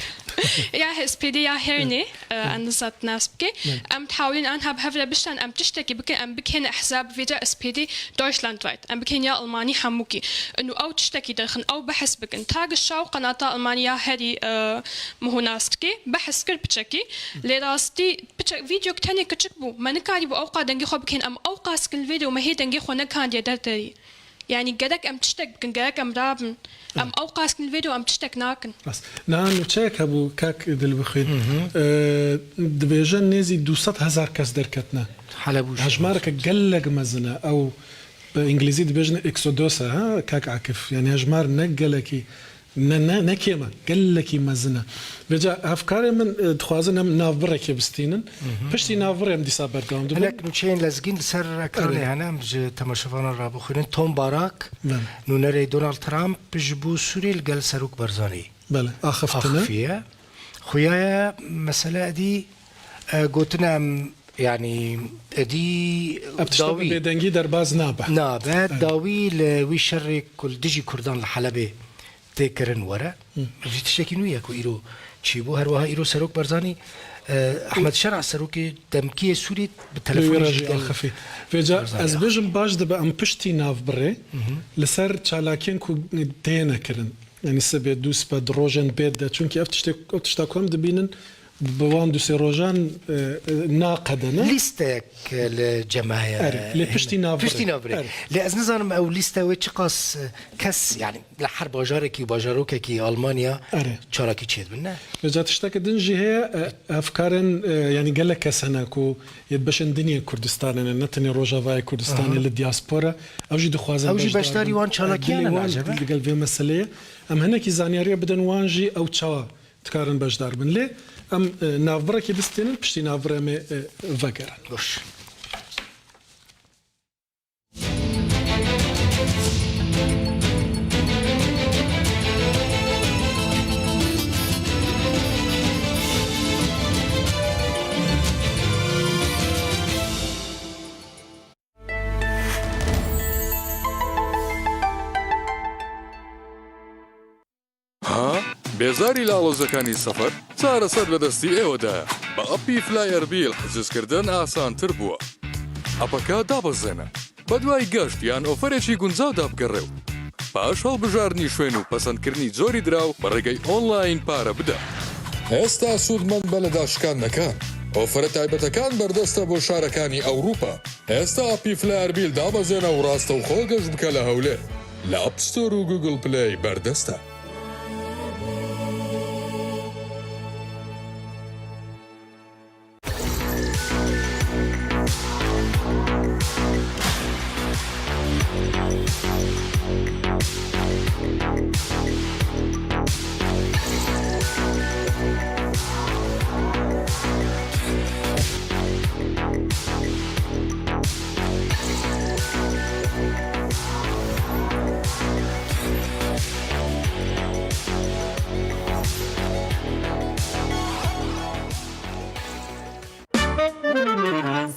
Ya S P D ya hernê, e, en nizat nas bike. Em dihawîn anha bi hev re biştan, em tiştekî bikin, em bikên ehzab vêca S P D Deutschlandweit. Em bikên ya Almanî hemûkî. Inu ew tiştekî derxin, ew behs bikin. Tagesschau qenata Almanî ya herî, e, min hûn nas dike. Behs kir piçekî. Lê rastî piçek, vîdeok tenê kiçik bû. Me nikarîbû ew qas dengê xwe bikên. Em ew qas kin vê de û me hê dengê xwe nekandiye derderî. Yanî gerek em tiştek bikin, gerek em rabin. Em ew qas kin vê de û em tiştek nakin. Rast. Niha nûçeyek hebû, kak Dilbixwîn. Hı hı. Ee, dibêje nêzî du sed hezar kes derketine. Helebû Hejmareke gelek mezin e. Ew bi îngilîzî dibêjin exodus e, ha, kak Akif. Yanî hejmar ne gelekî, ne, ne, ne kêm e. Gelekî mezin e. Vêca hevkarê min, e, dixwazin em navbirekê bistînin. Hı hı. Piştî navbirê em dîsa berdewam dibin. Hinek nûçeyên lezgîn li ser ekranê hene, em ji temaşevanan re bixwînin. Tom Barak, Bele. Nûnerê Donald Trump ji bo Sûriyê li gel Serok Barzanî Bele, axiftin e. Axifiye. Xuya ye, mesele edî, e, gotin em, yanî, edî Ev tişta bi dawî bêdengî derbaz nabe. Nabe, Evet. Dawî li wî şerê ku li dijî Kurdan li Helebê tê kirin were. Hı. Vî tiştekî nû ye ku îro çîbû. Her wiha îro Serok Barzanî, e, Ehmed Şera, serokê demkî yê Sûrî bi Li wî telefonê re jî jî gel axifî. Vêca Barzanî ez ax- bêjim baş dibe em piştî navbirê Hı hı. li ser çalakiyên ku têne kirin. Yanî sibê, dû sibe, di rojên bê de. Çunkî ev tiştê, ev tişta ku em dibînin, bi wan du sê rojan, e, e, naqedene. Lîsteyek li cem me heye. Erê, lê piştî navbirê. Piştî navbirê. Erê. Lê ez nizanim ew lîste wê çiqas, e, kes, yanî li her bajarekî û bajarokekî Almanya Erê. çalakî çêdibin, ne? Vêca tişteke din jî heye, e, hevkarên, e, yanî gelek kes hene ku yê beşên din yên Kurdistanê ne, ne tenê Rojavayê Kurdistanê Aha. li diaspora. Ew jî dixwazin Ew jî beşdar beşdarî bin. wan çalakiyan Dilê ne wan acaba? Li gel vê meseleyê. Em hinekî zanyariyê bidin wan jî ew çawa dikarin beşdar bin. Lê em, e, navbirekê bistênin, piştî navbirê em ê, e, vegerin. Baş. ها؟ بێزاری لە ئاڵۆزەکانی سەفەر؟ چارەسەر لە دەستی ئێوەدایە. بە ئەپی فلای ئەربیل حجزکردن ئاسانتر بووە. ئەپەکە دابەزێنە. بە دوای گەشت یان ئۆفەرێکی گونجاودا بگەڕێ و پاش هەڵبژاردنی شوێن و پەسەندکردنی جۆری دراو بە ڕێگەی ئۆنلاین پارە بدە. ئێستا سوودمەند بە لە داشکاندنەکان. ئۆفەرە تایبەتەکان بەردەستە بۆ شارەکانی ئەوروپا. ئێستا ئەپی فلای ئەربیل دابەزێنە و ڕاستەوخۆ گەشت بکە لە هەولێر. لە ئەپ ستۆر و گوگڵ پلەی بەردەستە.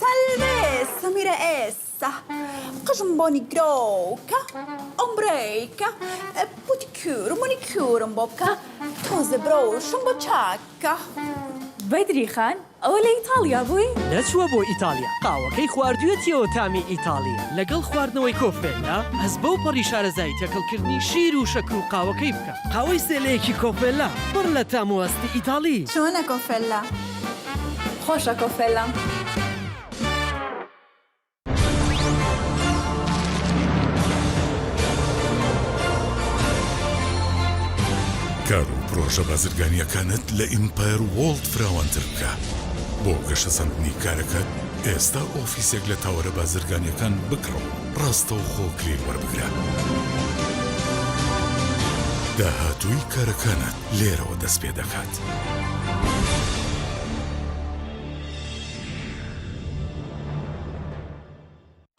Selve, Samîre êsa. Qijim bonî giroka, ombreyka, pedikûr, manikûrim boka, toze broşim bo çaka. بەدری خان، ئەوە لە ئیتاڵیا بووی؟ نەچووە بۆ ئیتاڵیا. قاوەکەی خواردوویەتیەوە تامی ئیتاڵییە. لەگەڵ خواردنەوەی کۆفێلا، ئەس بەو پەڕی شارەزایی تێکەڵکردنی شیر و شەکر و قاوەکەی بکەم. قاوەی سێلەیەکی کۆفێلا، پڕ لە تام و ئەستی ئیتاڵی. چۆنە کۆفێلا؟ خۆشە کۆفێلا. کار و پڕۆژە بازرگانییەکانت لە ئیمپایەر وۆڵد فراوانتر بکە. بۆ گەشەسەندنی کارەکەت، ئێستا ئۆفیسێک لە تاوەرە بازرگانییەکان بکڕە و ڕاستەوخۆ کلیل وەربگرە. داهاتووی کارەکانت لێرەوە دەست پێ دەکات.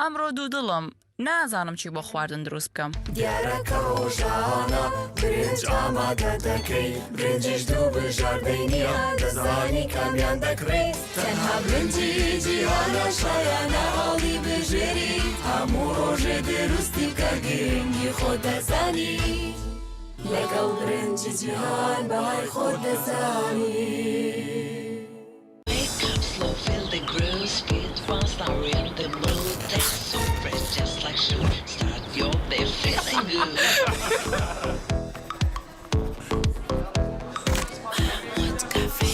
ئەمڕۆ دوودڵم، نازانم چی بۆ خواردن دروست بکەم. دیارە کە ڕۆژانە برنج ئامادە دەکەی، برنجیش دوو بژاردەی نییە، دەزانی کامیان دەکڕی. تەنها برنجی جیهانە، شایانە هەڵی بژێری، هەموو ڕۆژێ دروستی بکە، گرنگی خۆت دەزانی. لەگەڵ برنجی جیهان بەهای خۆت دەزانی. Wake up slow, feel the groove, speed fast, now we're in the mood. Taste so fresh, just like shoe. Start your day feeling good. Mahmoud Cafe.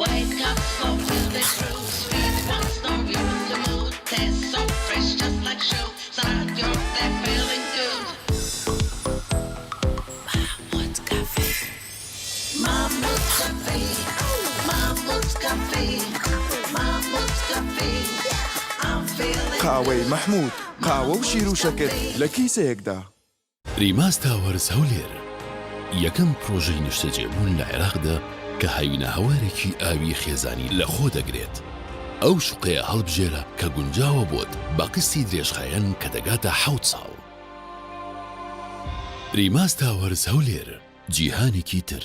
Wake up slow, feel the groove, speed fast, now we're in the mood. Taste so fresh, just like shoe. Start your day feeling good. Mahmoud Cafe. Mahmoud Cafe. Mahmoud Cafe. Mahmoud Cafe. I'm feeling قاوەی good. مەحموود، قاوە و شیر و شەکر لە کیسەیەکدا. ریماس تاوەرز هەولێر، یەکەم پڕۆژەی نیشتەجێبوون لە عێراقدا کە هاوینە هەوارێکی ئاوی خێزانی لەخۆ دەگرێت. ئەو شوقەیە هەڵبژێرە کە گونجاوە بۆت بە قستی درێژخایەن کە دەگاتە حەوت ساڵ. ریماس تاوەرز هەولێر، جیهانێکی تر.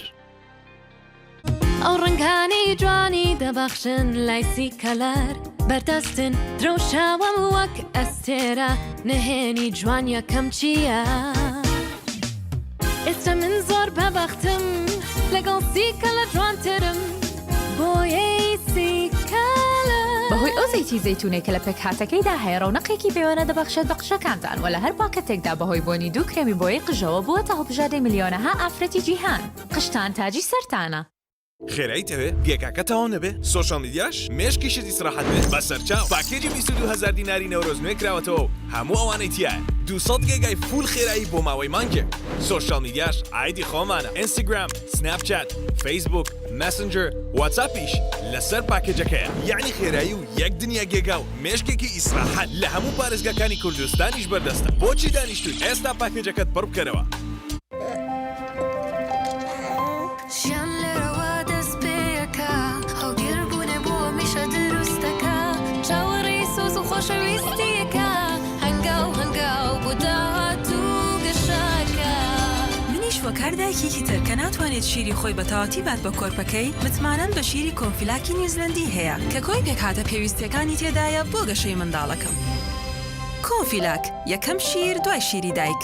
ئەو ڕەنگانەی جوانی دەبەخشن لای سی کەلەر، بەردەستن درەوشاوم وەک ئەستێرە، نهێنی جوان یەکەم چییە؟ ئێستا من زۆر بەبەختم، لەگەڵ سی کەلەر جوانترم، بۆیەی سی کەلەر. بەهۆی ئەو زەیتی زەیتونەی کە لە پێکهاتەکەیدا هەیە، ڕەونەقێکی پێوانە دەبەخشێت بە قژەکانتان، و لە هەر پاکەتێکدا بەهۆی بۆنی دوو کرێمی بۆیەی قژەوە بووەتە هەڵبژاردەی ملیۆنەها ئافرەتی جیهان. قژتان تاجی سەرتانە. خێرایی تەوێ گێکاکە تەواو نەبێ، سۆشیال میدیاش مێشکیشت ئیسراحەت بێ، بە سەرچاو. پاکێجی بیست و دوو هەزار دیناری نەورۆز نوێ کراوەتەوە و هەموو ئەوانەی تیایە. دوو سەد گێگای فول خێرایی بۆ ماوەی مانگێک. سۆشیال میدیاش عایدی خۆمانە. ئینستاگرام، سناپچات، فەیسبووک، مەسنجەر، واتساپیش لەسەر پاکێجەکەیە. یەعنی خێرایی و یەک دنیا گێگا و مێشکێکی ئیسراحەت. لە هەموو پارێزگاکانی کوردستانیش بەردەستە. بۆچی دانیشتووی؟ ئێستا پاکێجەکەت پڕ بکەرەوە. ژیان لێرەوە دەست پێیەکە، هەڵگیربوونێ بۆ هەمیشە دروستەکە، چاوەڕێی سۆز و خۆشەویستیەکە، هەنگاو هەنگاو بۆ داهاتوو گەشەکە. منیش وەکار دایکێکی تر کە ناتوانێت شیری خۆی بە تەواتی بات بە کۆرپەکەی، متمانەم بە شیری کۆنفیلاکی نیوزلەندی هەیە کە کۆی پێکهاتە پێویستیەکانی تێدایە بۆ گەشەی منداڵەکەم. کۆنفیلاک، یەکەم شیر دوای شیری دایک.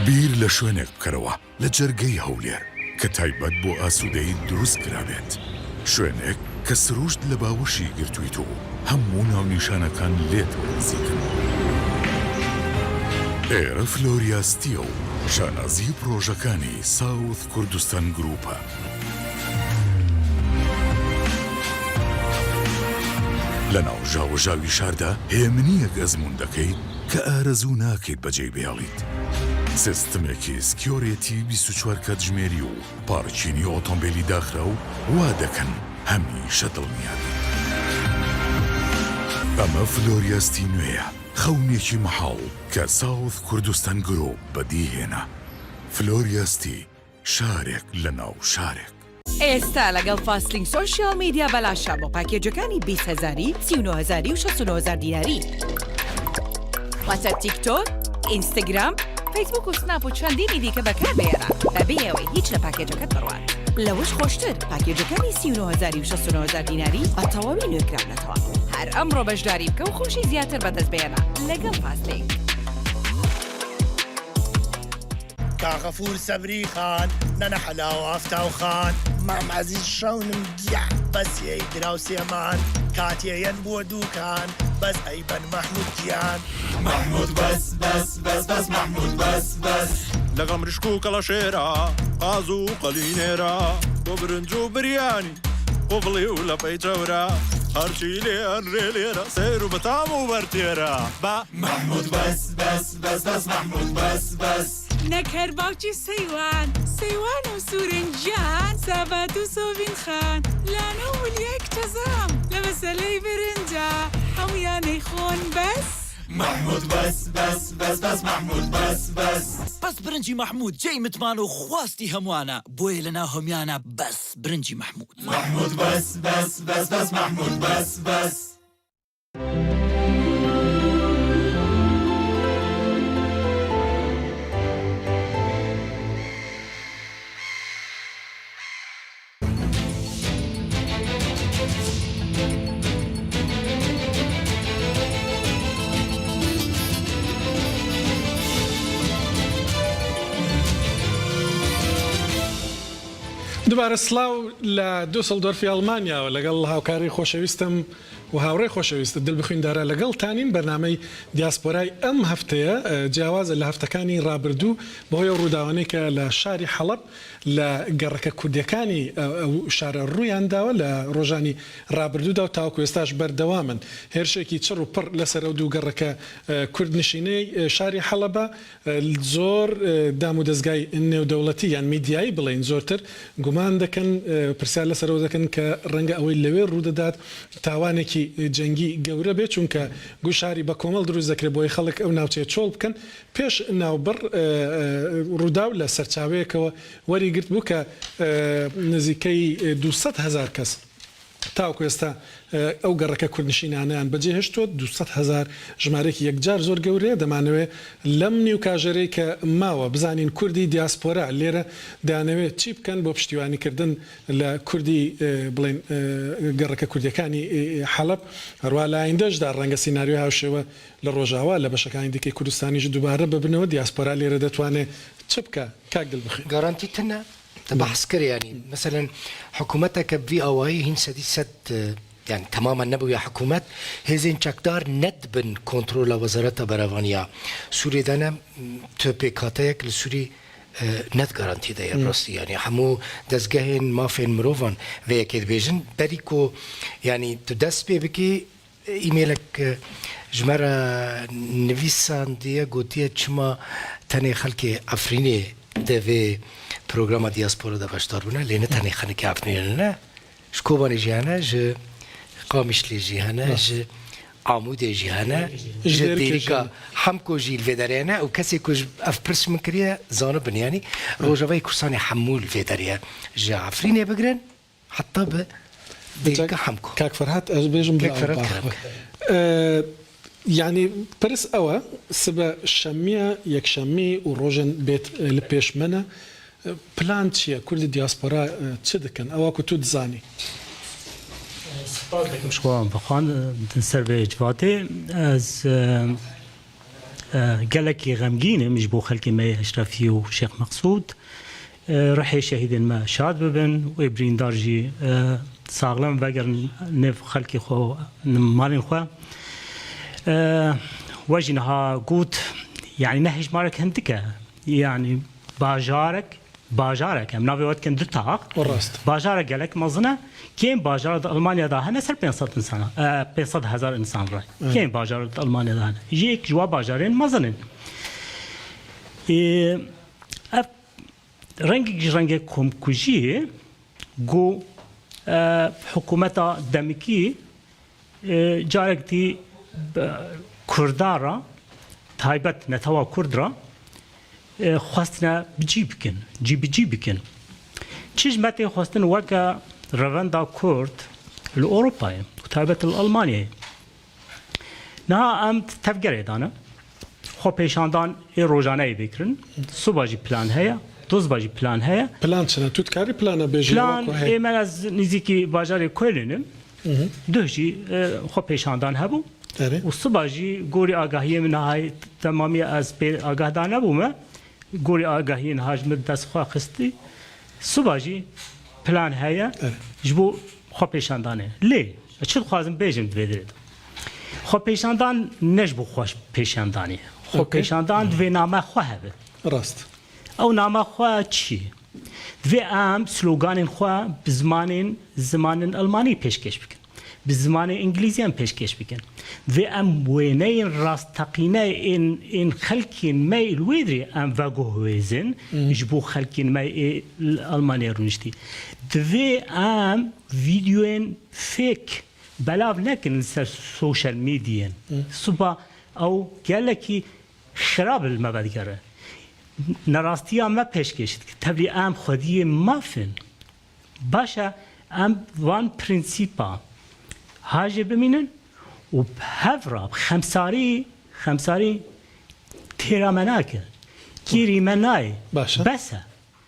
بیر لە شوێنێک بکەرەوە لە جەرگەی هەولێر کە تایبەت بۆ ئاسوودەیی دروست کرابێت. شوێنێک کە سروشت لە باوەشی گرتوویت و هەموو ناونیشانەکان لێتەوە نزیکن. ئێرە فلۆریاستیە و شانازی پڕۆژەکانی ساوث کوردستان گروپە. لە ناو ژاوەژاوی شاردا هێمنیەک ئەزموون دەکەیت کە ئارەزوو ناکەیت بەجێی بهێڵیت. سیستمێکی سکیۆرێتی بیست و چوار کاتژمێری و پارکینی ئۆتۆمبیلی داخراو وا دەکەن هەمیشە دڵنیا بیت. ئەمە فلۆریاستی نوێیە، خەونێکی مەحاڵ کە ساوث کوردستان گروپ بەدیهێنا. فلۆریاستی، شارێک لە ناو شارێک. ئێستا لەگەڵ فاستلینک سۆشیال میدیا بەلاشە بۆ پاکێجەکانی بیست هەزاری، سی و نۆ هەزاری و شەست و نۆ هەزار دیناری. واتە تیکتۆک، ئینستاگرام، فەیسبوک و سناپ و چەندینی دیکە بەکار بهێنە بەبێ ئەوەی هیچ لە پاکێجەکەت بڕوات. لەوەش خۆشتر، پاکێجەکانی سی و نۆ هەزاری و شەست و نۆ هەزار دیناری بە تەواوی نوێکراونەتەوە. هەر ئەمڕۆ بەشداری بکە و خۆشی زیاتر بەدەست بهێنە لەگەڵ فاستلینک. کاغەفور سەبری خان، نەنە حەلاو ئافتاو خان، مام عەزیز شەونم گیان، بەس یەی دراو سێمان، کاتێ یەن بووە دووکان، بەس ئەی بەن مەحموود گیان. مەحموود بەس، بەس، بەس، بەس، مەحموود بەس، بەس. لەگەڵ مریشک و کەڵەشێرە، قاز و قەلینێرە، بۆ برنج و بریانی، قوفڵی و لەپەی چەورە، هەرچی لێ ئەنرێ لێرە، سەیر و بەتام و بەرتێرە. بە مەحموود بەس، بەس، بەس، بەس، مەحموود بەس، بەس. نەک هەر باوکی سەیوان، سەیوان و سورنجیان، سابات و سۆڤین خان، لانە و ولیای کچەزام، لە مەسەلەی برنجا، هەمویانەی خۆن بەس. مەحموود بەس، بەس، بەس، بەس، مەحموود بەس، بەس. بەس برنجی مەحموود جێی متمان و خواستی هەموانە، بۆیە لە ناو هەمویانە بەس برنجی مەحموود. مەحموود بەس، بەس، بەس، بەس، مەحموود بەس، بەس. دووبارە سڵاو لە دوسلدۆرفی ئەڵمانیاوە لەگەڵ هاوکاری خۆشەویستم و هاوڕێی خۆشەویست دلبخوین دارا لەگەڵتانین. بەرنامەی دیاسپۆرای ئەم هەفتەیە، ئە، جیاوازە لە هەفتەکانی ڕابردوو، بەهۆی ئەو ڕووداوانەی کە لە شاری حەڵەب لە گەڕەکە کوردیەکانی، ئە، ئەو شارە ڕوویان داوە لە ڕۆژانی ڕابردوودا و تاوەکو ئێستاش بەردەوامن. هێرشێکی چڕ و پڕ لەسەر ئەو دوو گەڕەکە، ئە، کوردنشینەی، ئە، شاری حەڵەبە. زۆر، ئە، دام و دەزگای نێودەوڵەتی یان میدیایی بڵێن زۆرتر گومان دەکەن، ئە، پرسیار لەسەرەوە دەکەن کە ڕەنگە ئەوەی لەوێ ڕوودەدات تاوانێکی جەنگی گەورە بێت، چونکە گو شاری بە کۆمەڵ دروست دەکرێت بۆی خەڵک ئەو ناوچەیە چۆڵ بکەن. پێش ناوبڕ، ئە، ئە، ڕووداو لە سەرچاوەیەکەوە وەری گرت بوو کە، ئە، نزیکەی دوو سەد هەزار کەس تاوەکو ئێستا، ئە، ئەو گەڕەکە کوردنشینانەیان بەجێ هێشتووە، دوو سەد هەزار ژمارەیەکی یەکجار زۆر گەورەیە. دەمانەوێ لەم نیو کاژێرەی کە ماوە بزانین کوردی دیاسپۆرا لێرە دەیانەوێت چی بکەن بۆ پشتیوانیکردن لە کوردی، ئە، بڵێن، ئە، گەڕەکە کوردیەکانی، ئە، حەڵەب. هەروە لە ئایندەشدا ڕەنگە سیناریۆی هاوشێوە لە ڕۆژاوا، لە بەشەکانی دیکەی کوردستانیش دووبارە ببنەوە. دیاسپۆرا لێرە دەتوانێت چ بکە؟ کاک دلبخوێن. گارانتی تنە. Te behs kir, yanî, meselen, hikûmeteke bi vî awayî hîn sedî sed, e, yanî, temamen nebûye hikûmet, hêzên çekdar ne dibin kontrola Wezareta Berevaniya Sûriyê de ne, m, tu pêkhateyek li Sûrî, e, ne di garantî de ye, bi rastî, yanî, hemû dezgehên mafên mirovan vê yekê dibêjin. Berî ku, yanî, tu dest pê bikî, Îmêlek, e, ji me re nivîsandiye, gotiye, çima tenê xelkê Efrînê di vê programa diaspora de beşdar bûne, lê ne tenê xelkê Efrînê ne. Ji Kobanê jî hene, ji Qamişlê jî hene, ji Amûdê jî hene, ji Dêrikê jî hene. Hemko jî li vê derê hene û kesê ku ji ev pirs min kiriye, zanibin, yanî Rojavayê Kurdistanê hemû li vê derê ye. Ji Efrînê bigirin, Heta bi Dêrika Hemko. Kak Ferhat, ez bêjim bila Ferhat. Ee, yani pirs ew e, sibe şemiye, yekşemî û rojên bêt, e, li pêş me ne. E, plan çi ye? Kurdî diaspora, e, çi dikin? Ewa ku tu dizanî. Spas dikim ji xwe bixwan, e, di ser vê civatê. Ez, e, e, gelekî xemgîn im ji bo xelkê me yê Eşrefî û Şêx Meqsûd. E, ruhê şehîdên me şad bibin, wê birîndar jî, e, saxlem vegerin nêv xelkê xwe, malên xwe. E, we jî niha got, yanî ne hejmarek hindik e, yanî bajarek, bajarek, em navê we dikin du tax. Rast. Bajarek gelek mezin e, kêm bajara di Almanya de hene ser pênc sed insana, e, pênc sed hezar insan re. Evet. Kêm bajara di Almanya de hene. Ji yek ji wa bajarên mezin in. E, ev Rengek ji rengê komkujiyê ku, e, hikûmeta demikî, e, carek dî, e, Kurda re, taybet netewa Kurd re, e, xwestine bi cî bikin, cî bi cî bikin. Çi ji me tê xwestin weke revenda Kurd li Ewropayê û taybet li Almanyayê. Niha em tevgerê dane. Xwe pêşandan ê rojaneyê bê kirin. Siba jî plan heye, dozba jî plan heye. Plan çi ne? Tu dikarî plana bêjî? Plan, wek ku heye. Ê me ez nîzîkî bajarê Köln im. Hı hı. Duh jî, e, xwe pêşandan hebû. Erê. Û siba jî gorî agahiyê min niha temamî ez pê agah da nebûme. Gorî agahiyên ha ji min dest xwe xistî, siba jî plan heye Evet. ji bo xwepêşandanê. Lê çi dixwazim bêjim di vê derê de? Xwepêşandan ne ji bo xwepêşandanê. Xwepêşandan divê nama xwe hebe. Rast. Ew nama xwe çi? Divê em sloganên xwe bi zimanên, zimanên Elmanî pêşkêş bikin. Bi zimanê Îngilîziyan pêşkêş bikin. Divê em wêneyên rasteqîne ên, ên xelkên me li wê derê em veguhêzin ji bo xelkên me ê li Elmanyayê rûniştî. Divê em vîdeoyên fake belav nekin li ser social mediaên. Siba ew gelekî xirab li me vedigere. Nerastiya me pêşkêş dike. Tevlî em xwediyê maf in. Baş e, em van prensîpa ha jê bimînin û bi hev re bi xemsarî, xemsarî têra me nake. Kêrî me nayê. Baş e. Bes e.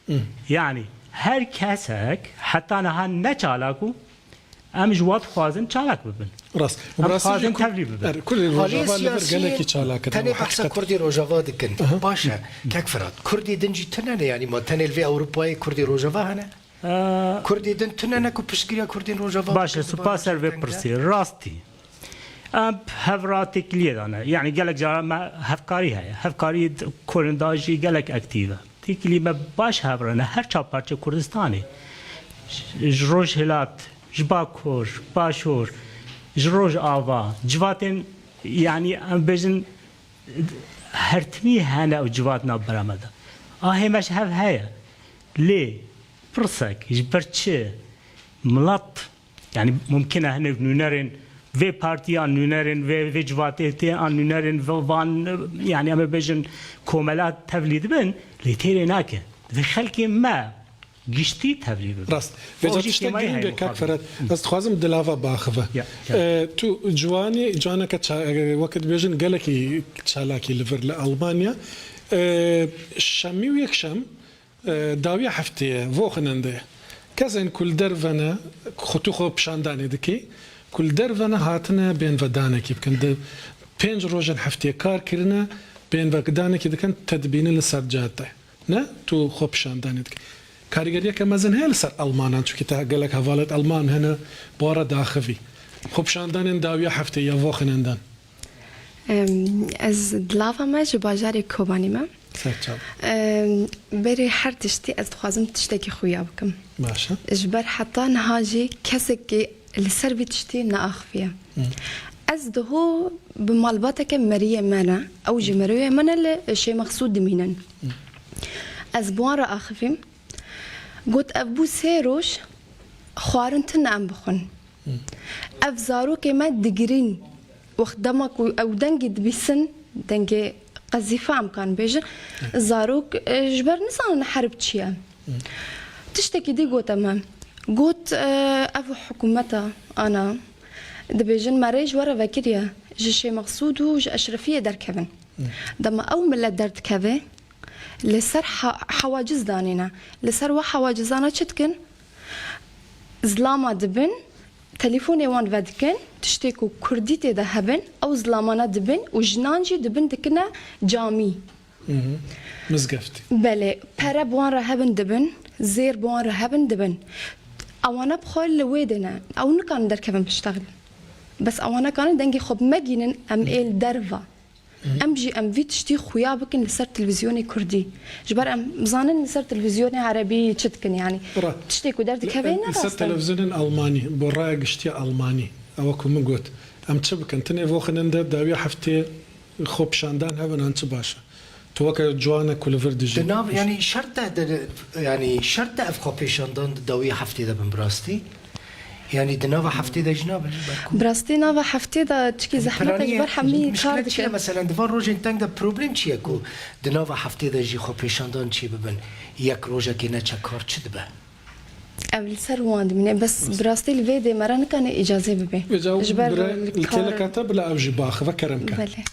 Hı. Yani her kesek heta niha ne çalak û em ji wan dixwazin çalak bibin. Rast. Em Rast dixwazin jî ku-, tevlî bibin. Er, Kurdên Aliyê Rojava li vir siyasiyê gelekî çalak in, tenê ew behsa heqîqet. Kurdê Rojava dikin. Aha. Baş e. Kek Firat, Kurdê din jî tune ne, yanî ma tenê li vê Ewropayê Kurdê Rojava hene? Ee, Kurdê din tune ne ku piştgiriya Kurdên Rojava Baş e, dikin, spas ser vê teng de? Pirsê. Rastî. Em bi hev re têkiliyê de ne. Yani gelek cara me hevkarî heye. Hevkarî d-, Kurdan de jî gelek aktîf e. Têkilî me baş hev re ne. Her çar parçe Kurdistanê. Ji, ji Rojhilat, ji Bakur, Başûr, ji Rojava, civatên, yani em bêjin, her timî hene ew civat nav bera me de. Ahê me ji hev heye. Lê pirsek ji ber çi milet, yani mumkin e hinek nûnerên vê partî an nûnerên vê, vê civatê tê an nûnerên vê van, yani em ê bêjin komela tevlî dibin, lê têrê nake. Divê xelkê me giştî tevlî bibe. Rast. Vêca tiştek girîng e, kak Ferhat. Ez dixwazim dilava biaxive. Ya, ya. E, tu ciwanî, ciwaneke ça-, e, weke dibêjin gelekî çalakî li vir li Almanya. E, şemî û yekşem, e, dawiya heftê ye, Wochenende. Kesên ku li derve ne, xwe tu xwe pişandanê dikî, ku li derve ne hatine bên ve danekî bikin. Di pênc rojên heftê kar kirine, bên ve danekî dikin, te dibînin li ser cade. Ne? Tu xwe pişandanê dikî. Karîgeriyeke mezin heye li ser Almanan, çunkî te gelek hevalêt Alman hene, bi wan re diaxivî. Xwepişandanên dawiya heftê ya Wochenenden. Em, ez dilava me ji bajarê Kobanî me. Serçav. Em, berê her tiştî ez dixwazim tiştekî xuya bikim. Baş e. Ji ber heta niha jî kesekî li ser vî tiştî neaxiviye. Hı. Ez diho bi malbateke meriyê me ne, ew jî meriyê me ne li Şêmexsûd dimînin. Hı. Ez bi wan re axivîm. Got, ev bû sê roj xwarin tune em bixwin. Hı. Ev zarokê me digirîn. Wext dema ku ew dengê dibîsin, dengê qezîfe em kan bêjin, zarok, e, ji ber nizanin herb çi ye. Hı. Tiştekî dî gote me. Got, e, ev hikûmeta ana, dibêjin me rê ji we re vekiriye, ji Şêmexsûd û ji Eşrefiyê derkevin. Hı. Dema ew milet derdikeve, li ser ha-, hewaciz danîne. Li ser we hewacizana çi dikin? Zilama dibin, telefonê wan vedikin, tiştê ku kurdî tê de hebin, ew zilamana dibin û jinan jî dibin dikine camî. Hı hı. Mizgeftî. Belê, pere bi wan re hebin dibin, zêr bi wan re hebin dibin. Ewana bi xwe li wê de ne. Ew nikarin derkevin biştexilin. Bes ewana karin dengê xwe bimegînin, em ê li derva. Em jî em vî tiştî xuya bikin li ser televîzyonê kurdî. Ji ber em zanin li ser televîzyonê erebî çi dikin, yanî Ra- tiştê ku derdikeve Li, ne li ser rast e. Televîzyonên almanî, bo raya giştî almanî, ewa ku min got, em çi bikin? Tinê voxinin de dawiya heftê xwe pişandan hebin, an çi baş e? Tu weke ciwanek ku li vir dijî. Di nav, yanî şert e, di, yanî şert e ev xwepêşandan di dawiya heftê de bin bi rastî? Yanî di nava heftê de jî nabe ji ber ku Bi rastî nava heftê de çikî zehmet e ji ber hemî kar dike. Mesela di van rojên teng de problem çi ye ku di nava heftê de jî xwepêşandan çê bibin, yek rojekê neçe kar çi dibe? Ev li ser wan dimîne. Bes bi rastî li vê dê me re nikane îcazê bibe. Ji ber li kêleka te bila ew jî biaxive, kerem ke. Belê.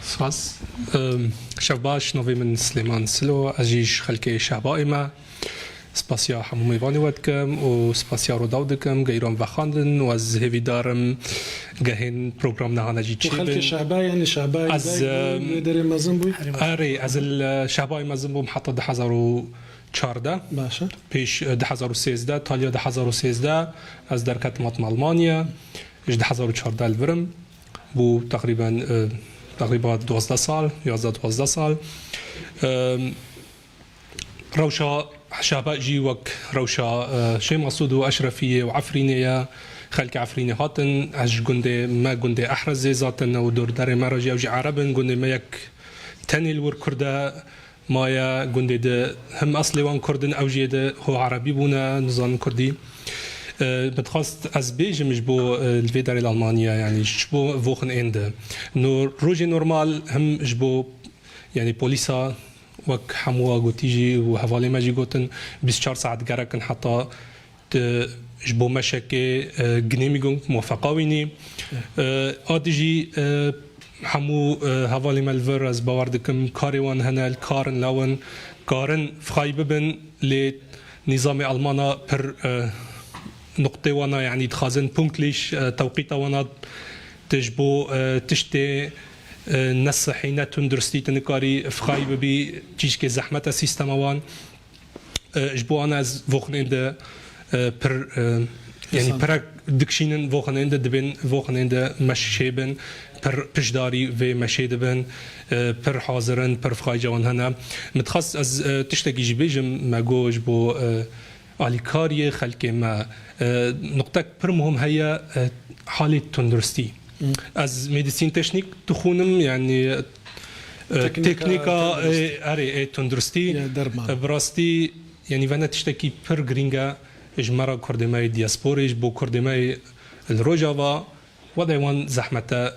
Spas. Em, şev baş, navê min Silêman Silo, ez jî ji xelkê Şehbayê me. Spasiya hemû mêvanê we dikim û spasiya Rûdaw dikim, geyran vexwendin û ez hêvîdar im gehên program niha ne jî çêbin. Û xelkê Şehbayê, yanî Şehbayê Ez, dayik bû, em, wê derê mezin bû? Erê, ez li Şehbayê mezin bûm heta du hezar û çardeh. Baş e. Pêş, e, du hezar û sêzdeh, taliya du hezar û sêzdeh ez derketim hatim Almanya. Ji du hezar û çardeh li vir im. Bû teqrîben, e, teqrîba duwazdeh sal, yazdeh duwazdeh sal. E, Rewşa Şehba jî wek rewşa, e, Şêx Mesûd û Eşrefiyê û Efrînê ye. Xelkê Efrînê hatin, ez ji gundê me, gundê Ehrezê zaten û dordarê me re jî, ew jî Ereb in. Gundê me yek tenê li wir Kurd e maye. Gundê di him eslê wan Kurd in, ew jî di ho Erebî bûne, nizanin Kurdî. E, min dixwest ez bêjim ji bo, e, li vê derê li Almanya, yanî ji bo Wochenende. No, rojê normal him ji bo, yanî polîsa, wek hemû wa gotî jî û hevalê me jî gotin, bîst çar saet gerek in heta tu ji bo meşekê, e, Genehmigung, muwefeqa wînî. E, a dijî, e, hemû, e, hevalê me li vir, ez bawer dikim karê wan hene, li kar in, lawin karin fixayî bibin, lê nîzamê Almana pir, e, nuqtê wana, yanî dixwazin punktlich, e, tewqîta wana, tu ji bo, e, tiştê, e, ne sihî, ne tunduristî tu nikarî fixayî bibî, çîşkê zehmet e sîstema wan. E, ji bo wana ez Wochenende, e, pir, e, yanî Kesan. Pirek dikişînin Wochenende, dibên Wochenende meşê bin, pir pişdarî vê meşê dibin, e, pir hazir in, pir fixayîca wan hene. Min dixwest ez, e, tiştekî jî bêjim, me got ji bo, e, alîkariyê xelkê me, e, nuqtek pir muhim heye, e, halê tunduristî. Hı. Ez medîsîn teşnîk dixwînim, yanî, e, Teknîka teknîka, tunduristî. E, erê, ê tunduristî. Ya derman. E, bi rastî, yanî vene tiştekî pir girîng e ji me re kurdê me yê diasporê, ji bo kurdê me yê li Rojava, wede wan zehmet e,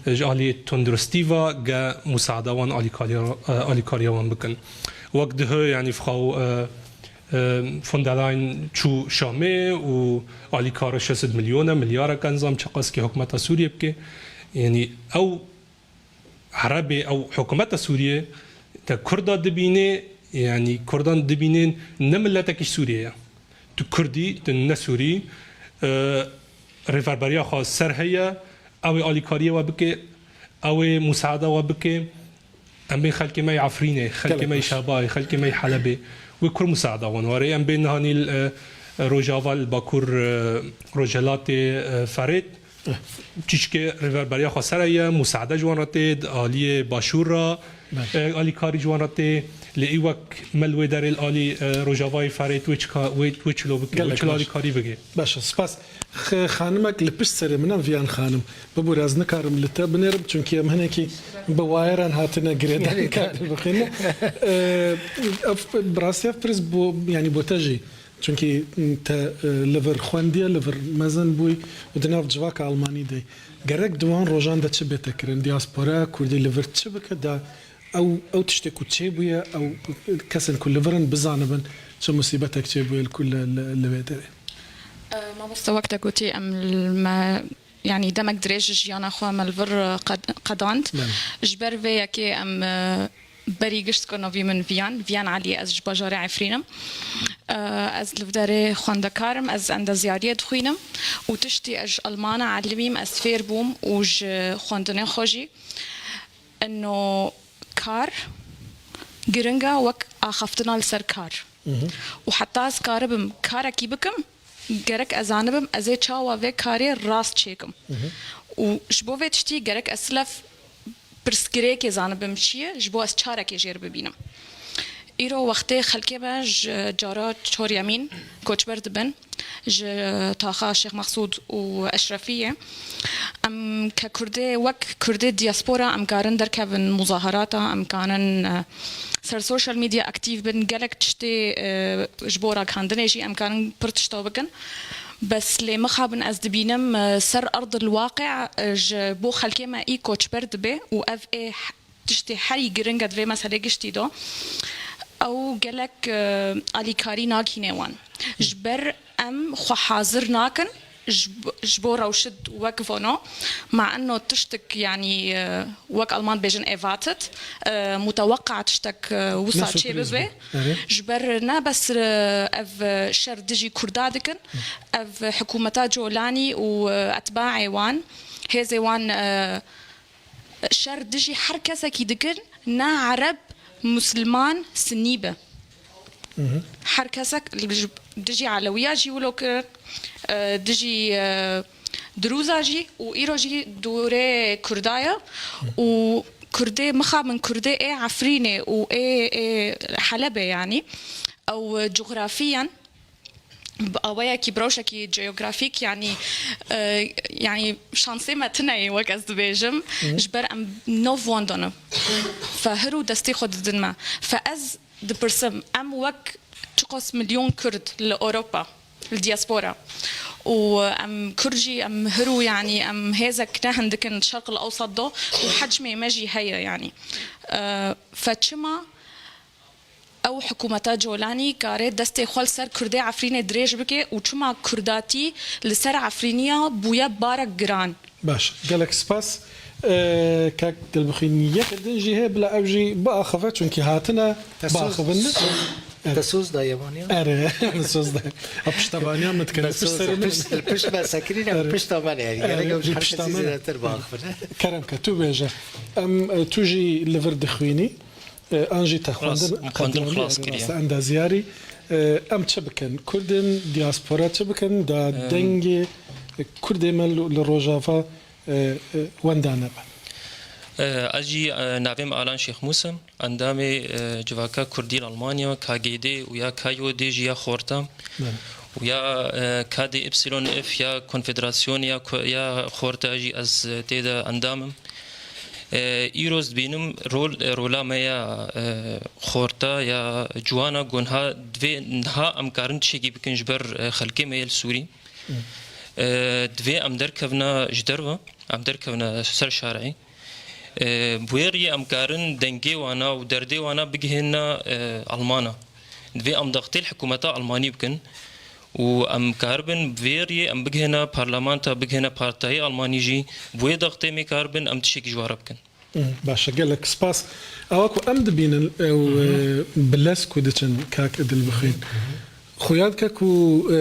Hı. ji alî tunduristî ve ge musada wan alîkariya, e, alîkariya wan bikin. Wek dihe, yanî fixaw, e, e, von der Leyen çû Şamê û alîkara şeş sed milyon e, milyarek e, nizam çiqas ki hikûmeta Sûriyê bike. Yanî ew Erebê, ew hikûmeta Sûriyê te Kurda dibîne, yanî Kurdan dibîne ne miletekî Sûriyê ye. Tu Kurdî, tu ne Sûrî, e, rêverberiya xwe ser heye, ew ê alîkariyê we bike, ew ê musada we bike. Em bên xelkê me yê Efrînê, xelkê Gelek me yê baş. Şabayê, xelkê me yê Helebê. Wê kur musada wan were. Em bên niha nî li, e, Rojava, li Bakur, e, Rojhelatê, e, Ferêt. Eh. Çîçkê rêverberiya xwe ser heye, musade ji wan re tê, di aliyê Başûr re, Belê. e, alîkarî ji wan re tê. Lê î wek me li wê derê li alî, e, Rojavayê Ferêt wê çika, wê, wê çilo bike, wê Gelek çilo baş. alîkarî bike. Baş e, spas. X-, xanimek li pişt serê min e, Viyan xanim. Bibûre, ez nikarim li te binêrim, çunkî em hinekî bi wayeran hatine girêdan Gerek. kar bixîne. Ee, ev, bi rastî ev pirs bo, yanî bo te jî. Çunkî te, e, li vir xwendiye, li vir mezin bûyî û di nav civaka Almanî de. Gerek di wan rojan de çi bête kirin? Diaspora Kurdî li vir çi bike da ew, ew tiştê ku çêbûye, ew kesên ku li vir in bizanibin çi musîbetek çêbûye li ku li, li, li vê derê? E, mamoste, wek te gotî, em li me, yanî demek dirêj ji jiyana xwe me li vir qed-, qedand. Belê. Ji ber vê yekê em, e, berî gişt ku navî min Viyan, Viyan Elî, ez ji bajarê Efrîn im. E, ez li vê derê xwendekar im, ez endezyariyê dixwînim û tiştî ez ji Almana elimîm, ez fêr bûm û ji xwendinê xwe jî. Ino kar giring e wek axaftina li ser kar. Mhm. Û heta ez karibim karekî bikim, gerek ez zanibim ez ê çawa vê karê rast çêkim. Mhm. Û ji bo vê tiştî gerek ez silef pirsgirêkê zanibim çi ye, ji bo ez çarekê jêr bibînim. Îro wextê xelkê me ji cara çaryemîn koçber dibin, ji taxa Şêx Mexsûd û Eşrefiyê. Em ke Kurdê, wek Kurdê diaspora, em karin derkevin muzaharata, em karin, e, ser social media aktîf bin, gelek tiştê, e, ji bo ragihandinê jî em karin pir tişta bikin. Bes lê mixabin ez dibînim, e, ser erd el-waqi, e, ji bo xelkê me î koçber dibe û ev ê tiştê herî giring e di vê meselê giştî de. Ew gelek, e, alîkarî nagihîne wan. Ji ber em xwe hazir nakin Ji, ji bo rewşid wek vono, ma enno tiştik, yanî, e, wek Alman dibêjin erwartet, e, muteweqa tiştek, e, wisa çê bibe. Ji ber ne bes, e, ev, e, şer dijî Kurda dikin, ev hikûmeta Colanî û, e, etbaê wan, hêzê wan, e, şer dijî her kesekî dikin, ne Ereb, Musilman, Sinî be. Her kesek li, dijî Elewiya jî wilo kirin, e, dijî, e, Dirûza jî û îro jî dûrê Kurda ye û Kurdê mixabin, Kurdê ê Efrînê û ê, ê Helebê yanî ew coxrafiyan bi awayekî, bi rewşekî coyografîk, yanî, e, yanî şansê me tune ye, wek ez dibêjim, ji ber em nov wendon in. Fe hir û destê xwe didin me. Fe ez dipirsim, em wek çiqas milyon Kurd li Ewropa, li diaspora, û em Kurd jî, em hir û, yanî, em hêzek ne hindik in Şerq el Ewsat de û hecmê me jî heye, yanî. E, fe çima ew hikûmeta Colanî kare destê xwe li ser Kurdê Efrînê dirêj bike û çima Kurdatî li ser Efrîniya bûye barek giran? Baş, gelek spas. Ee, kak Dilbixwîn, yek din jî heye, bila ew jî biaxive, çunkî hatine biaxivin. Te soz daye vaniya? Erê, soz daye. A piştevaniya min dikene, pişt serê min. Pişt, pişt me sekirîne, pişta me ne? Gerek ew jî her kesî zêdetir biaxivin. Kerem ke, tu bêje. Em, e, tu jî li vir dixwînî. E, an jî te xwendin, xwendin xilas kiriye. Endaziyarî, e, em çi bikin? Kurdên diaspora çi bikin? Da dengê Kurdê me li, li Rojava, e, e, wenda nebe. E, ez jî, e, navê min Alan Şêxmûs im. Endamê, e, Civaka Kurdî li Almanya, K G D û ya K Y O D jî ya Xorta. Belê. Û ya, e, K D Y F ya Konfederasyonê ya Ko-, ya Xorta jî ez, e, tê de endam im. E, îro ez dibînim rol, e, rola me ya, e, xorta ya ciwana ku niha divê niha em karin tiştekî bikin ji ber, e, xelkê me yê li Sûrî. E, divê em derkevna ji derve, em derkevna ser şarê. E, bi wê riyê em karin dengê wana û derdê wana bigihêna, e, Almana. Divê em daxtê li hikûmeta Almanî bikin. Û em karibin bi vê riyê em bigihêne parlamenta, bigihêne partayê Almanî jî, bi wê daxtê em ê karibin em tiştekî ji we re bikin. Hı, baş e, gelek spas. Ewa ku em dibînin, ew, e, bi lez ku diçin, kak Dilbixwîn, xuya dike ku, e,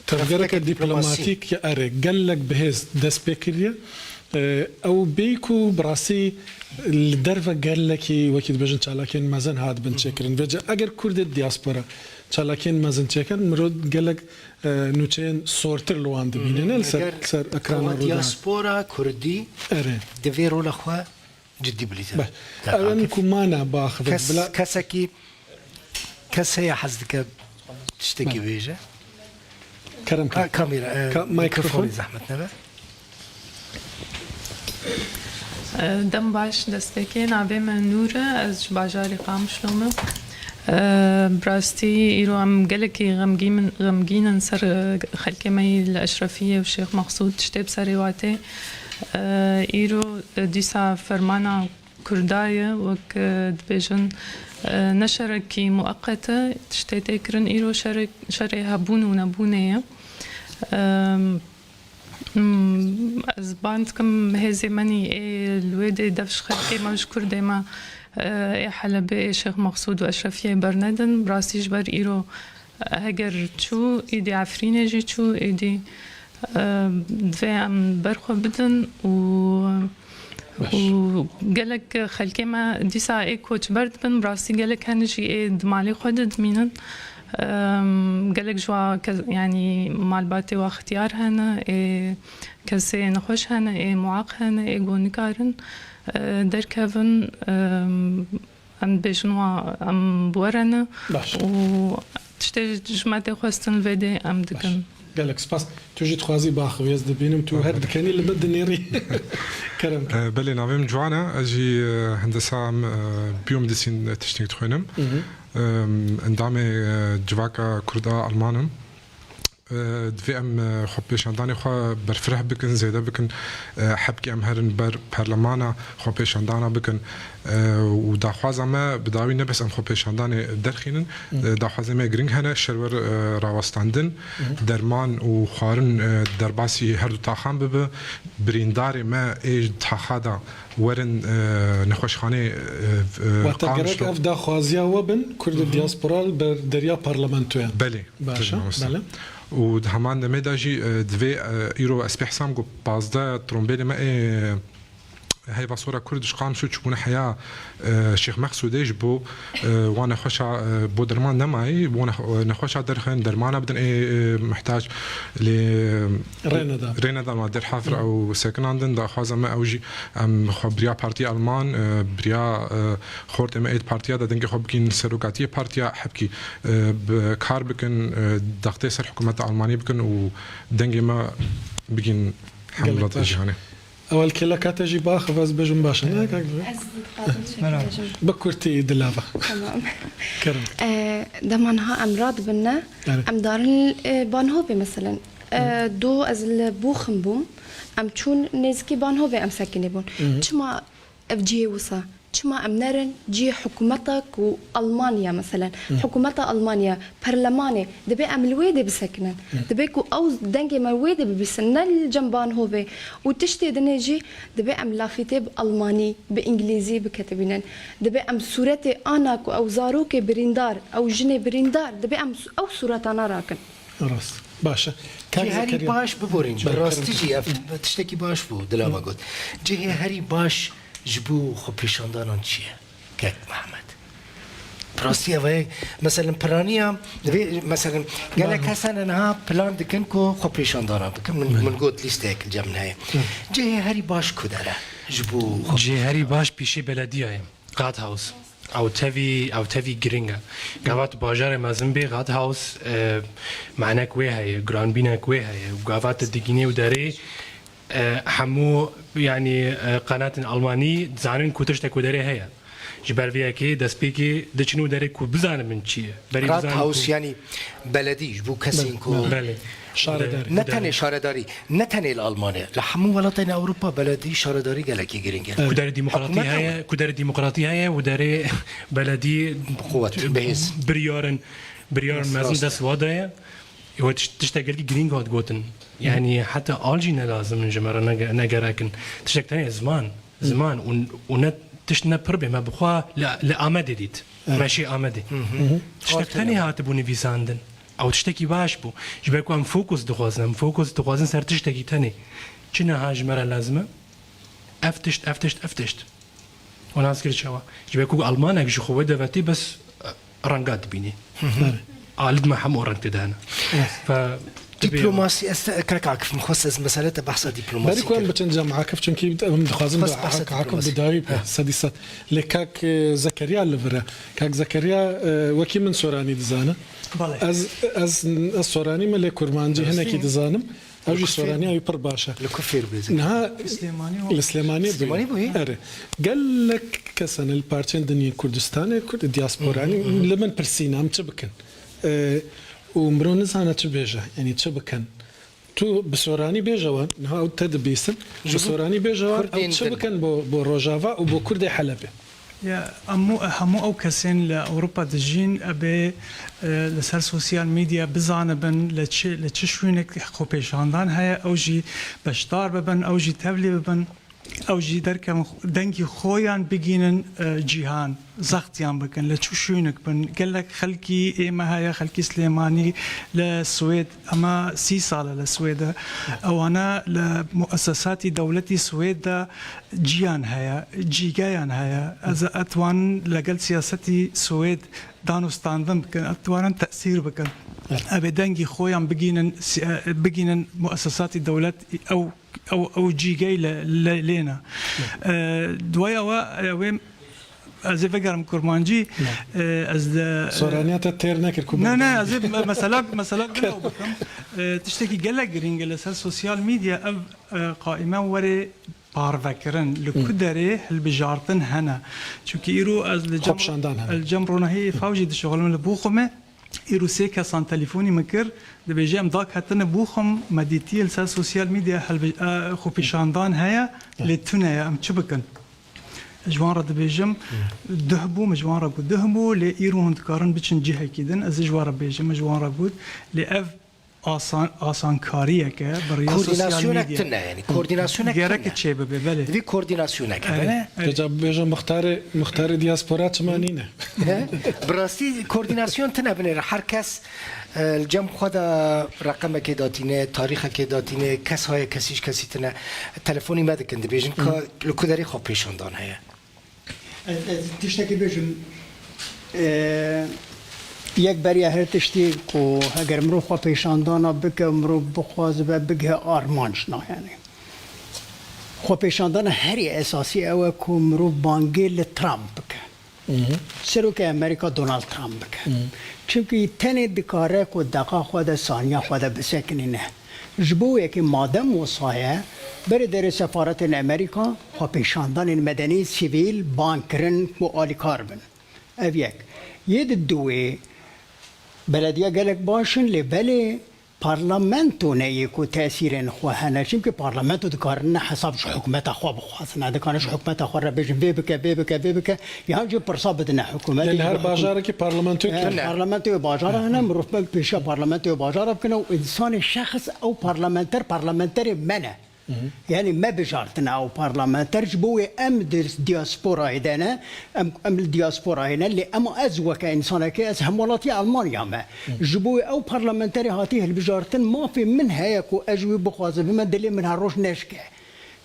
tevgereke diplomatîk ya erê gelek bi hêz dest pê kiriye. E, ew bêyî ku bi rastî li derve gelekî, wekî dibêjin, çalakiyên mezin hatibin çêkirin. Vêce eger Kurdê diaspora çalakiyên mezin çêkin, mirov gelek, e, nûçeyên sortir li wan dibîne, ne li ser, ser ekrana rûdawê. Diaspora Kurdî divê rola xwe cidî bilîze. Ew in ku mane biaxivin. Kes-, bila kesekî, kes heye hez dike tiştekî bêje? Kerem ke. Ka-, kamera, e, ka-, mikrofonî zehmet nebe. E, dem baş, destpêkê navê min Nûr e, ez ji bajarê Qamişlo me. E, bi rastî îro em gelekî xemgîn, xemgîn in ser, e, xelkê me yî li Eşrefiyê û Şêx Mexsûd tiştê bi serê we tê. E, îro, e, dîsa fermana Kurda ye, wek, e, dibêjin, e, ne şerekî mueqet e, tiştê tê kirin îro şerê, şerê hebûn û nebûnê ye. Em, Hmm, ez ban dikim hêzê menî ê li wê dê dev ji xelkê me, ji Kurdê me, e, ê Helebê, ê Şêx Mexsûd û Eşrefiyê bernedin. Bi rastî ji ber îro, e, heger çû, êdî Efrînê jî çû, êdî, e, divê em ber xwe bidin û Baş. Û gelek xelkê me dîsa ê koçber dibin, bi rastî gelek hene jî ê di malê xwe de dimînin. Em, gelek ji wa ke-, yanî malbatê wa xtiyar hene, ê kesê nexweş hene, ê muaq hene, ê ku nikarin, e, derkevin, em, Em dibêjin wa em bi we re ne. Baş. Û tiştê ji me tê xwestin vê dê em dikin. Baş. Gelek spas. Tu jî dixwazî biaxivî, ez dibînim tu her dikenî li min dinêrî. Kerem ke. E, belê, navê min Ciwan e. Ez jî, e, hendesa, em, e, biyomedîsîn tiştîk dixwînim. Hı hı. Em, endamê, e, Civaka Kurda Alman im. Divê em, e, xwepêşandanê xwe berfireh bikin, zêde bikin. E, hebkê em herin ber perlemana xwepêşandana bikin. E, û daxwaza me bi dawî ne bes em xwepêşandanê derxînin. E, daxwazê me giring hene, şerwer, e, rawestandin, derman û xwarin, e, derbasî her du taxan bibe. Birîndarê me ê taxa de werin, e, nexweşxanê, e, e, Wate gerek ev daxwaziya we bin, Kurd û diaspora li ber deriya parlamentoyan. Belê. Baş e, belê. Û di heman demê de jî, e, divê, e, îro ez pê hesam ku pazdeh trombêlê me ê heyva sora Kurdiş Qamişlo çûbûne heya, e, Şêx Mexsûdê ji bo, e, wan nexweşa, e, bo derman nemayî, bo nex-, nexweşa derxin, dermana bidin ê, e, muhtac lê rê nedan. Rê nedan wan derhafir ew sekinandin. Daxwaza me ew jî em xwe biriya Partiya Alman, e, biriya, e, xortê me êd partiya de dengê xwe bikîn serokatiyê partiya hebkî, e, bi kar bikin, e, dextê ser hikûmeta Almanî bikin û dengê me bigîn hemû Gelek welatê baş. Cîhanê. Ewel kêleka te jî biaxive ez bêjim baş e, ne kak? Ez dixwazim tiştekî Merhaba. bêjim. Bi kurtî dilava. Tamam. Kerem. E, dema niha em radibin ne, Evet. em darin, e, Bahnhofê meselen. E, do ez li Bochum bûm, em çûn nêzikî Bahnhofê em sekinî bûn. Çima ev cihê wisa? Çima em nerin cihê hikûmeta ku Almanya, meselen, hikûmeta Almanya, perlemanê, divê em li wê dê bisekinin. Divê ku ew dengê me wê dê bibîsin, ne li cem Bahnhofê. Û tiştê dinê jî divê em lafîtê bi almanî, bi îngilîzî biketibînin. Divê em sûretê ana ku ew zarokê birîndar, ew jinê birîndar, divê em su-, ew sûretana rakin. Rast. Baş e. Kak Cihê herî Zekeriya. baş biborîn jî. Belê, Rastî kerem. jî ev tiştekî baş bû, dilava got. Cihê herî baş ji bo xwepêşandanan çi ye? Kek Mehmet. Rastî ev e, meselen, piraniya, divê, meselen, gelek Belê. kes hene niha plan dikin ku xwepêşandana bikin. Min, Belê. min got lîsteyek li cem min heye. Cihê herî baş ku dere ji bo xwe- Cihê herî baş pîşê belediya ye. Rathaus. Ew tevî, ew tevî giring e. Gava tu bajarê mezin bê, Rathaus, e, manek wê heye, giranbînek wê heye. Gava tu digînê û derê, e, hemû, yanî, e, qenatên Almanî dizanin ku tiştek wê derê heye. Ji ber vê yekê destpêkê diçin û derê ku bizanibin çi ye. Berî bizanin Rathaus ku yanî beledî ji bo kesên ku Belê. Şaredarî. Ne tenê şaredarî, ne tenê li Almanya, li hemû welatên Ewropa beledî, şaredarî gelekî giring e. Ku derê demokratî Hikûmet heye, ku derê demokratî heye û derê beledî Bi quwet, bi hêz. biryarin, biryarin Rast, mezin rast. dest wa de ye. Û tiş-, tiştek gelkî giring hat gotin. Yanî heta al jî ne lazim in ji me re ne ge-, ne gerek in. Tiştek tenê ziman, ziman û, û ne tişt ne pir bê me bi xwe li, li Amedê dît. Evet. Me şê Amedê. Tiştek Al tenê tenê. hatibû nivîsandin. Ew tiştekî baş bû. Ji ber ku em fokus dixwazin, em fokus dixwazin ser tiştekî tenê. Çi niha ji me re lazim e? Ev tişt, ev tişt, ev tişt. Û nas kir çawa? Ji ber ku Almanek ji xwe wê devetî bes, e, renga dibînî. Alid me hemû reng tê de hene. Ve dibê Dîplomasî, ez te, kak Akif, min xwest ez mesele te behsa dîplomasî Berî ku em kir. biçin cem Akif, çunkî em dixwazin Xwest bi behsa Akif dîplomasî. bi dawî be, Ha. sedî sed. Lê kak, e, Zekeriya li vir e. Kak Zekeriya, e, wekî min soranî dizane. Belê. Ez, ez, ez soranî me lê kurmancî Rastî. hinekî dizanim. Ew jî Li ku fêr soraniya wî pir baş e. Li ku fêr bû Zekeriya? Niha Li Slêmanî û li Slêmanî bûye. Slêmanî bûye? Erê. Gelek kes hene li parçeyên din yên Kurdistanê, Kurd, diasporanî, Hı hı. li min pirsîne, em çi bikin? Ee, û mirov nizane çi bêje, yanî çi bikin? Tu bi soranî bêje wan, niha ew te dibîsin, Ji bi bo soranî bêje wan, Kurdên ew çi din. bikin bo, bo Rojava û bo Kurdê Helebê? Ya, hemû, hemû ew kesên li Ewropa dijîn, ebê, e, li ser sosyal medya bizanibin li çi, li çi şûnek xwepêşandan heye, ew jî beşdar bibin, ew jî tevlî bibin, ew jî derkevin, dengî xwe yan bigînin, e, cîhan, zextiyan bikin, li çi şûnek bin. Gelek xelkî ê me heye, xelkî Silêmanî li Swêd, ema sî sal e li Swêd e. Ewana li muessesatî dewletî Swêd de ciyan heye, cîgeyan heye. Ez etwan legel siyasetî Swêd danûstandin bikin, etwanin tesîr bikin. Evet. Ev ê dengî xwe yan bigînin, si-, e, bigînin muessesatî dewlet ew, ew, ew cîgey le, le, lêne. Evet. E, duwaya we, e, wê ez ê vegerim kurmancî, Evet. e, ez de, e, Soraniya te têr nekir ku Ne, ne, berdewam ez ê me-, mesela, mesela din ew bikim. E, tiştekî gelek girîng e li ser sosyal medya ev, e, qaîme werê parvekirin, li ku Hı. derê hilbijartin hene. Çunkî îro ez li cem, Xwepşandan hene. li cem ronahiyê faw jî dişixulim li Boxumê. Îro sê kesan telîfonî min kir, dibêje, em dak hetine Bochum, me dîtiye li ser sosyal medya helbi-, e, xwepêşandan heye, lê tune ye, em çi bikin? Ji wan re dibêjim, duh bû, min ji wan re got, duh bû, lê îro hûn dikarin biçin cihekî din, ez ê ji wan re bêjim, min ji wan re got, lê ev asan, asankariyek e, bi rêya sosyal medya. Koordinasyonek tune, yani, koordinasyonek tune. Gerek çê bibe, belê. Divê koordinasyonek hebe, ne? Erê. Ca bibêjin, muxtarê, muxtarê diaspora çima nîne? He? Bi rastî koordinasyon tune binêre. Her kes, e, li cem xwe de reqemekê datîne, tarîxekê datîne, kes haye kesî ji kesî tune. Telefonî me dikin, dibêjin ka li ku derê xwepêşandan heye. Ez, ez tiştekî bêjim. E, yek beriya her tiştî ku heger mirov xwepêşandana bike, mirov bixwazibe, bigihe armanc, na yani. Xwepêşandana herî esasî ew e ku mirov bangê li Trump bike. Serokê Amerîka Donald Trump bike. Çimkî tenê dikare ku deqa xwe de, saniya xwe de bisekinîne. Ji bo yekê madem wisa ye, berê derê sefaretên Amerîka, xwepêşandanên medenî, sivîl, bang kirin ku alîkar bin. Ev yek. Yê di duwê, belediya gelek baş in, lê belê parlamento ne yê ku tesîrên xwe hene. Çimkî parlamento dikarin ne hesab ji hikûmeta xwe bixwazin. Ne dikarin ji hikûmeta xwe re bêjin, vê bike, vê bike, vê bike. Yan jî pirsa bidine hikûmetê. Yanî her bajarekî parlamentoyek hene. Parlamentoyê bajara hene, mirov pêşiya parlamentoyê bajara bikine û însanê şexs ew parlamenter, parlamenterê me ne. Yanî me bijartine ew parlamenter, ji bo wê em di diasporayê de ne, em, em li diasporayê ne, lê ema ez weke însanekê, ez hemwelatiyê Almanya me. Ji bo wê ew parlamenterê hatî hilbijartin, mafê min heye ku ez ji wî bixwazim, bime dilê min her roj neşke.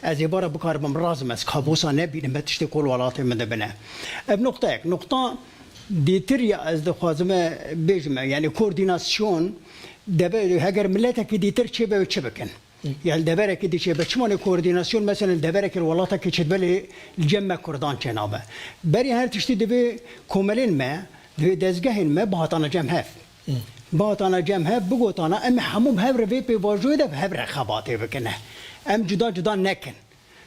Ez ê bara bikaribim razim, ez kabosa nebînim, me tiştê ku li welatê min de bine. Ev noqteyek. Noqta dîtir ya ez dixwazim e bêjim e, yanî koordînasyon, debe, heger miletekî dîtir çêbe wê çi bikin? Ya li deverekî diçe be. Çima ne koordînasyon, mesela li deverekî li welatekî çêdibe lê li cem me Kurdan çênabe. Berî her tiştî divê komelên me, divê dezgehên me bihatana cem hev. Bihatana cem hev, bigotana, em ê hemû bi hev re vê pêvajoyê de bi hev re xebatê bikine. Em cuda cuda nekin.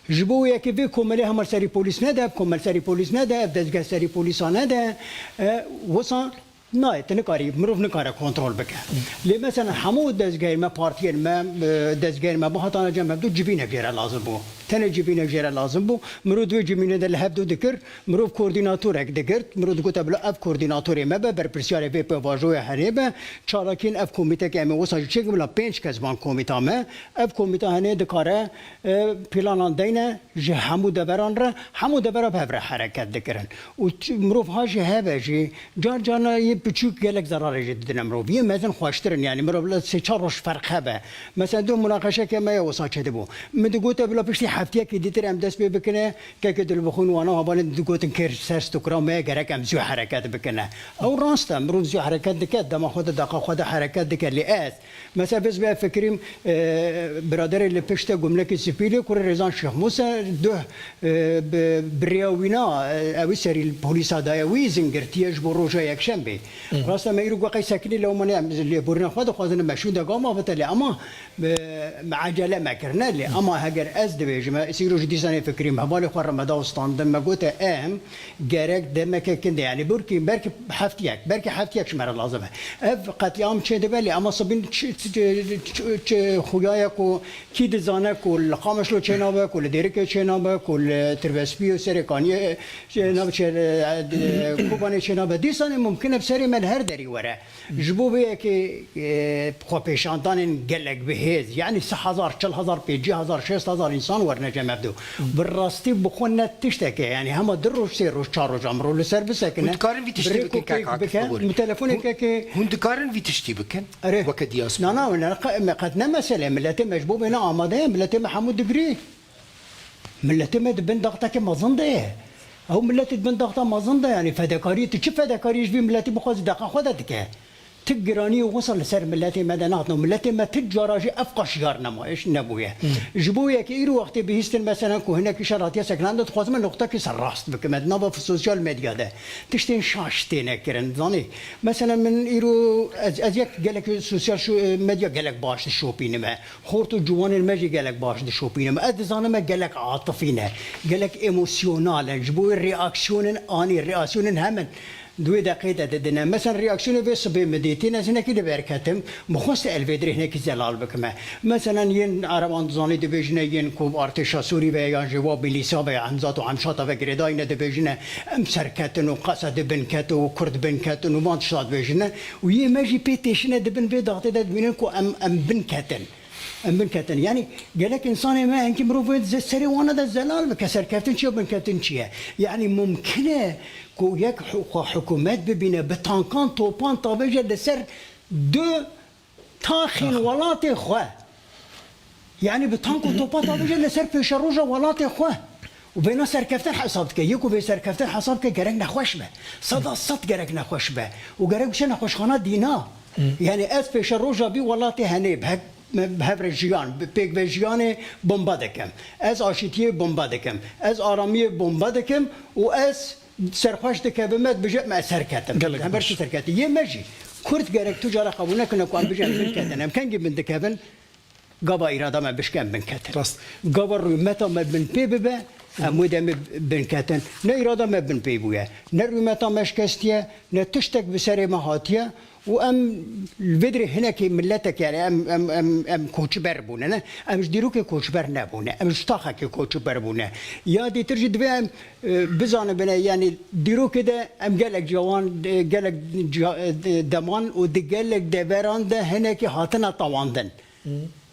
Ji bo yekê vê komelê hema serî polîs nede, ev komel serî polîs nede, ev dezgeh serî polîsa nede, e, wisa Nayê, tu nikarî, mirov nikare kontrol bike. Lê mesela hemû dezgehên me, partiyên me, e, dezgehên me, bihatana cem hevdu civînek jê re lazim bû. Tenê civînek jê re lazim bû. Mirov di wê civînê de li hevdu dikir, mirov koordînatorek digirt, mirov digote bila ev koordînatorê me be, berpirsyarê vê pêvajoya herê be, çalakiyên ev komîteke em ê wisa jî çêkin bila pênc kes ban komîta me, ev komîta henê dikare, e, planan deyne, ji hemû deveran re, hemû devera bi hev re hereket dikirin. Û ç-, mirov ha jî hebe jî, car carna yê piçûk gelek zerarê jî didine mirov. Yê mezin xweştir in, yanî mirov li sê çar roj ferq hebe. Mesela, du munaqeşeke me ya wisa çêdibû. Min digote bila piştî heftiyekê dîtir em dest pê bikine, keke dilbixwîn wana hevalên digotin kêr ser stokra me ye, gerek em zû hereket bikine. Ew rast e, mirov zû hereket dike, dema xwe de, deqa xwe de hereket dike. Lê ez, Mesela, vêz be fikirîm, e, biraderê li pişt de gumlekê sipî lê kurê Rêzan Şêx Mûse duh, e, bi, bi rêya wîna, e, ewî serî li polîsa daye, wî îzin girtiye ji bo roja yekşembê. Rast e, me îro got qey sekinî lewmanê em lêborîna xwe dixwazin, me şûnde gama bite lê ema, e, me ecele me kirine lê ema heger ez dibêjim, e, îro ji dîsanê fikirîm, hevalê xwe re me da û standin, me gote em, Gerek demeke kin de, yanî belkî, belkî heftiyek, belkî heftiyek ji me re lazim e. Ev qetlîam çêdibe, lê ema sibîn çi, çi, çi, çi xuya ye ku kî dizane ku li Qamişlo çênabe, ku li Dêrikê çênabe, ku li Tirbespiyê û Serêkaniyê çênabe, çê-, e, Kobanê çênabe. Dîsanê mumkin e bi serê me li her derî were. Ji bo vê yekê, e, xwepêşandanên gelek bi hêz, yanî sih hezar, çil hezar, pêncî hezar, şêst hezar însan werine cem hevdu. Bi rastî bi xwe ne tiştek e, yanî hema du roj, sê roj, çar roja mirov li ser bisekine. Hûn dikarin vî tiştî bi rêk û bikin, kek pêk Akif bike, Xeborî? Bi telefonê kekê. Hûn dikarin vî tiştî bikin? Erê. Weke diaspora. Na, na, na, qe-, me qet ne mesele, miletê me ji bo vê ne amade ye, miletê me hemû digirî. Miletê me di bin daxtekê mezin de ye. Ew miletê di bin daxta mezin de, yanî fedekariyê, tu çi fedekariyê ji vî miletî bixwazî deqa xwe de dike? Ti giraniyê wisa li ser miletê me de nahatine. Miletê me ti cara jî ev qaşiyar nemayiş nebûye. Ji bo yekê îro wextê bihîstin, meselen, ku hinekî şer hatiye sekinan de, dixwazim me noqtekî ser rast bikim. Di nava sosyal medya de tiştên şaş têne kirin. Zanî, meselen, min îro ez, ez yek gelek sosyal şu-, medya gelek baş dişopînime. Xort û ciwanên me jî gelek baş dişopîne. Ez dizanim me gelek atifî ne, gelek emosyonal in. Ji bo wê reaksiyonên anî, reaksiyonên hemin. Di wê deqê de didine. Mesela reaksiyonê vê sibê min dîtî, ez hinekî li ber ketim, min xwest el vê dirê hinekî zelal bikime. Mesela yên ereban dizanî dibêjine, yên ku artêşa Sûrî ve yan jî wa milîsa ve ya Hemzat û Hemşata ve girêdayî ne dibêjine, em serketin û qese di bin ket û Kurd bin ketin û van tişta dibêjine. Û yê me jî pê têşine di bin vê daxtê de dibînin ku em, em bin ketin. Em bin ketin. Yanî gelek insanê me, enkî mirov wê ze-, serê wana de zelal bike. Serkeftin çi ye, binketin çi ye? Yanî mumkin e ku yek hû-, xwe hikûmet bibîne, bi tankan, topan tavêje li ser du taxên Taxa. welatê xwe. Yanî bi tank û topa tavêje li ser pêşeroja welatê xwe. Û vêna serkeftin hesab dike. Yê ku vê serkeftin hesab dike gerek nexweş be. Seda sed gerek nexweş be. Û gerek biçe nexweşxana dîna. Yanî ez pêşeroja vî welatê henê bi hev-, bi hev re jiyan, bi pêkvejiyanê bomba dikim. Ez aşîtiyê bomba dikim. Ez aramiyê bomba dikim û ez serxweş dikevime, dibêje me serketim. Gelek Hember baş. Çi serketî? Yê me jî. Kurd gerek tu cara qebûl nekine ku em bijin em bin ketin. Em kengî bin dikevin? Gava îrada me bişke em bin ketin. Rast. Gava rûmeta me bin pê bibe, em wê demê bin ketin. Ne îrada me bin pê bûye, ne rûmeta me şikestiye, ne tiştek bi serê me hatiye û em li vê dirê hinekî miletek, yani em, em, em, em koçber bûne, ne? Em ji dîrokê koçber nebûne, em ji taxekê koçber bûne. Ya dîtir jî divê em, e, bizanibine, yani dîrokê de em gelek cawan, e, gelek ca-, e, de-, deman û di gelek deveran de hinekî hatine tawandin.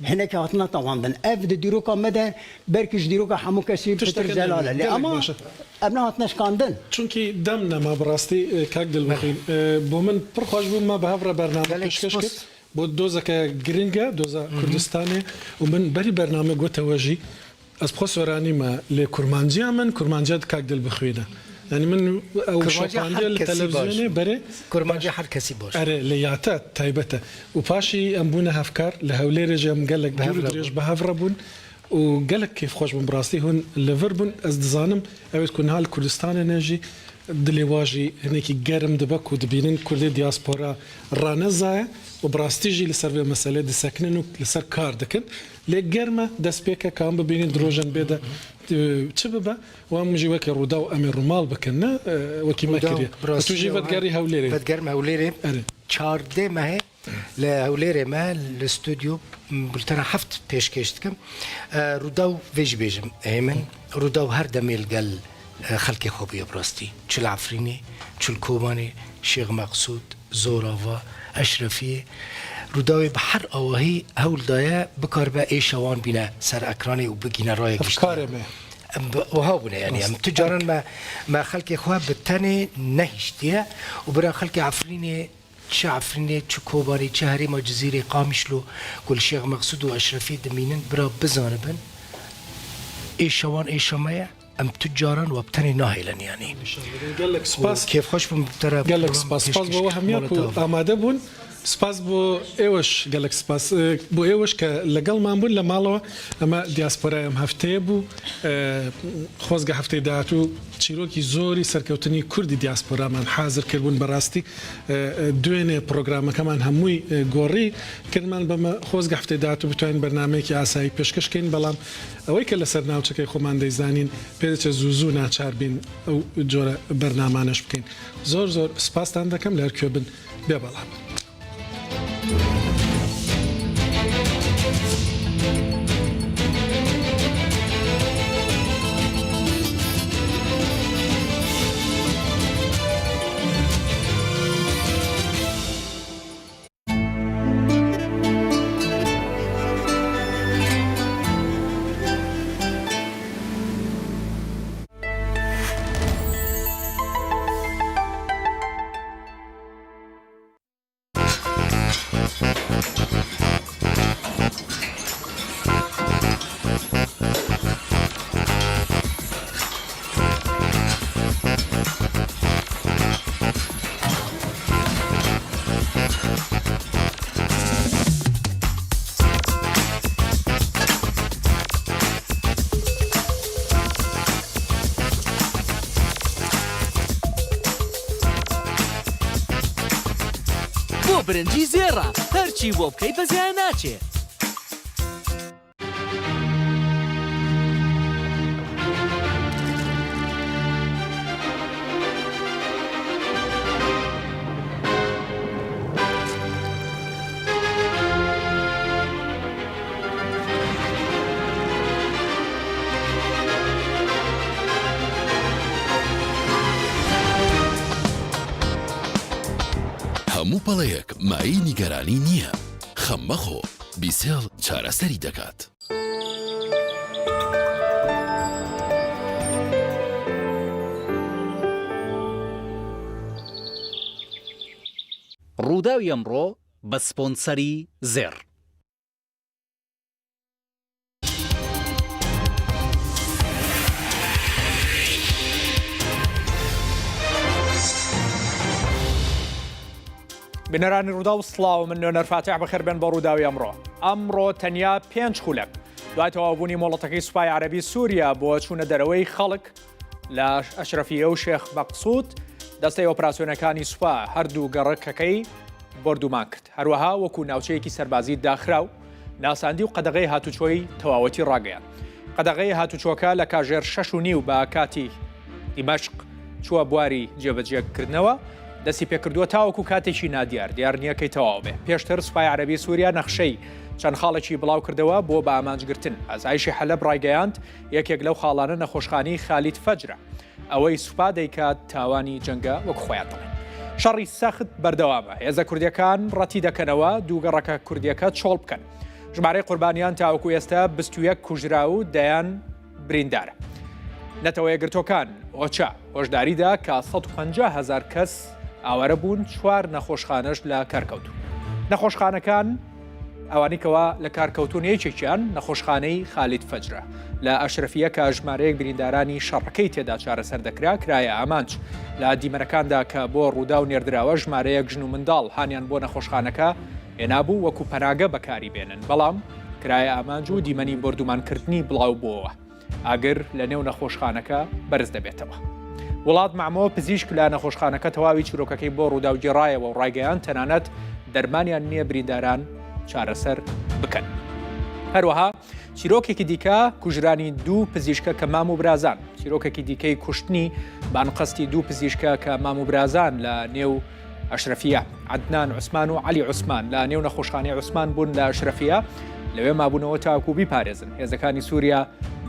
Hinekî hatine tawandin. Ev di dîroka me de belkî ji dîroka hemû kesî Tiştekê pitir zelal e. Lê gelek ama baş e. Em nehatine şikandin. Çunkî dem nema bi rastî, e, kak Dilbixwîn. E, bo min pir xweş bû me bi hev re bername Gelek pêşkêş spas. kir. Bo dozeke giring e, doza Kurdistanê. Û min berî bername gote we jî, ez bi xwe soranî me, lê kurmanciya min, kurmanciya di kak Dilbixwîn e. Yanî min ew Kurmanciya şopandiye her li kesî baş. televizyonê berê. Kurmanciya her kesî baş. Erê, lê ya te taybet e. Û paşî em bûne hevkar, li Hewlêrê jî em gelek Bi dûr hev û re dirêj bûn. bi hev re bûn. Û gelek kêfxweş bûn, bi rastî hûn li vir bûn. Ez dizanim, ew ê ku niha li Kurdistanê ne jî, dilê wa jî hinekî germ dibe ku dibînin Kurdê diaspora ranezaye û bi rastî jî li ser vê meselê disekinin û li ser kar dikin. Lê germ e, destpêke ka em bibînin di rojan bê de, e, çi bibe û em jî weke Rûdaw em ê rûmal bikin, ne, e, wekî me Rûdaw, kiriye. bi rastî Tu jî ew vegerî her Hewlêrê. Vegerme Hewlêrê. Erê. Çardeh mehê li Hewlêrê me, li stûdyo, m, li te re heft pêşkêş dikim. E, Rûdaw vê jî bêjim, ê min, Rûdaw her demê li gel, e, xelkê xwe bûye bi rastî. Çi li Efrînê, çi li Kobanê, Şêx Meqsûd, Zorava, Eşrefiyê. Rûdawê bi her awahî hewl daye bikaribe êşa wan bîne ser ekranê û bigîne raya giştî. Hevkarê me. Em bi, wiha bûne, yanî, em Rast. tu caran me, me xelkê xwe bi tenê nehiştiye û bira xelkê Efrînê, çi Efrînê, çi Kobanê, çi herêma Cizîrê, Qamişlo, ku li Şêx Meqsûd û Eşrefî dimînin, bira bizanibin, êşa wan êşa me ye, em tu caran we bi tenê nahêlin, yanî. Gelek Û spas. kêfxweş bûm bi te re Gelek program spas. Spas pêşkêş bo we kir. hemiya Mala ku te ava. amade bûn. Spas bo êweş, gelek spas. E, bo êweş ke legelman bûn le mala we, ema diasporaya em hefteyê bû. E, xwezga hefteyê dahatû çîrokî zorî serkewtinî Kurdî diaspora me hazir kirbûn. Berastî, e, e, duênê programekeman hemûyî, e, gorî kirin. Me be me xwezga hefteyê dahatû bitwanin bernameyekî asayî pêşkeş keyin, belam ewey ke li ser navçekê xweman deyzanîn, pê diçe zû zû naçar bîn ew cora bernamaneş bikeyin. Zor zor spastan dekem, li her kuê bin bê bela bin. بۆ برنجی زێڕە، هەرچی بۆ بکەی بە زیان ناچێ. موپەڵەیەک مایەی نیگەرانی نییە. خەم مەخۆ، بیسێڵ چارەسەری دەکات. ڕووداوی ئەمڕۆ بە سپۆنسەری زێڕ. بینەرانی ڕووداو، سڵاو، من نوێنەر فاتیح، بەخێر بێن بۆ ڕووداوی ئەمڕۆ. ئەمڕۆ تەنیا پێنج خولەک دوای تەواوبوونی مۆڵەتەکەی سوپای عەرەبی سووریا بۆ چوونە دەرەوەی خەڵک لە ئەشرەفیە و شێخ مەقسوود، دەستەی ئۆپراسیۆنەکانی سوپا هەردوو گەڕەکەکەی بۆردومان کرد. هەروەها وەکو ناوچەیەکی سەربازی داخراو ناساندی و قەدەغەی هاتوچۆی تەواوەتی ڕاگەیاند. قەدەغەی هاتوچۆکە لە کاژێر شەش و نیو بە کاتی دیمەشق چووە بواری جێبەجێکردنەوە، دەستی پێکردووە تاوەکو کاتێکی نادیار دیار نییە کەی تەواو بێ. پێشتر سوپای عەرەبی سووریا نەخشەی چەند خاڵێکی بڵاو کردەوە بۆ بە ئامانجگرتن. ئاسایشی حەلەب ڕایگەیاند یەکێک لەو خاڵانە نەخۆشخانەی خالید فەجرە. ئەوەی سوپا دەیکات تاوانی جەنگە وەک خۆیان دەڵێن. شەڕی سەخت بەردەوامە. هێزە کوردیەکان ڕەتی دەکەنەوە دوو گەڕەکە کوردیەکە چۆڵ بکەن. ژمارەی قوربانیان تاوەکو ئێستا بیست و یەک کوژرا و دەیان بریندارە. نەتەوە یەکگرتوەکان، ئۆچا، هۆشداری دا کە سەد و پەنجا هەزار کەس ئاوارە بوون، چوار نەخۆشخانەش لە کارکەوتون. نەخۆشخانەکان ئەوانەی کەوا لە کارکەوتون یەکێکیان نەخۆشخانەی خالید فەجرە لە ئەشرەفیە کە ژمارەیەک بریندارانی شەڕەکەی تێدا چارەسەر دەکرا، کرایە ئامانج. لە دیمەنەکاندا کە بۆ ڕووداو نێردراوە، ژمارەیەک ژن و منداڵ هانیان بۆ نەخۆشخانەکە هێنابوو وەکو پەناگە بەکاری بێنن، بەڵام کرایە ئامانج و دیمەنی بۆردومانکردنی بڵاو بووەوە. ئاگر لە نێو نەخۆشخانەکە بەرز دەبێتەوە. وڵات مەعمۆ، پزیشک لە نەخۆشخانەکە، تەواوی چیرۆکەکەی بۆ ڕووداو گێڕایەوە و ڕایگەیاند تەنانەت دەرمانیان نییە برینداران چارەسەر بکەن. هەروەها چیرۆکێکی دیکە، کوژرانی دوو پزیشکە کە مام و برازان، چیرۆکێکی دیکەی کوشتنی بانقەستی دوو پزیشکە کە مام و برازان لە نێو ئەشرەفیە، عەدنان عوسمان و عەلی عوسمان، لە نێو نەخۆشخانەی عوسمان بوون لە ئەشرەفیە، لەوێ مابوونەوە تاکو بیپارێزن. هێزەکانی سووریا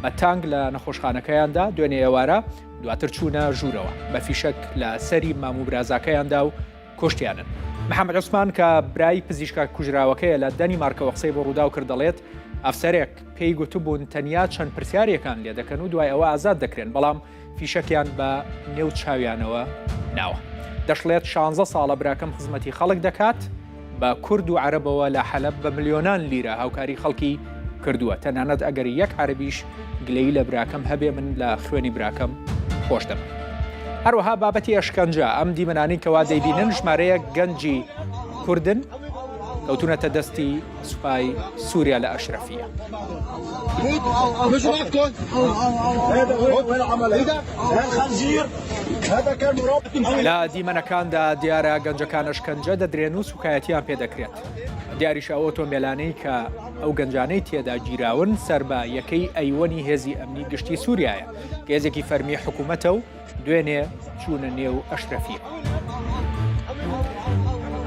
بە تانگ لە نەخۆشخانەکەیاندا، دوێنێ ئێوارە دواتر چوونە ژوورەوە، بە فیشەک لە سەری مام و برازاکەیاندا و کوشتیانن. محەممەد عوسمان کە برای پزیشکە کوژراوەکەیە لە دەنیمارکەوە قسەی بۆ ڕووداو کرد، دەڵێت ئەفسەرێک پێی گوتبوون تەنیا چەند پرسیارێکان لێ دەکەن و دوای ئەوە ئازاد دەکرێن، بەڵام فیشەکیان بە نێو چاویانەوە ناوە. دەشڵێت شانزە ساڵە براکەم خزمەتی خەڵک دەکات، بە کورد و عەرەبەوە لە حەلەب بە ملیۆنان لیرە هاوکاری خەڵکی کردووە، تەنانەت ئەگەر یەک عەرەبیش گلەیی لە براکەم هەبێ، من لە خوێنی براکەم خۆش دەبم. هەروەها بابەتی ئەشکەنجە، ئەم دیمەنانی کەوا دەیبینن، ژمارەیەک گەنجی کوردن کەوتونەتە دەستی سوپای سووریا لە ئەشرەفیە. لە دیمەنەکاندا دیارە گەنجەکان ئەشکەنجە دەدرێن و سوکایەتیان پێدەکرێت. دیاریشە ئەو ئۆتۆمبێلانەی کە ئەو گەنجانەی تێدا گیراون سەر بە یەکەی ئەیوەنی هێزی ئەمنی گشتی سووریایە، کە هێزێکی فەرمی حکوومەتە و دوێنێ چوونە نێو ئەشرەفیە.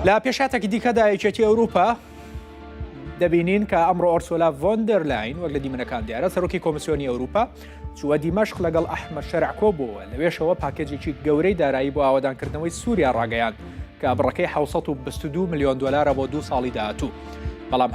لە پێشاتێکی دیکەدا یەکێتی ئەوروپا دەبینین کە ئەمڕۆ ئۆرسۆلا ڤۆن دەر لاین، وەک لە دیمەنەکان دیارە، سەرۆکی کۆمسیۆنی ئەوروپا، چووە دیمەشق لەگەڵ ئەحمەد شەرع کۆبووەوە. لەوێشەوە پاکێجێکی گەورەی دارایی بۆ ئاوادانکردنەوەی سووریا ڕاگەیاند کە بڕەکەی حەوت سەد و بیست و دوو ملیۆن دۆلارە بۆ دوو ساڵی داهاتوو. بەڵام